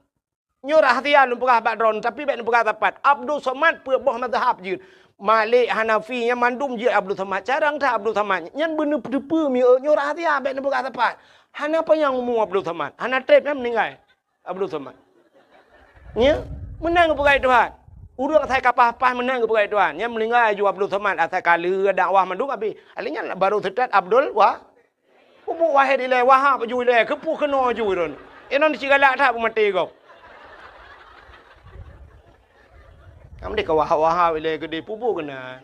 Nyoe rahsia lôn peugah bak droeneuh, tapi bék neupeugah sapat. Abdul Somad peuet boh mazhab jeuet. Malik, Hanafi, nyan mandum jeuet Abdul Somad. Carông that Abdul Somad. Nyan beuneuteupeu mieu nyoe rahsia bék neupeugah sapat. Hana panyang umu Abdul Somad. Hana treb nyan meuninggai Abdul Somad. Nya, meunan geupeugah Tuhan. Ureuëng asai ka paih-paih meunan geupeugah Tuhan. Nyan meuninggai aju Abdul Somad asai ka lheueh dakwah mandum abéh. Alèh nyan baru seutôt Abdul Wa-, Peubuet Wahid ilèe, Wahab ju ilèe, keupeue keunoe ju droen. Inong cit galak that peumaté gob. Kamoe deh ka Wahab-Wahab ilèe keudéh peubuet keunan.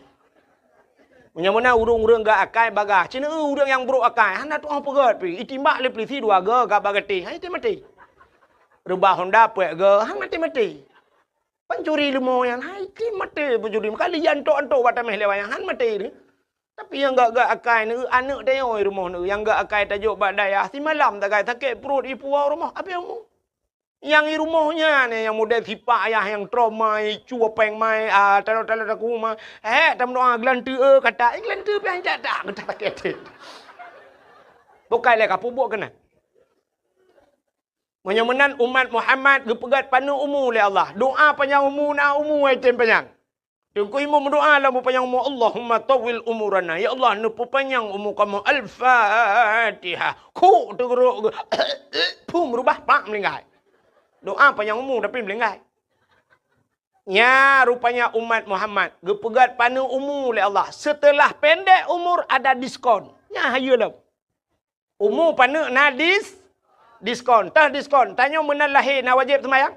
Meunyoe meunan ureuëng-ureuëng gét akai bagaih, cit ureuëng nyang brok akai, hana tuoh peugét pih, itimbak lé peulisi dua goe gak bak gatéh, hai maté-maté. Reubah honda peuet goe, hai maté-maté. Pancuri leumo nyan, hai maté pancuri, meukalia antok-antok bak taméh lé wayang, hai maté deh. Tapi nyang gét-gét akai neu aneuk tanyoe i rumoh neu, nyang gét akai tajok bak dayah, simalam tagai sakét pruet i puwoe rumoh, abéh umu. Nyang i rumoh nyan nyang model sipak ayah nyang trok mai, cue péng mai, ah, taloe-taloe takue mai. Hék, tameudoa geulanteue, eh, kata, eh, geulanteue pih han jak tak, kata sakét até. Bukai lé ka peubuet keunan. Meunyoe meunan umat Muhammad geupeugét paneuk umu lé Allah. Doa panyang umu na umu ai tem panyang. Teungku Imum meudoa lam peupanyang umu, "Allahumma tawwil umurana." Ya Allah, neupeupanyang umu kamoe. Al-Fatihah. Khuk teugeurok geu-, phum reubah pak meulinggai. Doa panyang umu tapi meulinggai. Nya rupanya umat Muhammad geupeugét paneuk umu lé Allah. Seuteulah pendek umur ada diskon. Nya hayeue lom. Umu paneuk na dis-, diskon. Teuh diskon. Tanyoe meunan lahé na wajéb seumayang?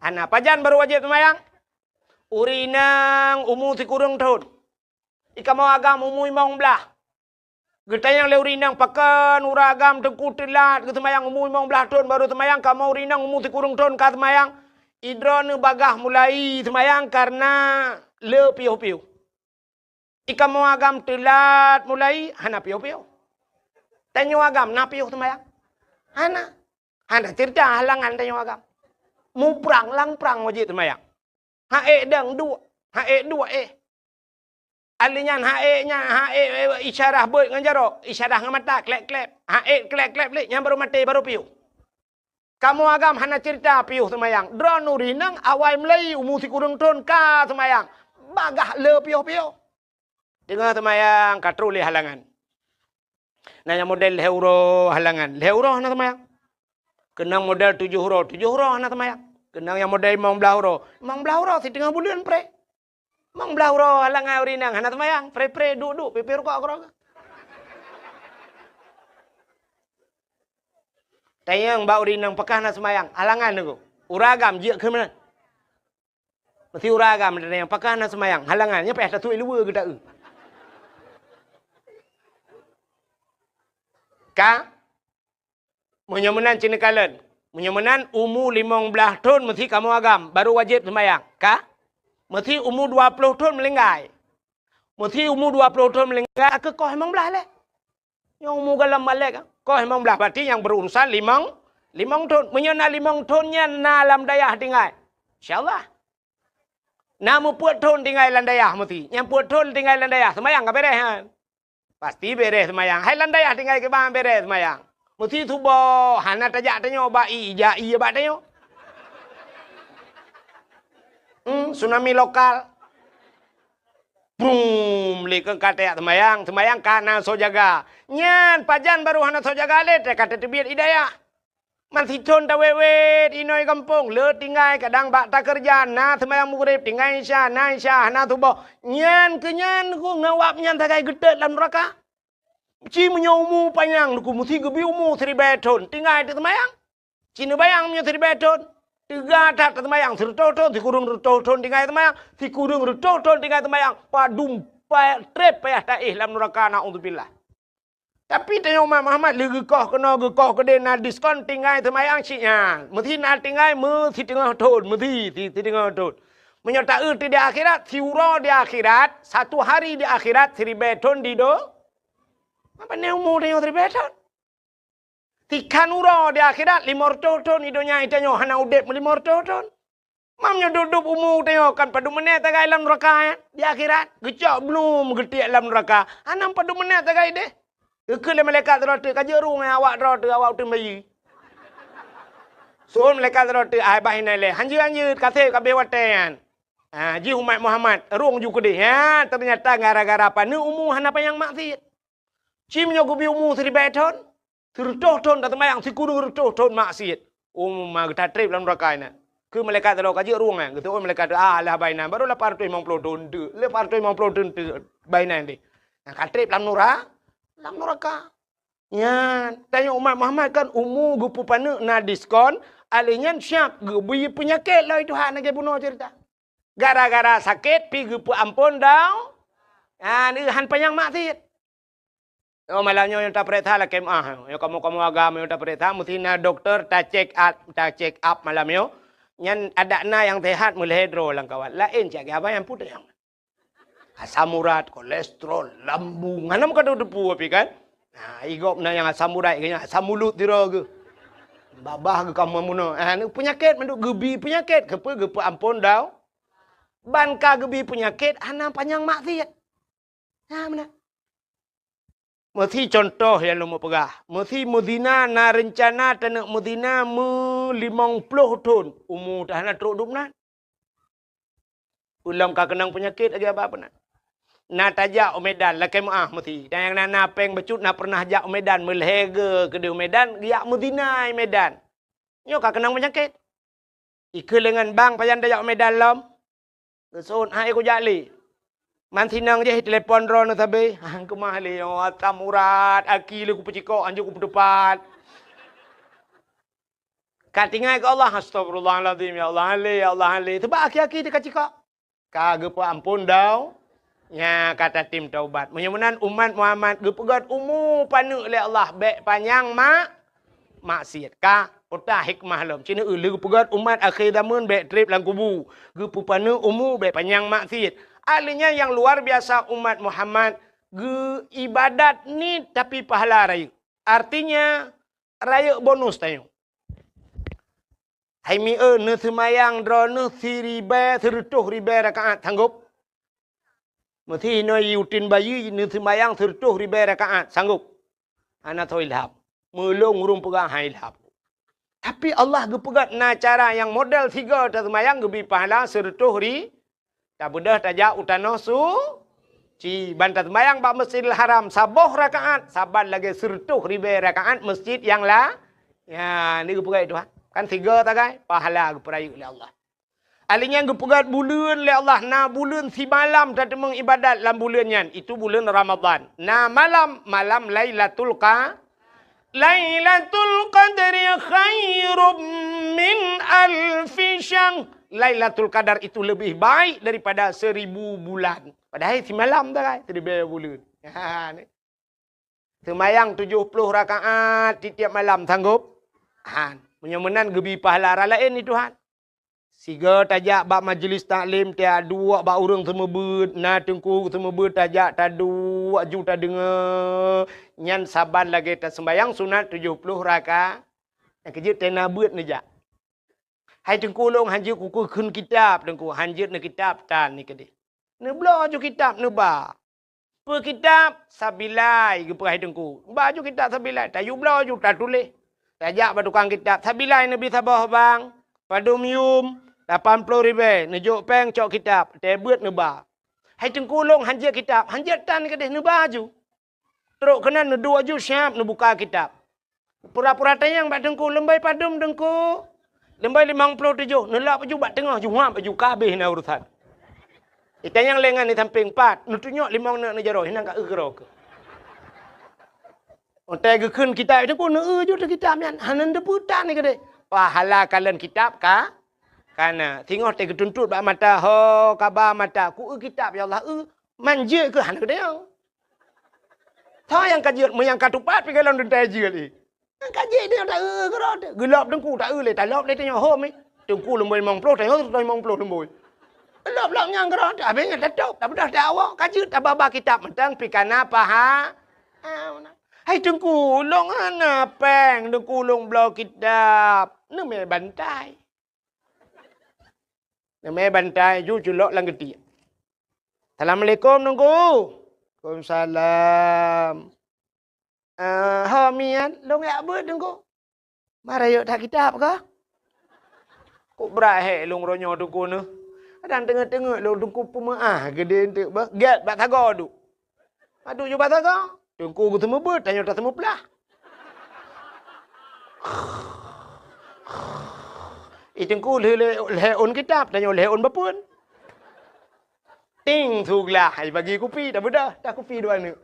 Hana. Pajan barô wajéb seumayang? Ureueng inong umu sikureueng thon. Ikamoe agam umu limong blaih. Geutanyong lé ureueng inong, "Pakon ureueng agam teungku teulat geuseumayang umu limong blaih thon barô seumayang, kamoe ureueng inong umu sikureueng thon ka seumayang?" Idroeneuh bagaih mulai seumayang kareuna le piôh-piôh. Ikamoe agam teulat mulai, hana piôh-piôh. Tanyoe agam na piôh seumayang? Hana. Hana ceurita halangan tanyoe agam. Muprang lam prang wajéb seumayang. Ha ék dang duek, ha ék duek éh. Alèh nyan ha ék nyan, ha ék, eh, isyarah beuet ngon jaroe, isyarah ngon mata, klep-klep. Ha ék klep-klep lé, nyan barô maté, barô piôh. Kamoe agam hana cerita piôh seumayang. Droeneuh ureueng inong awai mulai umu sikureueng thon ka seumayang. Bagaih le piôh-piôh. Teungoh seumayang ka troh lé halangan. Na nyang model lhèe uroe halangan, lhèe uroe hana seumayang. Keunong model tujoh uroe, tujoh uroe hana seumayang. Keunong nyang model limong blaih uroe, limong blaih uroe siteungoh buleuen preh. Limong blaih uroe halangan ureueng inong hana seumayang, preh-preh duek-duek pipée rukok keudroe. Tanyong bak ureueng inong pakon hana seumayang, halangan teungku. Ureueng agam jeuet keu meunan. Meusti ureueng agam tanyong pakon hana seumayang, halangan nyan payah tatuek luweue geuta-eu. Ka? Meunyoe meunan ci neukalon. Meunyoe meunan umu limong blaih thon meusti kamoe agam, baru wajéb seumayang. Ka? Meusti umu dua ploh thon meulinggai. Meusti umu dua ploh thon meulinggai, ka koh limong blaih lé. Nyang umu goh lom balek, koh limong blaih, berarti nyang berurusan limong, limong thon. Meunyoe na limong thon nyan na lam dayah tinggai, insya Allah. Na meupeuet thon tinggai lam dayah meusti. Nyang peuet thon tinggai lam dayah, seumayang ka beres nyan. Pasti beres seumayang. Hai lam dayah tinggai kiban beres seumayang. Meusti suboh, hana tajak tanyoe bak ie, jak ie bak tanyoe. Hmm, tsunami lokal. Brum, lé keu ka tajak seumayang, seumayang ka na soe jaga. Nyan pajan baru hana soe jaga lé, ka tateubiet ie dayah. Man sithon tawét-wét inoe gampông, le tinggai kadang bak takeureuja, na seumayang Maghrib, tinggai Isya, na Isya, hana suboh. Nyan keu nyan ku ngawab nyan sagai geutot lam nuraka. Ci meunyoe umu panyang ku meusti geubi umu siribèe thon, tinggai teuseumayang. Ci neubayang meunyoe siribèe thon, teuga that teuseumayang, sireutôh thon, sikureueng reutôh thon tinggai seumayang, sikureueng reutôh thon tinggai seumayang, padum pa-, trép payah taéh lam nuraka, naudzubillah. Tapi tanyoe umat Muhammad lé geukoh keunoe geukoh keudeh na diskon tinggai seumayang cit nyan. Meusti na tinggai meusiteungoh thon, meusti si-, siteungoh thon. Meunyoe taeu di akhirat, siuroe di akhirat, satu hari di akhirat, siribèe thon di do-, apa ni umu tanyoe siribèe thon? Sikhan uroe di akhirat, limong reutôh thon di donya tanyoe hana udép limong reutôh thon. Mam nyoe dub-dub umu tanyoe kan padum meuné tagai lam nuraka, eh? Di akhirat, geucok blum geutiek lam nuraka. Hana padum meuné tagai deh. Geukheun lé malaikat droe teuh, ka jeuet rueng, eh, awak droe teuh, awak uteuen bayeue. Seuôn malaikat droe teuh, ai bah inan lé. Hanjeuet-hanjeuet, ka sép ka abéh watèe nyan. Ha, jih umat Muhammad, rueng ju keudeh. Ha, teunyata gara-gara paneuk umu hana panyang maksiet. Ci meunyoe geubi umu siribèe thon, sireutôh thon taseumayang, sikureueng reutôh thon maksiet. Umu ma geutatrép lam nuraka inan. Keu malaikat teuh ka jeuet rueng nyan, geuseuôn malaikat teuh, ah, alah bah inan, baru lapan reutôh limong ploh thon teuk, lapan reutôh limong ploh thon teuk bah inan deh. Nah, ka trép lam nura-, lam nuraka. Nyan, tanyoe umat Muhammad kan umu geupeupaneuk na diskon, alèh nyan siap geubri peunyakét lom Tuhan lagèe bunoe ceurita. Gara-gara sakét pi geupeuamphon dau-, ah, han panyang maksiet. Oh, malam nyoe nyang tapareksa lakèe meu'ah. Nyoe kamoe-kamoe agam nyang tapareksa, meusti na dokto ta-check up, ta-check up malam nyoe. Nyan adak na nyang sehat meulhèe droe lam kawat. Laén cit abang nyang putéh. Asam urat, kolesterol, lambung. Hana meukateupeu tapi kan? Nah, i gob na nyang asam urat, nyang asam ulut sidroe geuh. Babah geuh ka meunoe. Ah, ni peunyakét mandum geubi peunyakét. Keupeue geupeuamphon dau-, ban ka geubi peunyakét, hana panyang maksiet. Nah, meunan. Meusi contoh nyang lôn peugah. Meusi meuzina na reuncana taneuk meuzina meu limong ploh thon, umu teuh hana trok dum nan. Ulôn ka keunong peunyakét lagèe abah peunan. Na tajak u Medan, lakèe meu'ah meusi. Dan nyang na, na péng bacut na pernah jak u Medan, meulhèe geu keudeh u Medan, geujak meuzina i Medan. Nyoe ka keunong peunyakét. Ikeu leungan bang pajan tajak u Medan lom. Geuseuôt hai kujak lé. Man sinong jih telepon droeneuh sabe. Hang keumah lé, oh, asam urat, aki lé kupeucikok, anjok kupeuteupat. Ka tinggai keu Allah, astagfirullahalazim, ya Allah, han lé, ya Allah, han lé. Sabab aki-aki teuka cikok. Ka geupeuamphon dau, nya ka tatem taubat. Meunyoe meunan umat Muhammad geupeugöt umu paneuk lé Allah, bèk panyang mak-, maksiet. Ka peugah hikmah lom. Cit neu lé geupeugöt umat akhé zameun bèk trép lam kubu. Geupeupaneuk umu bèk panyang maksiet. Ahli nyan nyang luar biasa umat Muhammad geu ibadat niet tapi pahala rayeuk. Artinya, rayeuk bonus tanyoe. Hai mieu neuseumayang droeneuh siribèe, sireutôh ribèe rakaat, sanggop? Meusi inoe uteuen bayeue neuseumayang sireutôh ribèe rakaat, sanggop? Hana soe ilham. Meulôn ureueng peugah han ilham. Tapi Allah geupeugah na cara nyang model sigoe taseumayang geubri pahala seureutôh ri-, tabeudôh tajak u tanoh suci. Ban taseumayang bak Masjidil Haram saboh rakaat saban lagée seureutôh ribée rakaat masjid nyang la-, ya, ni geupeugah Tuhan. Kan sigoe tagai, pahala geupeurayeuk lé Allah. Alheuh nyan geupeugah buleuen lé Allah, na buleuen simalam tateumeung ibadat lam buleuen nyan, itu buleuen Ramadhan. Na malam, malam Lailatul Qa-, Lailatul Qadri khairum min alfi syahr. Lailatul Qadar itu lebih baik daripada seribu bulan. Padahai simalam tagai, siribée buleuen. Ha, ni. Seumayang tujoh ploh rakaat tiep-tiep malam, sanggob? Han. Meunyoe meunan geubri pahala raya laén di Tuhan. Sigoe tajak bak majlis taklim, taduek bak ureuëng seumeubeuet, na teungku seumeubeuet tajak taduek ju tadeungoe, nyan saban lagée taseumayang sunat tujoh ploh rakaat. Nyang keujeuet tena beuet neujak. Hai teungku, lôn hanjeuet kukheun kitab, teungku, hanjeuet neukitab tan ni keudeh. Neubloe ju kitab neuba. Peue kitab? Sabilai, geupeugah teungku. Ba ju kitab Sabilai, tayue bloe ju tatuléh. Tajak bak tukang kitab, Sabilai neubri saboh bang, padum yum, lapan ploh ribée, neujok péng cok kitab, tée beuet neuba. Hai teungku, lôn hanjeuet kitab, hanjeuet tan keudeh, neuba ju. Trok keunan neuduek ju siab neubuka kitab. Pura-pura tanyong bak teungku, "Leumbai padum teungku?" "Leumbai limong ploh tujoh." Neulak bak ju bak teungoh, ju huab bak ju, ka habéh na urusan. Itanyong lé ngon di sampéng, "Pat?" Neutunyok limong neuk neujaroe, hinan ka eu keudroe keuh. Watée geukheun kitab teungku, neueu ju teuh kitab nyan, hana neuteupeue tan keudeh. Pahala kalon kitab ka, kana. Singoh tée geutuntot bak mata, ho kaba mata, "Ku eu kitab, ya Allah, eu." Man jeuet keuh hana geutanyong. Soe nyang ka jeuet, meunyo nyang ka tupat pih gohlom teuntée jeuet lé. Nyang ka jeuet nyoe taeu keudroe teuh. Geulop teungku taeu lé, talop lé tanyoe hom nyoe. Teungku leumoi limong ploh, tanyoe limong ploh leumoi. Lop-lop nyang keudroe teuh, habéh nyan tatôb, tabeudôh tawoe, ka jeuet tababa kitab mantong pih kana paha. Ah, hai teungku, lôn hana péng, teungku lôn bloe kitab. Neumé bantai. Neumé bantai ju culok lam geutiek. "Assalamualaikum, Teungku." "Waalaikumsalam." "Eh, ho miet, lôn jak beuet, Teungku." "Ma rayeuk that kitab kah?" "Kok brat hék lôn uroe nyoe, Teungku, neuh. Kadang teungeut-teungeut lôn, Teungku, peumeuáh geudeh eunteuk beuh. Gét bak sagoe duek." Padub ju bak sagoe, teungku geuseumeubeuet, tanyoe taseumeuplah. Ih, teungku lheueh lé-, lhée ôn kitab, tanyoe lhée ôn bapeuen. Ting, su glah, ai bagi kupi, tabeudôh, dah kupi dua neuk.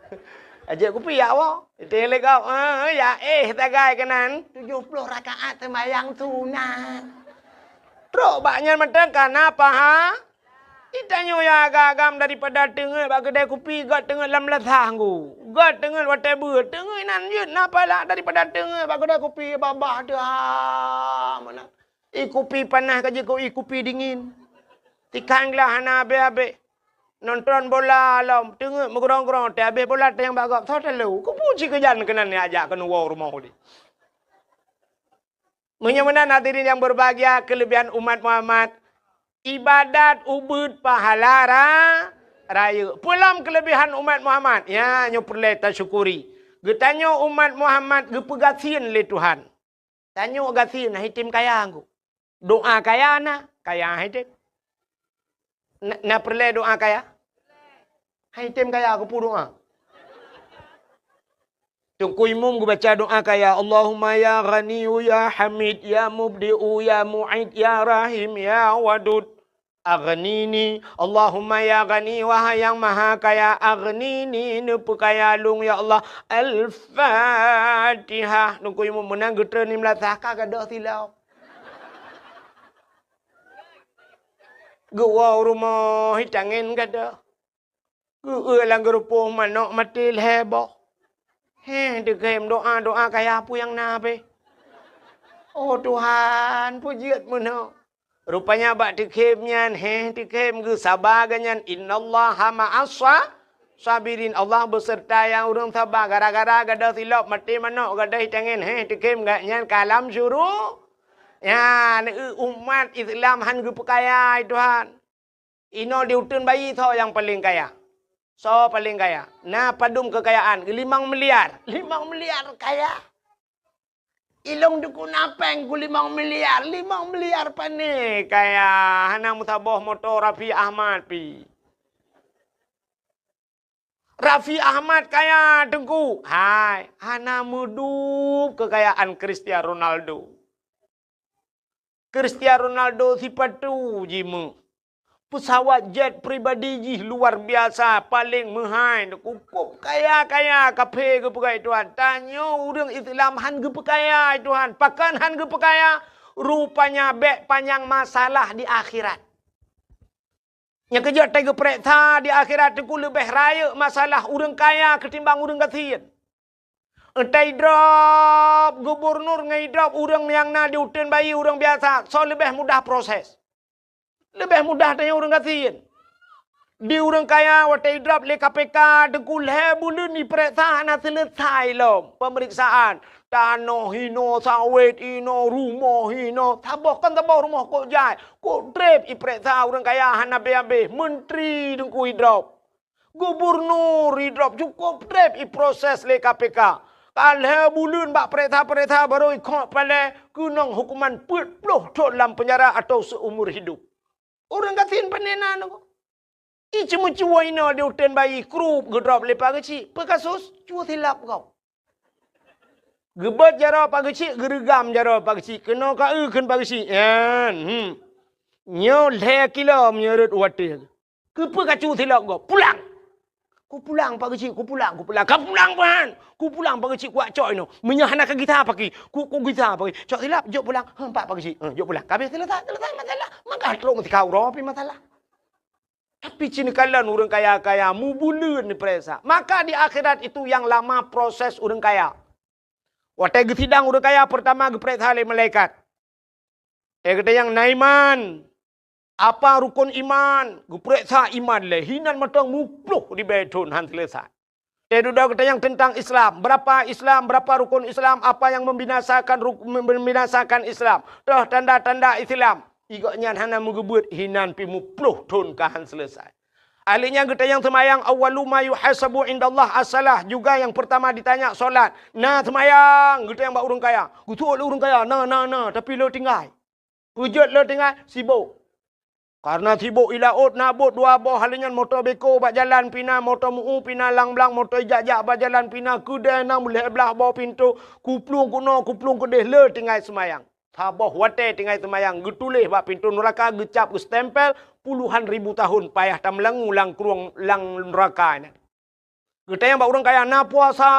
Ajak kupi, ya Allah. Ting lé gob, eh, ya, eh, sagai keunan. Tujoh ploh rakaat seumayang sunat. Trok bak nyan mantong kana paha. Itanyoe ya agam-agam daripada teungeut bak keudai kupi, göt teungeut lam lasah nggu. Göt teungeut watée beuet, teungeut inan jeuet na pahala daripada teungeut bak keudai kupi babah teuh, ah, meunan. Ih kupi panas ka jeuet keu ih kupi dingin. Tikang glah hana abéh-abéh. Nonton bola lom, teungeut meugrong-grong, teuh abéh bola tanyong bak gob, soe talo. Kupu cit keujan keunan jak keunoe woe rumoh udeb. Meunyoe meunan hadirin nyang berbahagia, keulebihan umat Muhammad, ibadat ubeuet pahala ra-, rayeuk. Peue lom keulebihan umat Muhammad? Ya, nyoe peureulée tasyukuri. Geutanyoe umat Muhammad geupeugasien lé Tuhan. Tanyoe gasien, hana item kaya nggu. Doa kaya na, kaya hana item. Na, na peureulée doa kaya? Hana item kaya, keupeue doa? Teungku Imum geubaca doa kaya, "Allahumma ya Ghaniyyu ya Hamid, ya Mubdi'u, ya Mu'id, ya Rahim, ya Wadud, aghnini." Allahumma ya Ghani, wahai Nyang Maha Kaya, aghnini, neupeukaya lôn, ya Allah. Al-Fatihah. Teungku Imum meunan geutreun lim lasah ka gadôh silop. Geuwoe u rumoh, itangen gadôh. Geueu lam geurupoh manok maté lhée boh. Heh, teukhem doa-doa kaya peue nyang na pih. Oh Tuhan, peue jeuet meunoe. Rupanya bak teukhem nyan, heh, teukhem geusaba geuh nyan, "Innallaha ma'as sa-, sabirin." Allah beuseurta nyang ureuëng saba. Gara-gara gadôh silop maté manok, gadôh itangen, heh, teukhem geuh nyan ka lam syuru-, nyan, eu, umat Islam han geupeukaya, ai Tuhan. Inoe di uteuen bayi soe nyang paleng kaya? Soe paleng kaya? Na padum keukayaan? Limong miliar. Limong miliar kaya. Ilong dukun apeng ku limong miliar. Limong miliar pane kaya, hana meusaboh moto Raffi Ahmad pi. Raffi Ahmad kaya, Teungku. Hai, hana meudup keukayaan Cristiano Ronaldo. Cristiano Ronaldo sipatu jimeuh. Peusawat jet pribadi jih luar biasa, paleng meuhai. Cukup kaya-kaya, kaphé geupeugah Tuhan. Tanyoe ureuëng Islam han geupeukaya Tuhan. Pakon han geupeukaya? Rupanya bék panyang masalah di akhirat. Nyang keujeuet teugeupeureksa di akhirat teungku leubeh rayeuk masalah ureuëng kaya keutimbang ureuëng gasien. Entah idrop gubernur ngon idrop ureuëng nyang na di uteuen bayi ureuëng biasa, soe leubeh mudah proses? Leubeh mudah tanyong ureuëng gasien. Di ureuëng kaya watée idrop lé K P K teungku lhée buleuen ipeureksa hana seuleusai lom peumeriksaan. Tanoh hinoe, sawét hinoe, rumoh hinoe. Saboh kon saboh rumoh kok jai. Kok treb ipeureksa ureuëng kaya hana abéh-abéh. Menteri teungku idrop. Gubernur idrop cukup treb iproses lé K P K. Ka lhée buleuen bak peureksa-peureksa barô ikhok palée keunong hukuman peuet ploh thon lam peunjara atau seumur hidup. Ureuëng gasien pane na nyoe. Iceumeucue inoe di uteuen bayi krup geudrop lé Pak Geuchik. Peue kasus? Cue silap gob. Geubeuet jaroe Pak Geuchik, geureugam jaroe Pak Geuchik. Keunoe ka eu kheun Pak Geuchik. Nyan, hmm. Nyoe lhée kilo meunyoe rot watée. Keupeue ka cue silap gob? Pulang! Kupulang Pak Geuchik, kupulang, kupulang. Ka pulang, Pak! Kupulang Pak Geuchik, kuwak cok inoe. Meunyoe hana ka gisa paki, ku, ku gisa paki. Cok silap, jok pulang. Heuh, Pak, Pak Geuchik. Heuh, jok pulang. Ka abéh seuleusai, seuleusai masalah. Maka trok meusikau droe pih masalah. Tapi cit neukalon ureuëng kaya-kaya mubuleuen neupeuresa. Maka di akhirat itu yang lama proses ureuëng kaya. Watée geusidang ureuëng kaya, peurtama geupeuresa lé malaikat. Eh, gata nyang na iman, apa rukon iman? Geupeuresa iman lé hinan mantong muploh ribée thon han seuleusai. Teududoe geutanyoe teuntang Islam. Berapa Islam, berapa rukun Islam, apa yang membinasakan ruk-, membinasakan Islam. Toh tanda-tanda Islam. Igok nyan hana meugeubeuet hinan pih muploh thon ka han seuleusai. Ahli nyan geutanyoe seumayang, awwalu ma yuhasabu indallah as-salah. Juga yang pertama ditanya solat. Na seumayang geutanyoe bak ureuëng kaya. Geutuok lé ureuëng kaya, na, na, na, tapi le tinggai. Peujeuet le tinggai, sibok. Kareuna sibok i laôt na bot dua boh, hal nyan moto beko bak jalan pih na, moto meu pih na, lang blang moto ijak-jak bak jalan pih na, keudée na meulhée blaih boh pintoe, kuplueng keunoe, kuplueng keudeh le tinggai seumayang. Saboh watée tinggai seumayang, geutuléh bak pintoe nuraka, geucab, geustempel, puluhan ribu tahun payah tameulangu lam krueng lam nuraka nyan. Geutanyong bak ureuëng kaya, na puasa?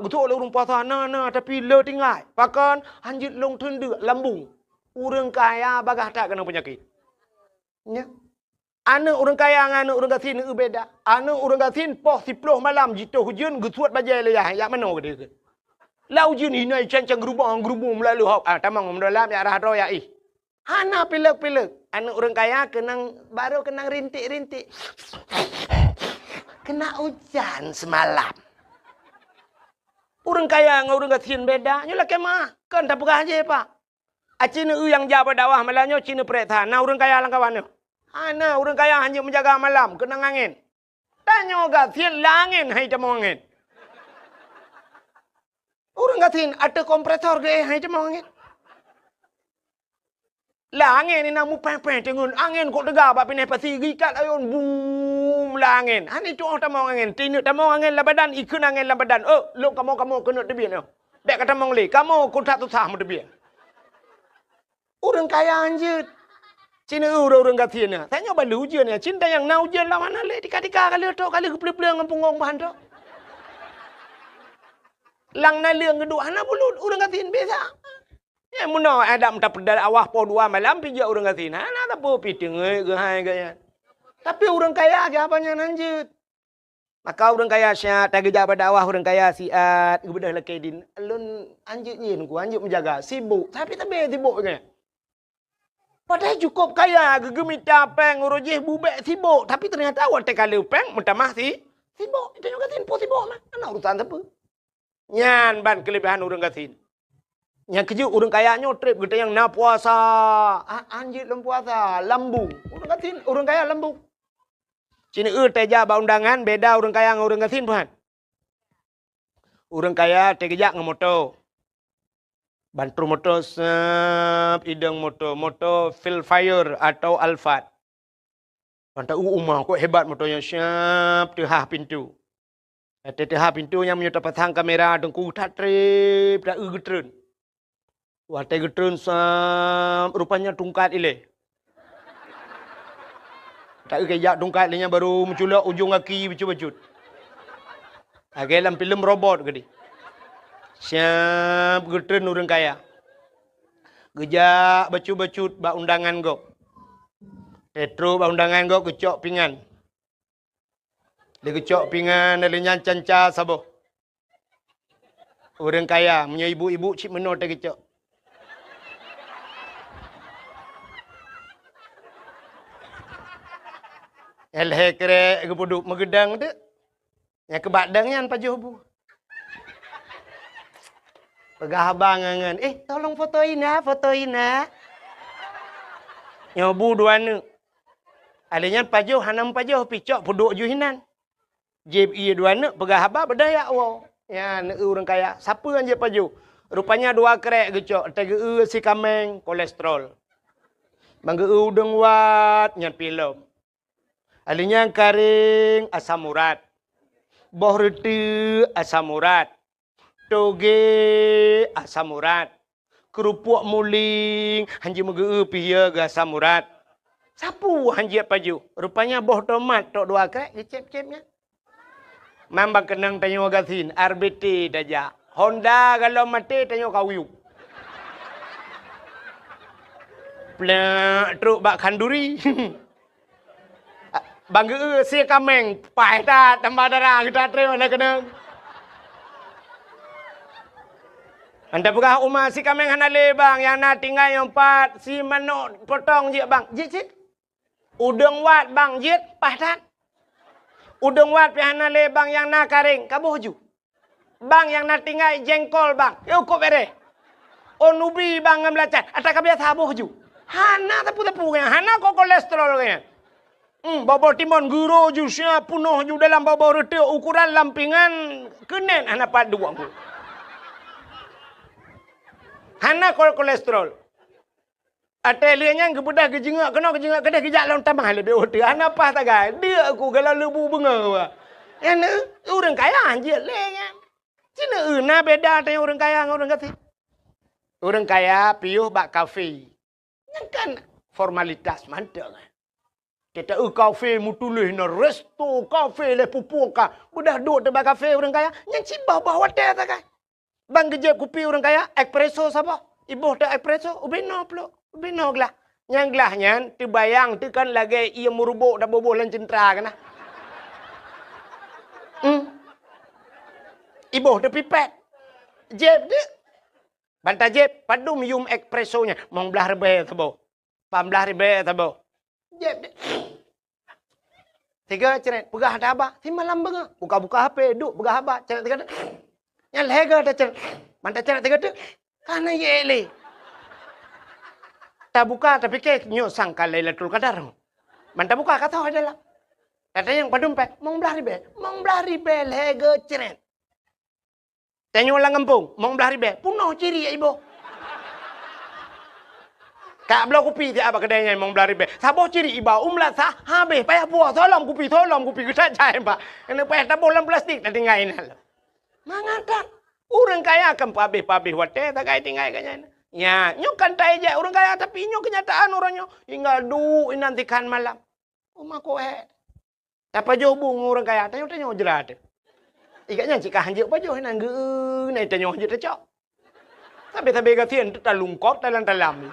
Geutuok lé ureuëng puasa, na, na, tapi le tinggai. Pakon? Hanjeuet lôn teundeuk lambung. Ureuëng kaya bagaih that keunong peunyakét. Nya. Aneuëk ureuëng kaya ngon aneuëk ureuëng gasien eu beda. Aneuëk ureuëng gasien poh siploh malam jitoh ujeuen geusuet bajée lé yah, jak manoe geude. Lam ujeuen hinoe cang-cang geurubong-geurubong meulalu hok. Ah, tamong meudôlam jak rhah droe jak ih. Hana pilek-pilek. Aneuëk ureuëng kaya keunong, barô keunong rintik-rintik. Kena ujan semalam. Ureuëng kaya ngon ureuëng gasien beda. Nyoe lakée meuah. Kon tapeugah jih, Pak. Aci neueu nyang jak bak dakwah malam nyoe ci neupeurek that. Na ureuëng kaya lam kawan nyoe? Hana, ureuëng kaya hanjeuet meujaga malam, keunong angén. Tanyoe gasien lam angén hai tamong angén. Ureuëng gasien ateueh kompresor geuéh hai tamong angén. Lam angén inan mupéh-péh teungeut, angén kok teuga bak pineh pasi geuikat ayôn bum lam angén. Hana tuoh tamong angén, tineuk tamong angén lam badan, ikheun angén lam badan. Oh, lôn kamoe-kamoe keuneuk teubiet nyoe. Bék ka tamong lé, kamoe kon that susah meuteubiet. Ureuëng kaya hanjeuet. Cina ureuëng-ureuëng gasien nyan. Tanyoe balu ujeuen nyan. Cinta nyang na ujeuen lam hana lé tika-tika ka lheueh trok ka lheueh geupleueng-pleueng ngon punggong bahan trok. Lam naleueng geuduek hana bulut ureuëng gasien biasa. Ya meunoe Adam tapeudal awah poh dua malam pih jak ureuëng gasien. Hana sapeue pih teungeut geuhai gaya. Tapi ureuëng kaya siapa nyan hanjeuet. Maka ureuëng kaya siat, tageujak bak dakwah ureuëng kaya siat, geubeudôh lakée din. Lôn hanjeuet nyin ku, hanjeuet meujaga, sibok. Tapi tabé sibok nyan. Padahai cukôp kaya, geugeumita péng, uroe jih bubek sibok. Tapi teunyata watée ka le péng, meutamah si, sibok. Tanyoe gasien po sibok mah. Hana urusan sapeue. Nyan ban keuleubehan ureuëng gasien. Nyang keujeuet ureuëng kaya nyoe treb geutanyoe na puasa. Ha, hanjeuet lom puasa, lambung. Ureuëng gasien, ureuëng kaya lambung. Cina eu tajak bak undangan beda ureuëng kaya ngon ureuëng gasien, Tuhan. Ureuëng kaya teugeujak ngon moto. Ban trôk moto, sab, idong moto, moto Vellfire atau Alphard. Ban ta-eu uma, kok hebat moto nyan, sab, teuhah pintu. Watèe teuhah pintu nyan meunyoe tapasang kamera teungku, that trép, ta-eu geutreun. Watèe geutreun, sab, rupanya tungkat ilèe. Ta-eu keu jak tungkat lé nyan baru meuculok ujong gaki bacut-bacut. Lagèe lam filem robot keudéh. Sab, geutreun ureueng kaya. Geujak bacut-bacut bak undangan gob. Watèe trôk bak undangan gob geucok pingan. Lé geucok pingan, lé nyan canca saboh. Ureueng kaya, meunyoe ibu-ibu cit meunoe teuh geucok. Lhèe krèk geupeuduek meugeudang teuk. Nyang keubak dang nyan pajoh bu. Peugah haba ngon, "Eh, tolong foto ina, foto ina." Nyoe bu dua neuk. Alèh nyan pajoh hana meupajoh, pih cok peuduek ju hinan. Jieb ie dua neuk, peugah haba beudaya woe. Nyan, eu ureueng kaya, sapeue nyang jieb pajoh? Rupanya dua krèk geucok, teuh geu-eu si kaméng, kolesterol. Ban geu-eu udeueng wat, nyan pih lom. Alèh nyan karéng, asam urat. Boh reuteuek, asam urat. Togé, asam urat. Keurupuk muling, hanjeuet meugeu-eu pih yö geu asam urat. Sapeue hanjeuet pajoh? Rupanya boh tomat trôk dua krèk geucép-cép nyan. Mamba keunong tanyoe gasien, R B T tajak. Honda galom maté tanyoe kawiup. Plak trôk bak khanduri. Ban geu-eu si kaméng, paih that, tambah darah geuh that trép hana keunong. Anda peugah uma si kaméng hana lé bang, nyang na tinggai nyoe pat, si manok potong jeuet bang, jeuet cit. Udeueng wat bang, jeuet paih that. Udeueng wat pih hana lé bang, nyang na karéng, kaboh ju. Bang nyang na tinggai jengkol bang, yôh kok bereh. Oh nubi bang ngon beulacan, ata ka biasa boh ju. Hana teupeu-teupeu nyan, hana ko kolesterol nyan. Hmm, boh-boh timon guro ju sia punoh ju dalam boh-boh reuteuek ukuran lampingan keunen hana pat duek. Hana ko kolesterol. Watèe lheueh nyan geubeudôh geujeungok keunoe geujeungok keudéh geujak lom tamah leubeh oh teuh hana paih sagai. Deuk ku galak leubu beungoh. Nyan ureueng kaya jeuet lé nyan. Cina na beda teuh ureueng kaya ngon ureueng gasien. Ureueng kaya piôh bak kafe. Nyan kan formalitas mantong. Kita eu kafe meutuléh na resto kafe lé pupuk ka. Beudôh duek teuh bak kafe ureueng kaya. Nyan cit boh-boh watèe sagai. Ban geujieb kupi ureueng kaya, espresso saboh. Iboh teuh espresso, ubé noe plôk, ubé noe glah. Nyang glah nyan teubayang teuh kan lagèe ié meurubok taboh-boh lam ceuntra keunan. Hmm. Iboh teuh pipet. Jieb deuh. Ban tajieb, padum yum espresso nyan? Mong blaih ribèe saboh. Pamblaih ribèe saboh. Jép, jép. Tiga cret, peugah haba. Simalam beungoh. Buka-buka H P, duek peugah haba. Cret tiga. Nyan lhèe go tacret. Ban tacret tiga teuk. Ka na yé lé. Tabuka, tapike nyoe sangka Lailatul Qadar. Ban tabuka ka toh dalam. Tatanyong padum pèng, mong blaih ribèe. Mong blaih ribèe lhèe go cret. Tanyoe lam gampông, mong blaih ribèe, peunoh ciri iboh. Ka bloe kupi siat bak keudè nyan mong blaih ribèe. Saboh ciri iba u meulasah, habéh payah puwoe, solom kupi, solom kupi, geutat jai bak. Keuneuk payah taboh lam plastik, tatinggai inan lom. Mangat that, ureueng kaya kan peuhabéh-peuhabéh watèe, sagai tinggai geuh nyan. Nya, nyoe kan taéjek ureueng kaya, tapi nyoe keunyataan uroe nyoe. Tinggai duek inan sikhan malam. Uma koh hèk. Tapajoh bu ngon ureueng kaya, tanyoe-tanyoe jra teuh. Ikat nyan cit ka hanjeuet pajoh inan geu-eu, na tanyoe hanjeuet tacok. Sabé-sabé gasien teuh talungkop talam-talam.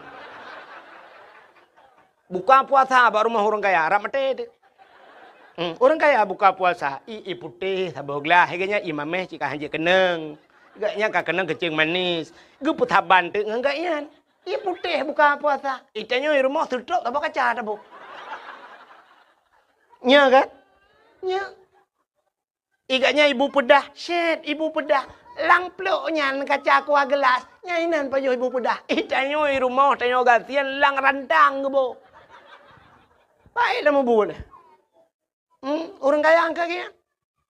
Buka puasa bak rumoh ureueng kaya, rab maté teuh. Hmm, ureueng kaya buka puasa, i, i putéh saboh glah, ikat nyan i mamèh cit ka hanjeuet keunong. Ikat nyan ka keunong keuceung manis. Geupeusaban teuh ngon gobnyan. I putéh buka puasa. I tanyoe i rumoh seutôt saboh kaca taboh. Nya kan? Nya. Ikat nyan ibu peudah, syèt ibu peudah. Lam plôk nyan kaca kuah geulas, nyan inan pajoh ibu peudah. I tanyoe i rumoh tanyoe gasien lam rantang geuboh. Baik lam mubuet. Hmm, ureueng kaya angka geuh.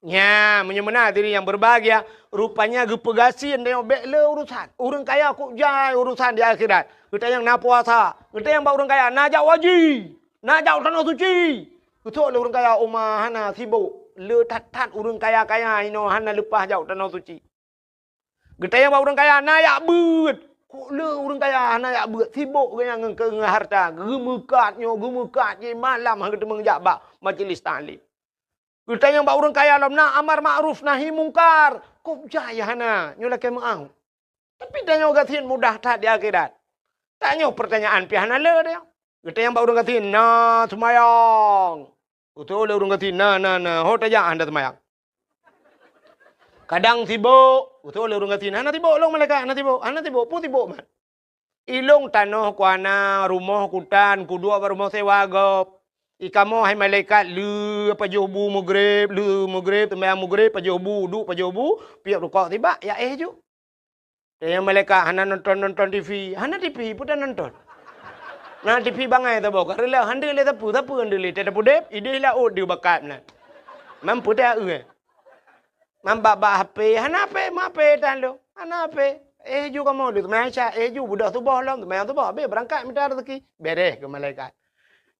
Nya, meunyoe meunan hadirin yang berbahagia, rupanya geupeugah gasien tanyoe bék le urusan. Ureuëng kaya kok jai urusan di akhirat. Geutanyoe na puasa, geutanyoe bak ureuëng kaya na jak haji, na jak tanoh suci. Geutôk lé ureuëng kaya uma hana sibok, le that-that ureuëng kaya-kaya inoe hana leupah jak tanoh suci. Geutanyoe bak ureuëng kaya na jak beuet, kok le ureuëng kaya hana jak beuet, sibok geutanyoe ngon, ngon harta, geumeukat nyoe, geumeukat jih, malam han geuteumeung jak bak majlis taklim. Geutanyoe bak ureuëng kaya lom na amar makruf nahi mungkar, kok jai hana, nyoe lakée meuáh. Tapi tanyoe gasien mudah that di akhirat. Tanyoe pertanyaan pih hana le deh. Geutanyoe bak ureuëng gasien na seumayang. Geutôk lé ureuëng gasien na, na, na, ho tajak hana seumayang. Kadang sibok, geutôk lé ureuëng gasien hana sibok lôn malaikat, hana sibok, hana sibok, peue sibok man. Ilôn tanoh kuhana, rumoh kutan, kuduek bak rumoh sewa gob. Ikamoe hai malaikat le pajoh bu meugreb, le meugreb, seumayang meugreb, pajoh bu, duek pajoh bu, piep rukok sibak, ya éh ju. Tanyong malaikat hana nonton-nonton TV, hana TV peue tanonton. Na TV bangai saboh ka reuloh, hana lé sapeue, sapeue hana lé, teuh tapudeb, ideh laôt deuh bakat meunan. Mampu teuh eu. Mambak-bak HP, hana HP, meu HP tan lôn. Hana HP. Éh ju kamoe lôn seumayang Isya, éh ju beudôh suboh lom, seumayang suboh, habéh beurangkat mita raseuki. Beres keu malaikat.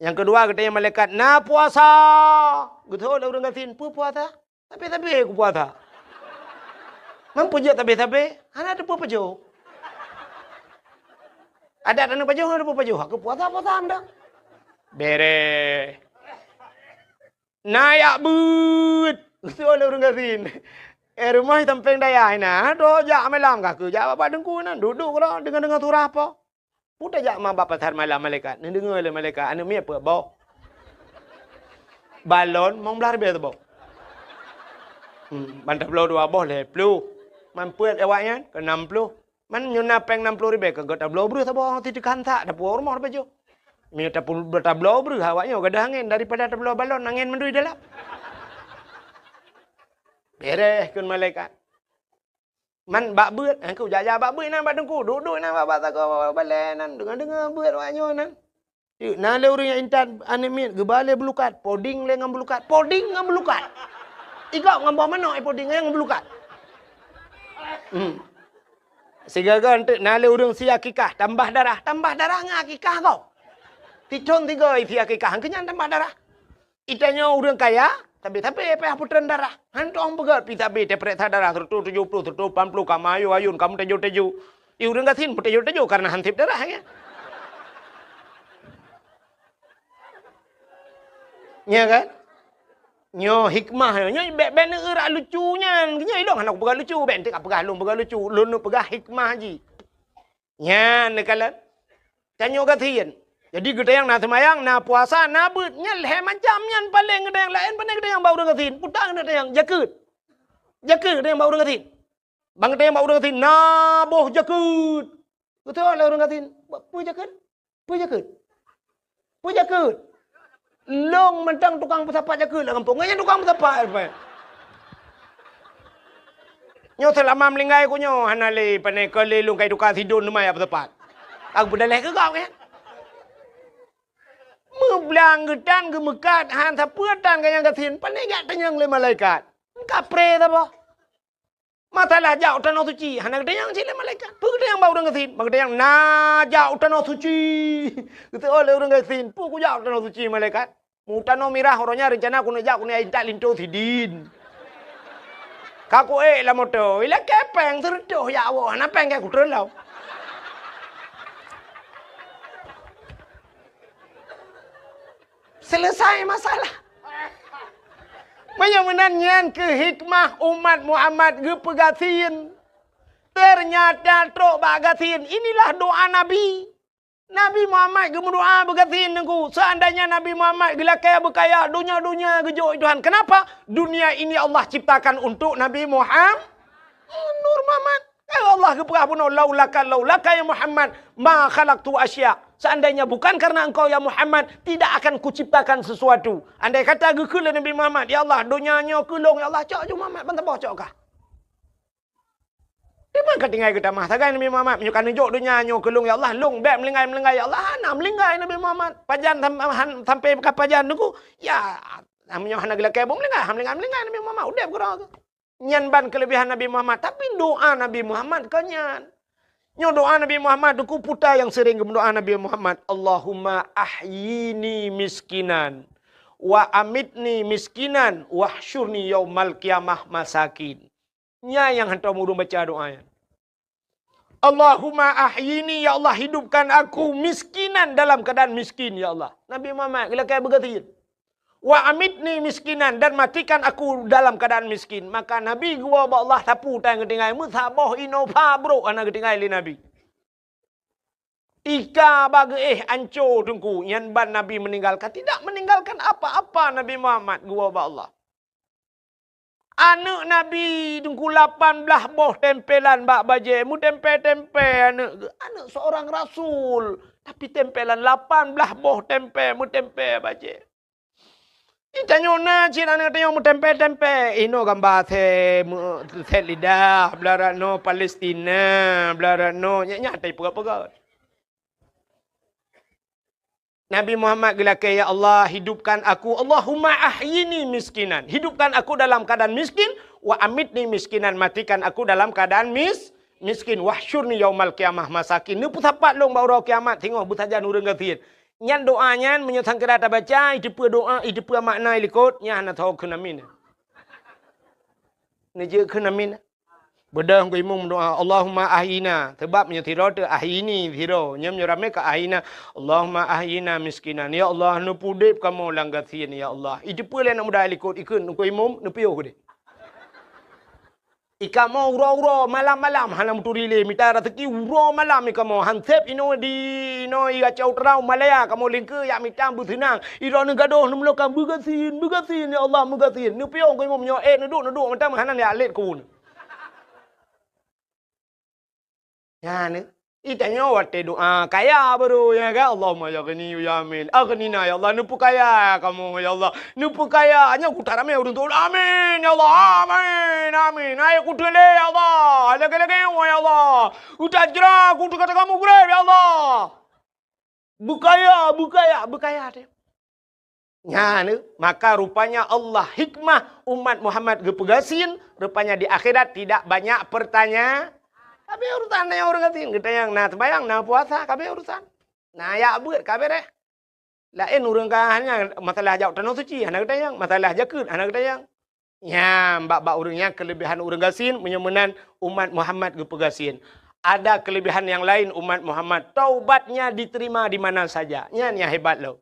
Nyang keudua geutanyong malaikat, na puasa. Geutôk lé ureuëng gasien, peue puasa? Sabé-sabé keu puasa. Mampu jeuet sabé-sabé, hana teupeu pajoh. Adat hana pajoh, hana teupeu pajoh. Keu puasa, puasa meudah. Beres. Na jak beuet, geutôk lé ureuëng gasien. Eh, rumoh sampéng dayah inan, droe jak malam ka keu jak bak teungku inan, duek-duek keudroe deungoe-deungoe surah po. Peue tajak ma bak pasar malam malaikat, neudeungoe lé malaikat, aneuëk miet peuet boh. Balon mong blaih ribée saboh. Hmm, ban tabloe dua boh lhée ploh. Man peuet awaknyan keu nam ploh. Man nyoe na péng nam ploh ribée ka geutabloe breuh saboh, teuka hansak, tapuwoe u rumoh tapajoh. Meunyoe tapu-, tabloe breuh awaknyoe gadôh angén daripada tabloe balon angén mandum dalam. Beres kheun malaikat. Man bak beuet, eh, keu jak-jak bak beuet nan bak teungku, duek-duek nan bak, bak sagoe balée nan, deungoe-deungoe beuet awaknyoe nan. Cit, na lé ureuëng nyang intat aneuëk miet geuba lé beulukat, poding lé ngon beulukat, poding ngon beulukat. Igop ngon boh manok, eh, poding ngon beulukat. Hmm. Sigoe-goe eunteuk na lé ureuëng sie akikah, tambah darah, tambah darah ngon akikah gob. Sithon sigoe sie akikah, keu nyan tambah darah. Itanyoe ureuëng kaya, sabé-sabé payah peutreun darah. Hantom peugét pih sabé teupeuriksa darah, seratus tujuh puluh, seratus lapan puluh, ka meuayun-ayun, ka meuteujô-teujô. Di ureuëng gasien meuteujô-teujô kareuna han sép darah, ya. Nya kan? Nyoe hikmah nyoe. Nyoe bék-bék neueurak lucu nyan. Nyoe ilong hana kupeugah lucu, bék eunteuk kapeugah lôn peugah lucu. Lôn neupeugah hikmah jih. Nyan neukalon. Tanyoe gasien. Jadi geutanyong na seumayang, na puasa, na beuet. Nyan lhée macam nyan paleng geutanyong, laén pane geutanyong bak ureuëng gasien. Peue ta geutanyong, jakeuet. Jakeuet geutanyong bak ureuëng gasien. Ban geutanyong bak ureuëng gasien, na boh jakeuet. Geutanyong lé ureuëng gasien, peue jakeuet? Peue jakeuet? Peue jakeuet? Lôn mantong tukang peusapat jakeuet lam gampông. Ngon nyan tukang peusapat, apa? Nyoe seulama meulinggai ku nyoe hana lé pane keu lé lôn kai tukang sidon teuma jak peusapat. Aku peudaleh keu gob nyan. Meublang geutan geumeukat han sapeue tan ganyang gasien, pane jak tanyong lé malaikat. Kapré saboh. Masalah jak u tanoh suci, hana geutanyong cit lé malaikat. Peue geutanyong bak ureuëng gasien? Ban geutanyong na jak u tanoh suci. Geuteuôt lé ureuëng gasien, peue kujak u tanoh suci malaikat? Mu tanoh mirah uroe nyan reuncana keuneuk jak keuneuk intat linto sidin. Ka kuék lam moto, ilakée péng seureutôh jak woe, hana péng keu kutreun lom. Selesai masalah. Meunyoe meunan nyan keuh hikmah umat Muhammad geupeugasien. Teunyata trok bak gasien, inilah doa Nabi. Nabi Muhammad geumeudoa beugasien teungku. Seandainya Nabi Muhammad geulakée beukaya, donya-donya geujok Tuhan. Kenapa? Dunia ini Allah ciptakan untuk Nabi Muhammad. Nur Muhammad. Ya Allah geupeugah bunoe, "Laulaka, laulaka ya Muhammad, ma khalaqtu asya." Seandainya bukan karena engkau ya Muhammad, tidak akan kuciptakan sesuatu. Andai kata geukheun lé Nabi Muhammad, "Ya Allah, donya nyoe keu lôn, ya Allah," cok ju Muhammad ban saboh cok kah. Di man ka tinggai geutamah sagai Nabi Muhammad, "Meunyoe ka neujok donya nyoe keu lôn, ya Allah, lôn bék meulinggai-meulinggai, ya Allah." Hana meulinggai Nabi Muhammad. Pajan sam-, han-, sampai ka pajan teungku, ya Ah, meunyoe hana geulakée buet meuninggai, ha meuninggai-meuninggai Nabi Muhammad udeb keudroe geuh. Nyan ban keuleubehan Nabi Muhammad, tapi doa Nabi Muhammad kon nyan. Nyoe doa Nabi Muhammad, Teungku, peue nyang sering geumeudoa Nabi Muhammad, "Allahumma ahyini miskinan, wa amitni miskinan, wahsyurni yaumal qiyamah masakin." Nyan nyang hantom ureuëng baca doa nyan. "Allahumma ahyini, ya Allah, hidupkan aku miskinan dalam keadaan miskin, ya Allah." Nabi Muhammad geulakée beugasien. "Wa amitni miskinan, dan matikan aku dalam keadaan miskin." Maka Nabi geuwoe bak Allah sapeue nyang geutinggai, meusaboh inoe pha brok hana geutinggai lé Nabi. Ika bak geuéh anco Teungku, nyan ban Nabi meninggalkan, tidak meninggalkan apa-apa Nabi Muhammad geuwoe bak Allah. Aneuëk Nabi Teungku lapan blaih boh tempelan bak bajée, meutempé-tempé aneuëk geuh, aneuëk seorang rasul, tapi tempelan lapan blaih boh tempé, meutempé bajée. Di tanyoe na cit aneuëk tanyoe meutempé-tempé, inoe gamba sét, meu-, sét lidah, blah rot noe Palestina, blah rot noe, nyan, nyan tai peugah-peugah. Nabi Muhammad geulakée, "Ya Allah, hidupkan aku, Allahumma ahyini miskinan. Hidupkan aku dalam keadaan miskin, wa amitni miskinan, matikan aku dalam keadaan mis-, miskin. Wahsyurni yaumal qiyamah masakin." Neupeusapat lôn bak uroe kiamat singoh beusajan ureuëng gasien. Nyan doa nyan, meunyoe sangkira tabaca, iteupeue doa, iteupeue makna likot, nyan hana soe kheun amin. Neujeuet kheun amin. Beudôh Teungku Imum doa, "Allahumma ahyina." Sabab meunyoe sidroe teuh ahyini sidroe, nyoe meunyoe ramé ka ahyina, "Allahumma ahyina miskinan." Ya Allah, neupeudeb kamoe lam gasien, ya Allah. Iteupeue lé aneuk muda likot ikheun Teungku Imum, neupiôh keudeh. Ikamoe uroe-uroe, malam-malam hana meuturi lé, mita raseuki uroe malam ikamoe. Hanseb inoe di, inoe i Gacau Terau Malaya, kamoe lingkeue jak mita beuseunang. Idroeneuh gadôh neumeuloka beugasien, beugasien, ya Allah, beugasien. Neupiôh Teungku Imum nyoe, eh, neuduek, neuduek mantong hana jak lét keu uneuen. Nyan, eh. Itanyoe watée doa kaya baru, ya kan? Allahumma ya Ghani ya Amin. Aghnina ya Allah, neupeukaya kamoe ya Allah. Neupeukaya. Nyoe kuta ramé ureuëng tu. Amin ya Allah. Amin. Amin. Hai kuteulé ya Allah. Lagée-lagée ya Allah. Utajra aku teuka-teuka mugreb ya Allah. Beukaya, beukaya, beukaya teuh. Nyan, maka rupanya Allah hikmah umat Muhammad geupeugasien, rupanya di akhirat tidak banyak pertanya-, kabe urusan nyang ureuëng gasien, geutanyong na seumayang, na puasa, kabe urusan. Na jak beuet, kabe deh. Laén ureuëng ka hanya masalah jak tanoh suci, hana geutanyong, masalah jakeuet, hana geutanyong. Nyan, bak-bak ureuëng nyan keuleubehan ureuëng gasien, meunyoe meunan umat Muhammad geupeugasien. Ada keuleubehan nyang laén umat Muhammad, taubatnya diterima di mana saja. Nyan nyang hebat lom.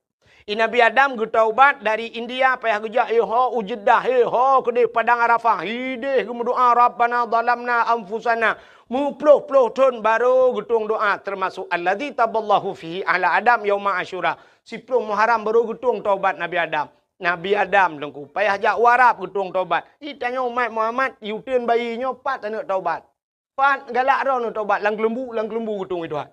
I Nabi Adam geutaubat dari India payah geujak, eh, ho u Jeddah, eh, ho keudeh Padang Arafah, hideh geumeudoa, "Rabbana zalamna anfusana." Meuploh-ploh thon baru geutueng doa, termasuk allazi taballahu fihi ala Adam yauma Asyura. Siploh Muharram baru geutueng taubat Nabi Adam. Nabi Adam Teungku, payah jak u Arab geutueng taubat. Itanyoe umat Muhammad, i uteuen bayi nyoe pat taneuk taubat. Pat galak droeneuh taubat, lam keuleumbu, lam keuleumbu geutueng i Tuhan.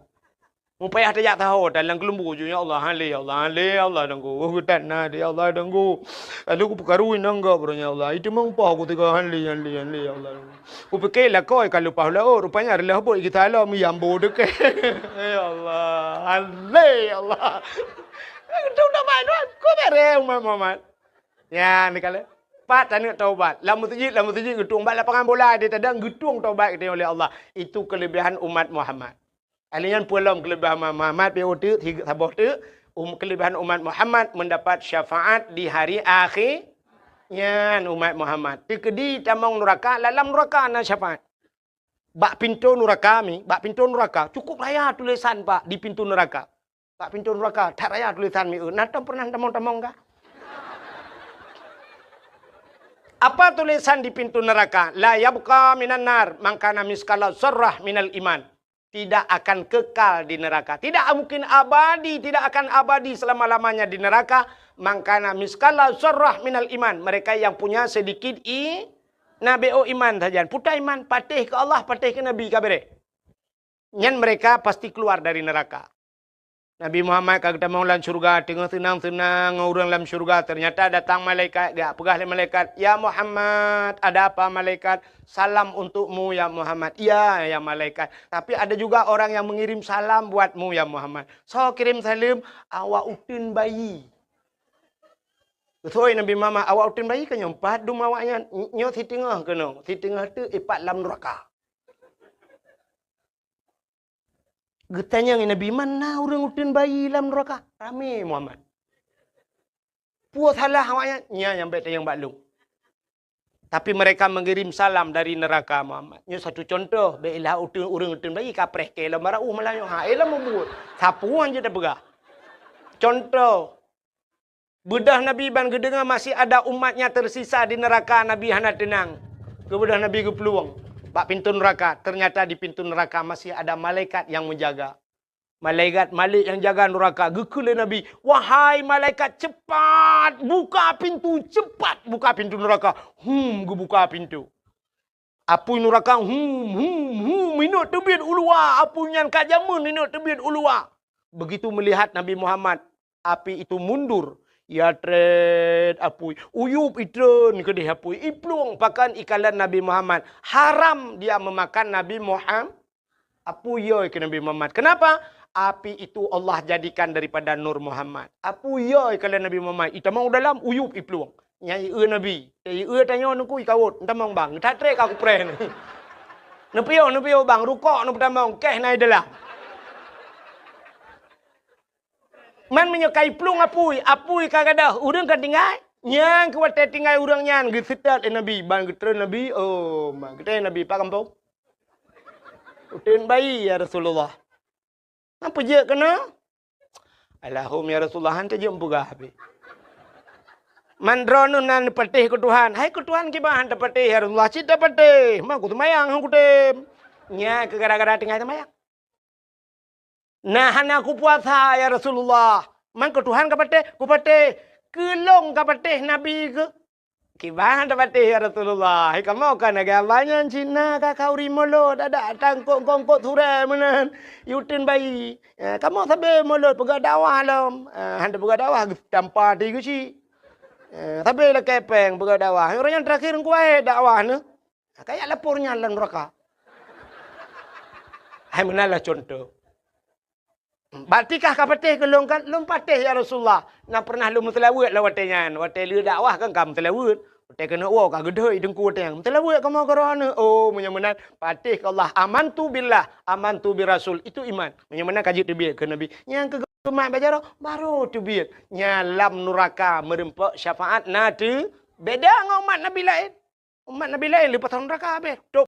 Mupayah tajak saho, dan lam keuleumbu ju, "Ya Allah, hale, ya Allah, hale, ya Allah, Teungku. Oh, geutan na, ya Allah, Teungku. Lalu kupeukaru inong gob, ya Allah. Itu meumpah ku tiga, hale, hale, hale, ya Allah, Teungku." Kupike lakoe ka leupah laôt, rupanya reulah bot geusalom, yambo deukeh. Ya Allah, hale, ya Allah. Geutueng taubat, Tuhan. Ku bereh umat Muhammad. Nyan, ni kala. Pat taneuk taubat. Lam meuseujid, lam meuseujid geutueng. Bak lapangan bola di tadang geutueng taubat geutanyoe lé Allah. Itu keuleubehan umat Muhammad. Ahli nyan peue lom keuleubehan umat Muhammad, pi uteuk, saboh teuk, um, keuleubehan umat Muhammad mendapat syafaat di hari akhé. Nyan umat Muhammad. Teukeudi tamong nuraka, lam nuraka na syafaat. Bak pintoe nuraka mi, bak pintoe nuraka, cukup raya tulésan, Pak, di pintoe nuraka. Bak pintoe nuraka, that raya tulésan mi, eh, na tom pernah tamong-tamong kah? Apa tulésan di pintoe nuraka? "La yabqa minan nar man kana miskala zarrah minal iman." Tidak akan kekal di neraka. Tidak mungkin abadi, tidak akan abadi selama-lamanya di neraka. Man kana miskala zarrah minal iman. Mereka yang punya sedikit i-, na B O iman sajan. Puta iman, patéh keu Allah, patéh keu Nabi, ka bereh. Nyan mereka pasti keluar dari neraka. Nabi Muhammad ka geutamong lam syeuruga, teungoh seunang-seunang ngon ureuëng lam syeuruga, ternyata datang malaikat, geujak peugah lé malaikat, "Ya Muhammad, ada apa malaikat? Salam untukmu ya Muhammad." "Iya, ya malaikat. Tapi ada juga orang yang mengirim salam buatmu ya Muhammad." "Soe kirém saleuem?" "Awak uteuen bayi." Geusoi Nabi Muhammad, awak uteuen bayi ka nyoe, pat dum awaknyan, nyoe siteungoh keunoe, siteungoh teuk ipat lam nuraka. Geutanyong Nabi, "Man na ureuëng uteuen bayi lam nuraka?" Ramé Muhammad. Peue salah awaknyan? Nyan nyang bèk tanyong bak lôn. Tapi mereka mengirim salam dari neraka Muhammad. Nyoe satu contoh, bèk ilah uteuen, ureuëng uteuen bayi kapreh keu lom barauh malam nyoe. Ha, eh lom mubuet. Sapeue jeuet tapeugah. Contoh, beudôh Nabi ban geudeungoe masih ada umatnya tersisa di neraka, Nabi hana teunang. Keu beudôh Nabi geuplueng bak pintoe neuraka, ternyata di pintoe neuraka masih ada malaikat nyang menjaga. Malaikat Malik nyang jaga neuraka geukheun lé Nabi, "Wahai malaikat, cepat buka pintu, cepat buka pintu neuraka." Hum, geubuka pintu. Apui neuraka, hum, hum, hum, inok teubiet u luwa. Apui nyan ka jameun inok teubiet u luwa. Begitu melihat Nabi Muhammad, api itu mundur. Ya tret apui. Uyup itreun keudeh apui. Iplueng pakan ikalon Nabi Muhammad. Haram dia memakan Nabi Muhammad. Apui yoi keu Nabi Muhammad. Kenapa? Api itu Allah jadikan daripada nur Muhammad. Apui yoi ikalon Nabi Muhammad. Itamong u dalam, uyup iplueng. Nyan ieu Nabi. Ieu tanyoe nungku ikawot. Ntamong bang. That trek ka kupreh ni. Neupiôh, neupiôh bang. Rukok neupeutamong. Keh na i dalam. Man meunyoe ka iplueng apui, apui ka gadôh, ureuëng ka tinggai. Nyang keu watée tinggai ureuëng nyan geuseutôt lé Nabi, ban geutreun Nabi, "Oh, ma, geutreun Nabi, pat gampông?" "Uteuen bayi, ya Rasulullah." "Ma peujeuet keunoe?" "Alahum, ya Rasulullah, han teujeuet peugah habéh. Man droeneuh na neupatéh keu Tuhan." "Hai keu Tuhan kiban han tapatéh, ya Rasulullah?" "Cit tapatéh, ma kuseumayang han kutem." Nyan keu gara-gara tinggai seumayang. "Na hana kupuasa, ya Rasulullah." "Man keu Tuhan kapatéh?" "Kupatéh." "Keu lôn kapatéh Nabi keuh?" "Kiban tapatéh, ya Rasulullah. Hai kamoe ka lagée Allah nyan cit na ka khauri mulod, adak tangkok-kongkok surée meunan. Uteuen bayi. Eh, kamoe sabe mulod peugah dakwah lom. Eh, han tapeugah dakwah, tampa ti geuchik. Eh, sabe lakée péng peugah dakwah. Ureuëng nyang terakhir kuwahé dakwah neuh." Kajak lapor nyan lam neuraka. Hai meunan lah contoh. "Berarti kah kapatéh keu lôn kan?" "Lôn patéh, ya Rasulullah. Na pernah lôn meuseulaweuet lam watée nyan. Watée lheueh dakwah kan ka meuseulaweuet. Watée keuneuk woe ka geudhôi teungku watée nyan. Meuseulaweuet kamoe keu Droeneuh." "Oh, meunyoe meunan, patéh keu Allah. Amantu billah, amantu bir Rasul." Itu iman. Meunyoe meunan ka jeuet teubiet keu Nabi. Nyang keu geumat bak jaroe, baru teubiet. Nyan lam neuraka meureumpok syafaat na teu beda ngon umat Nabi laén. Umat Nabi laén leupah neuraka habéh. Top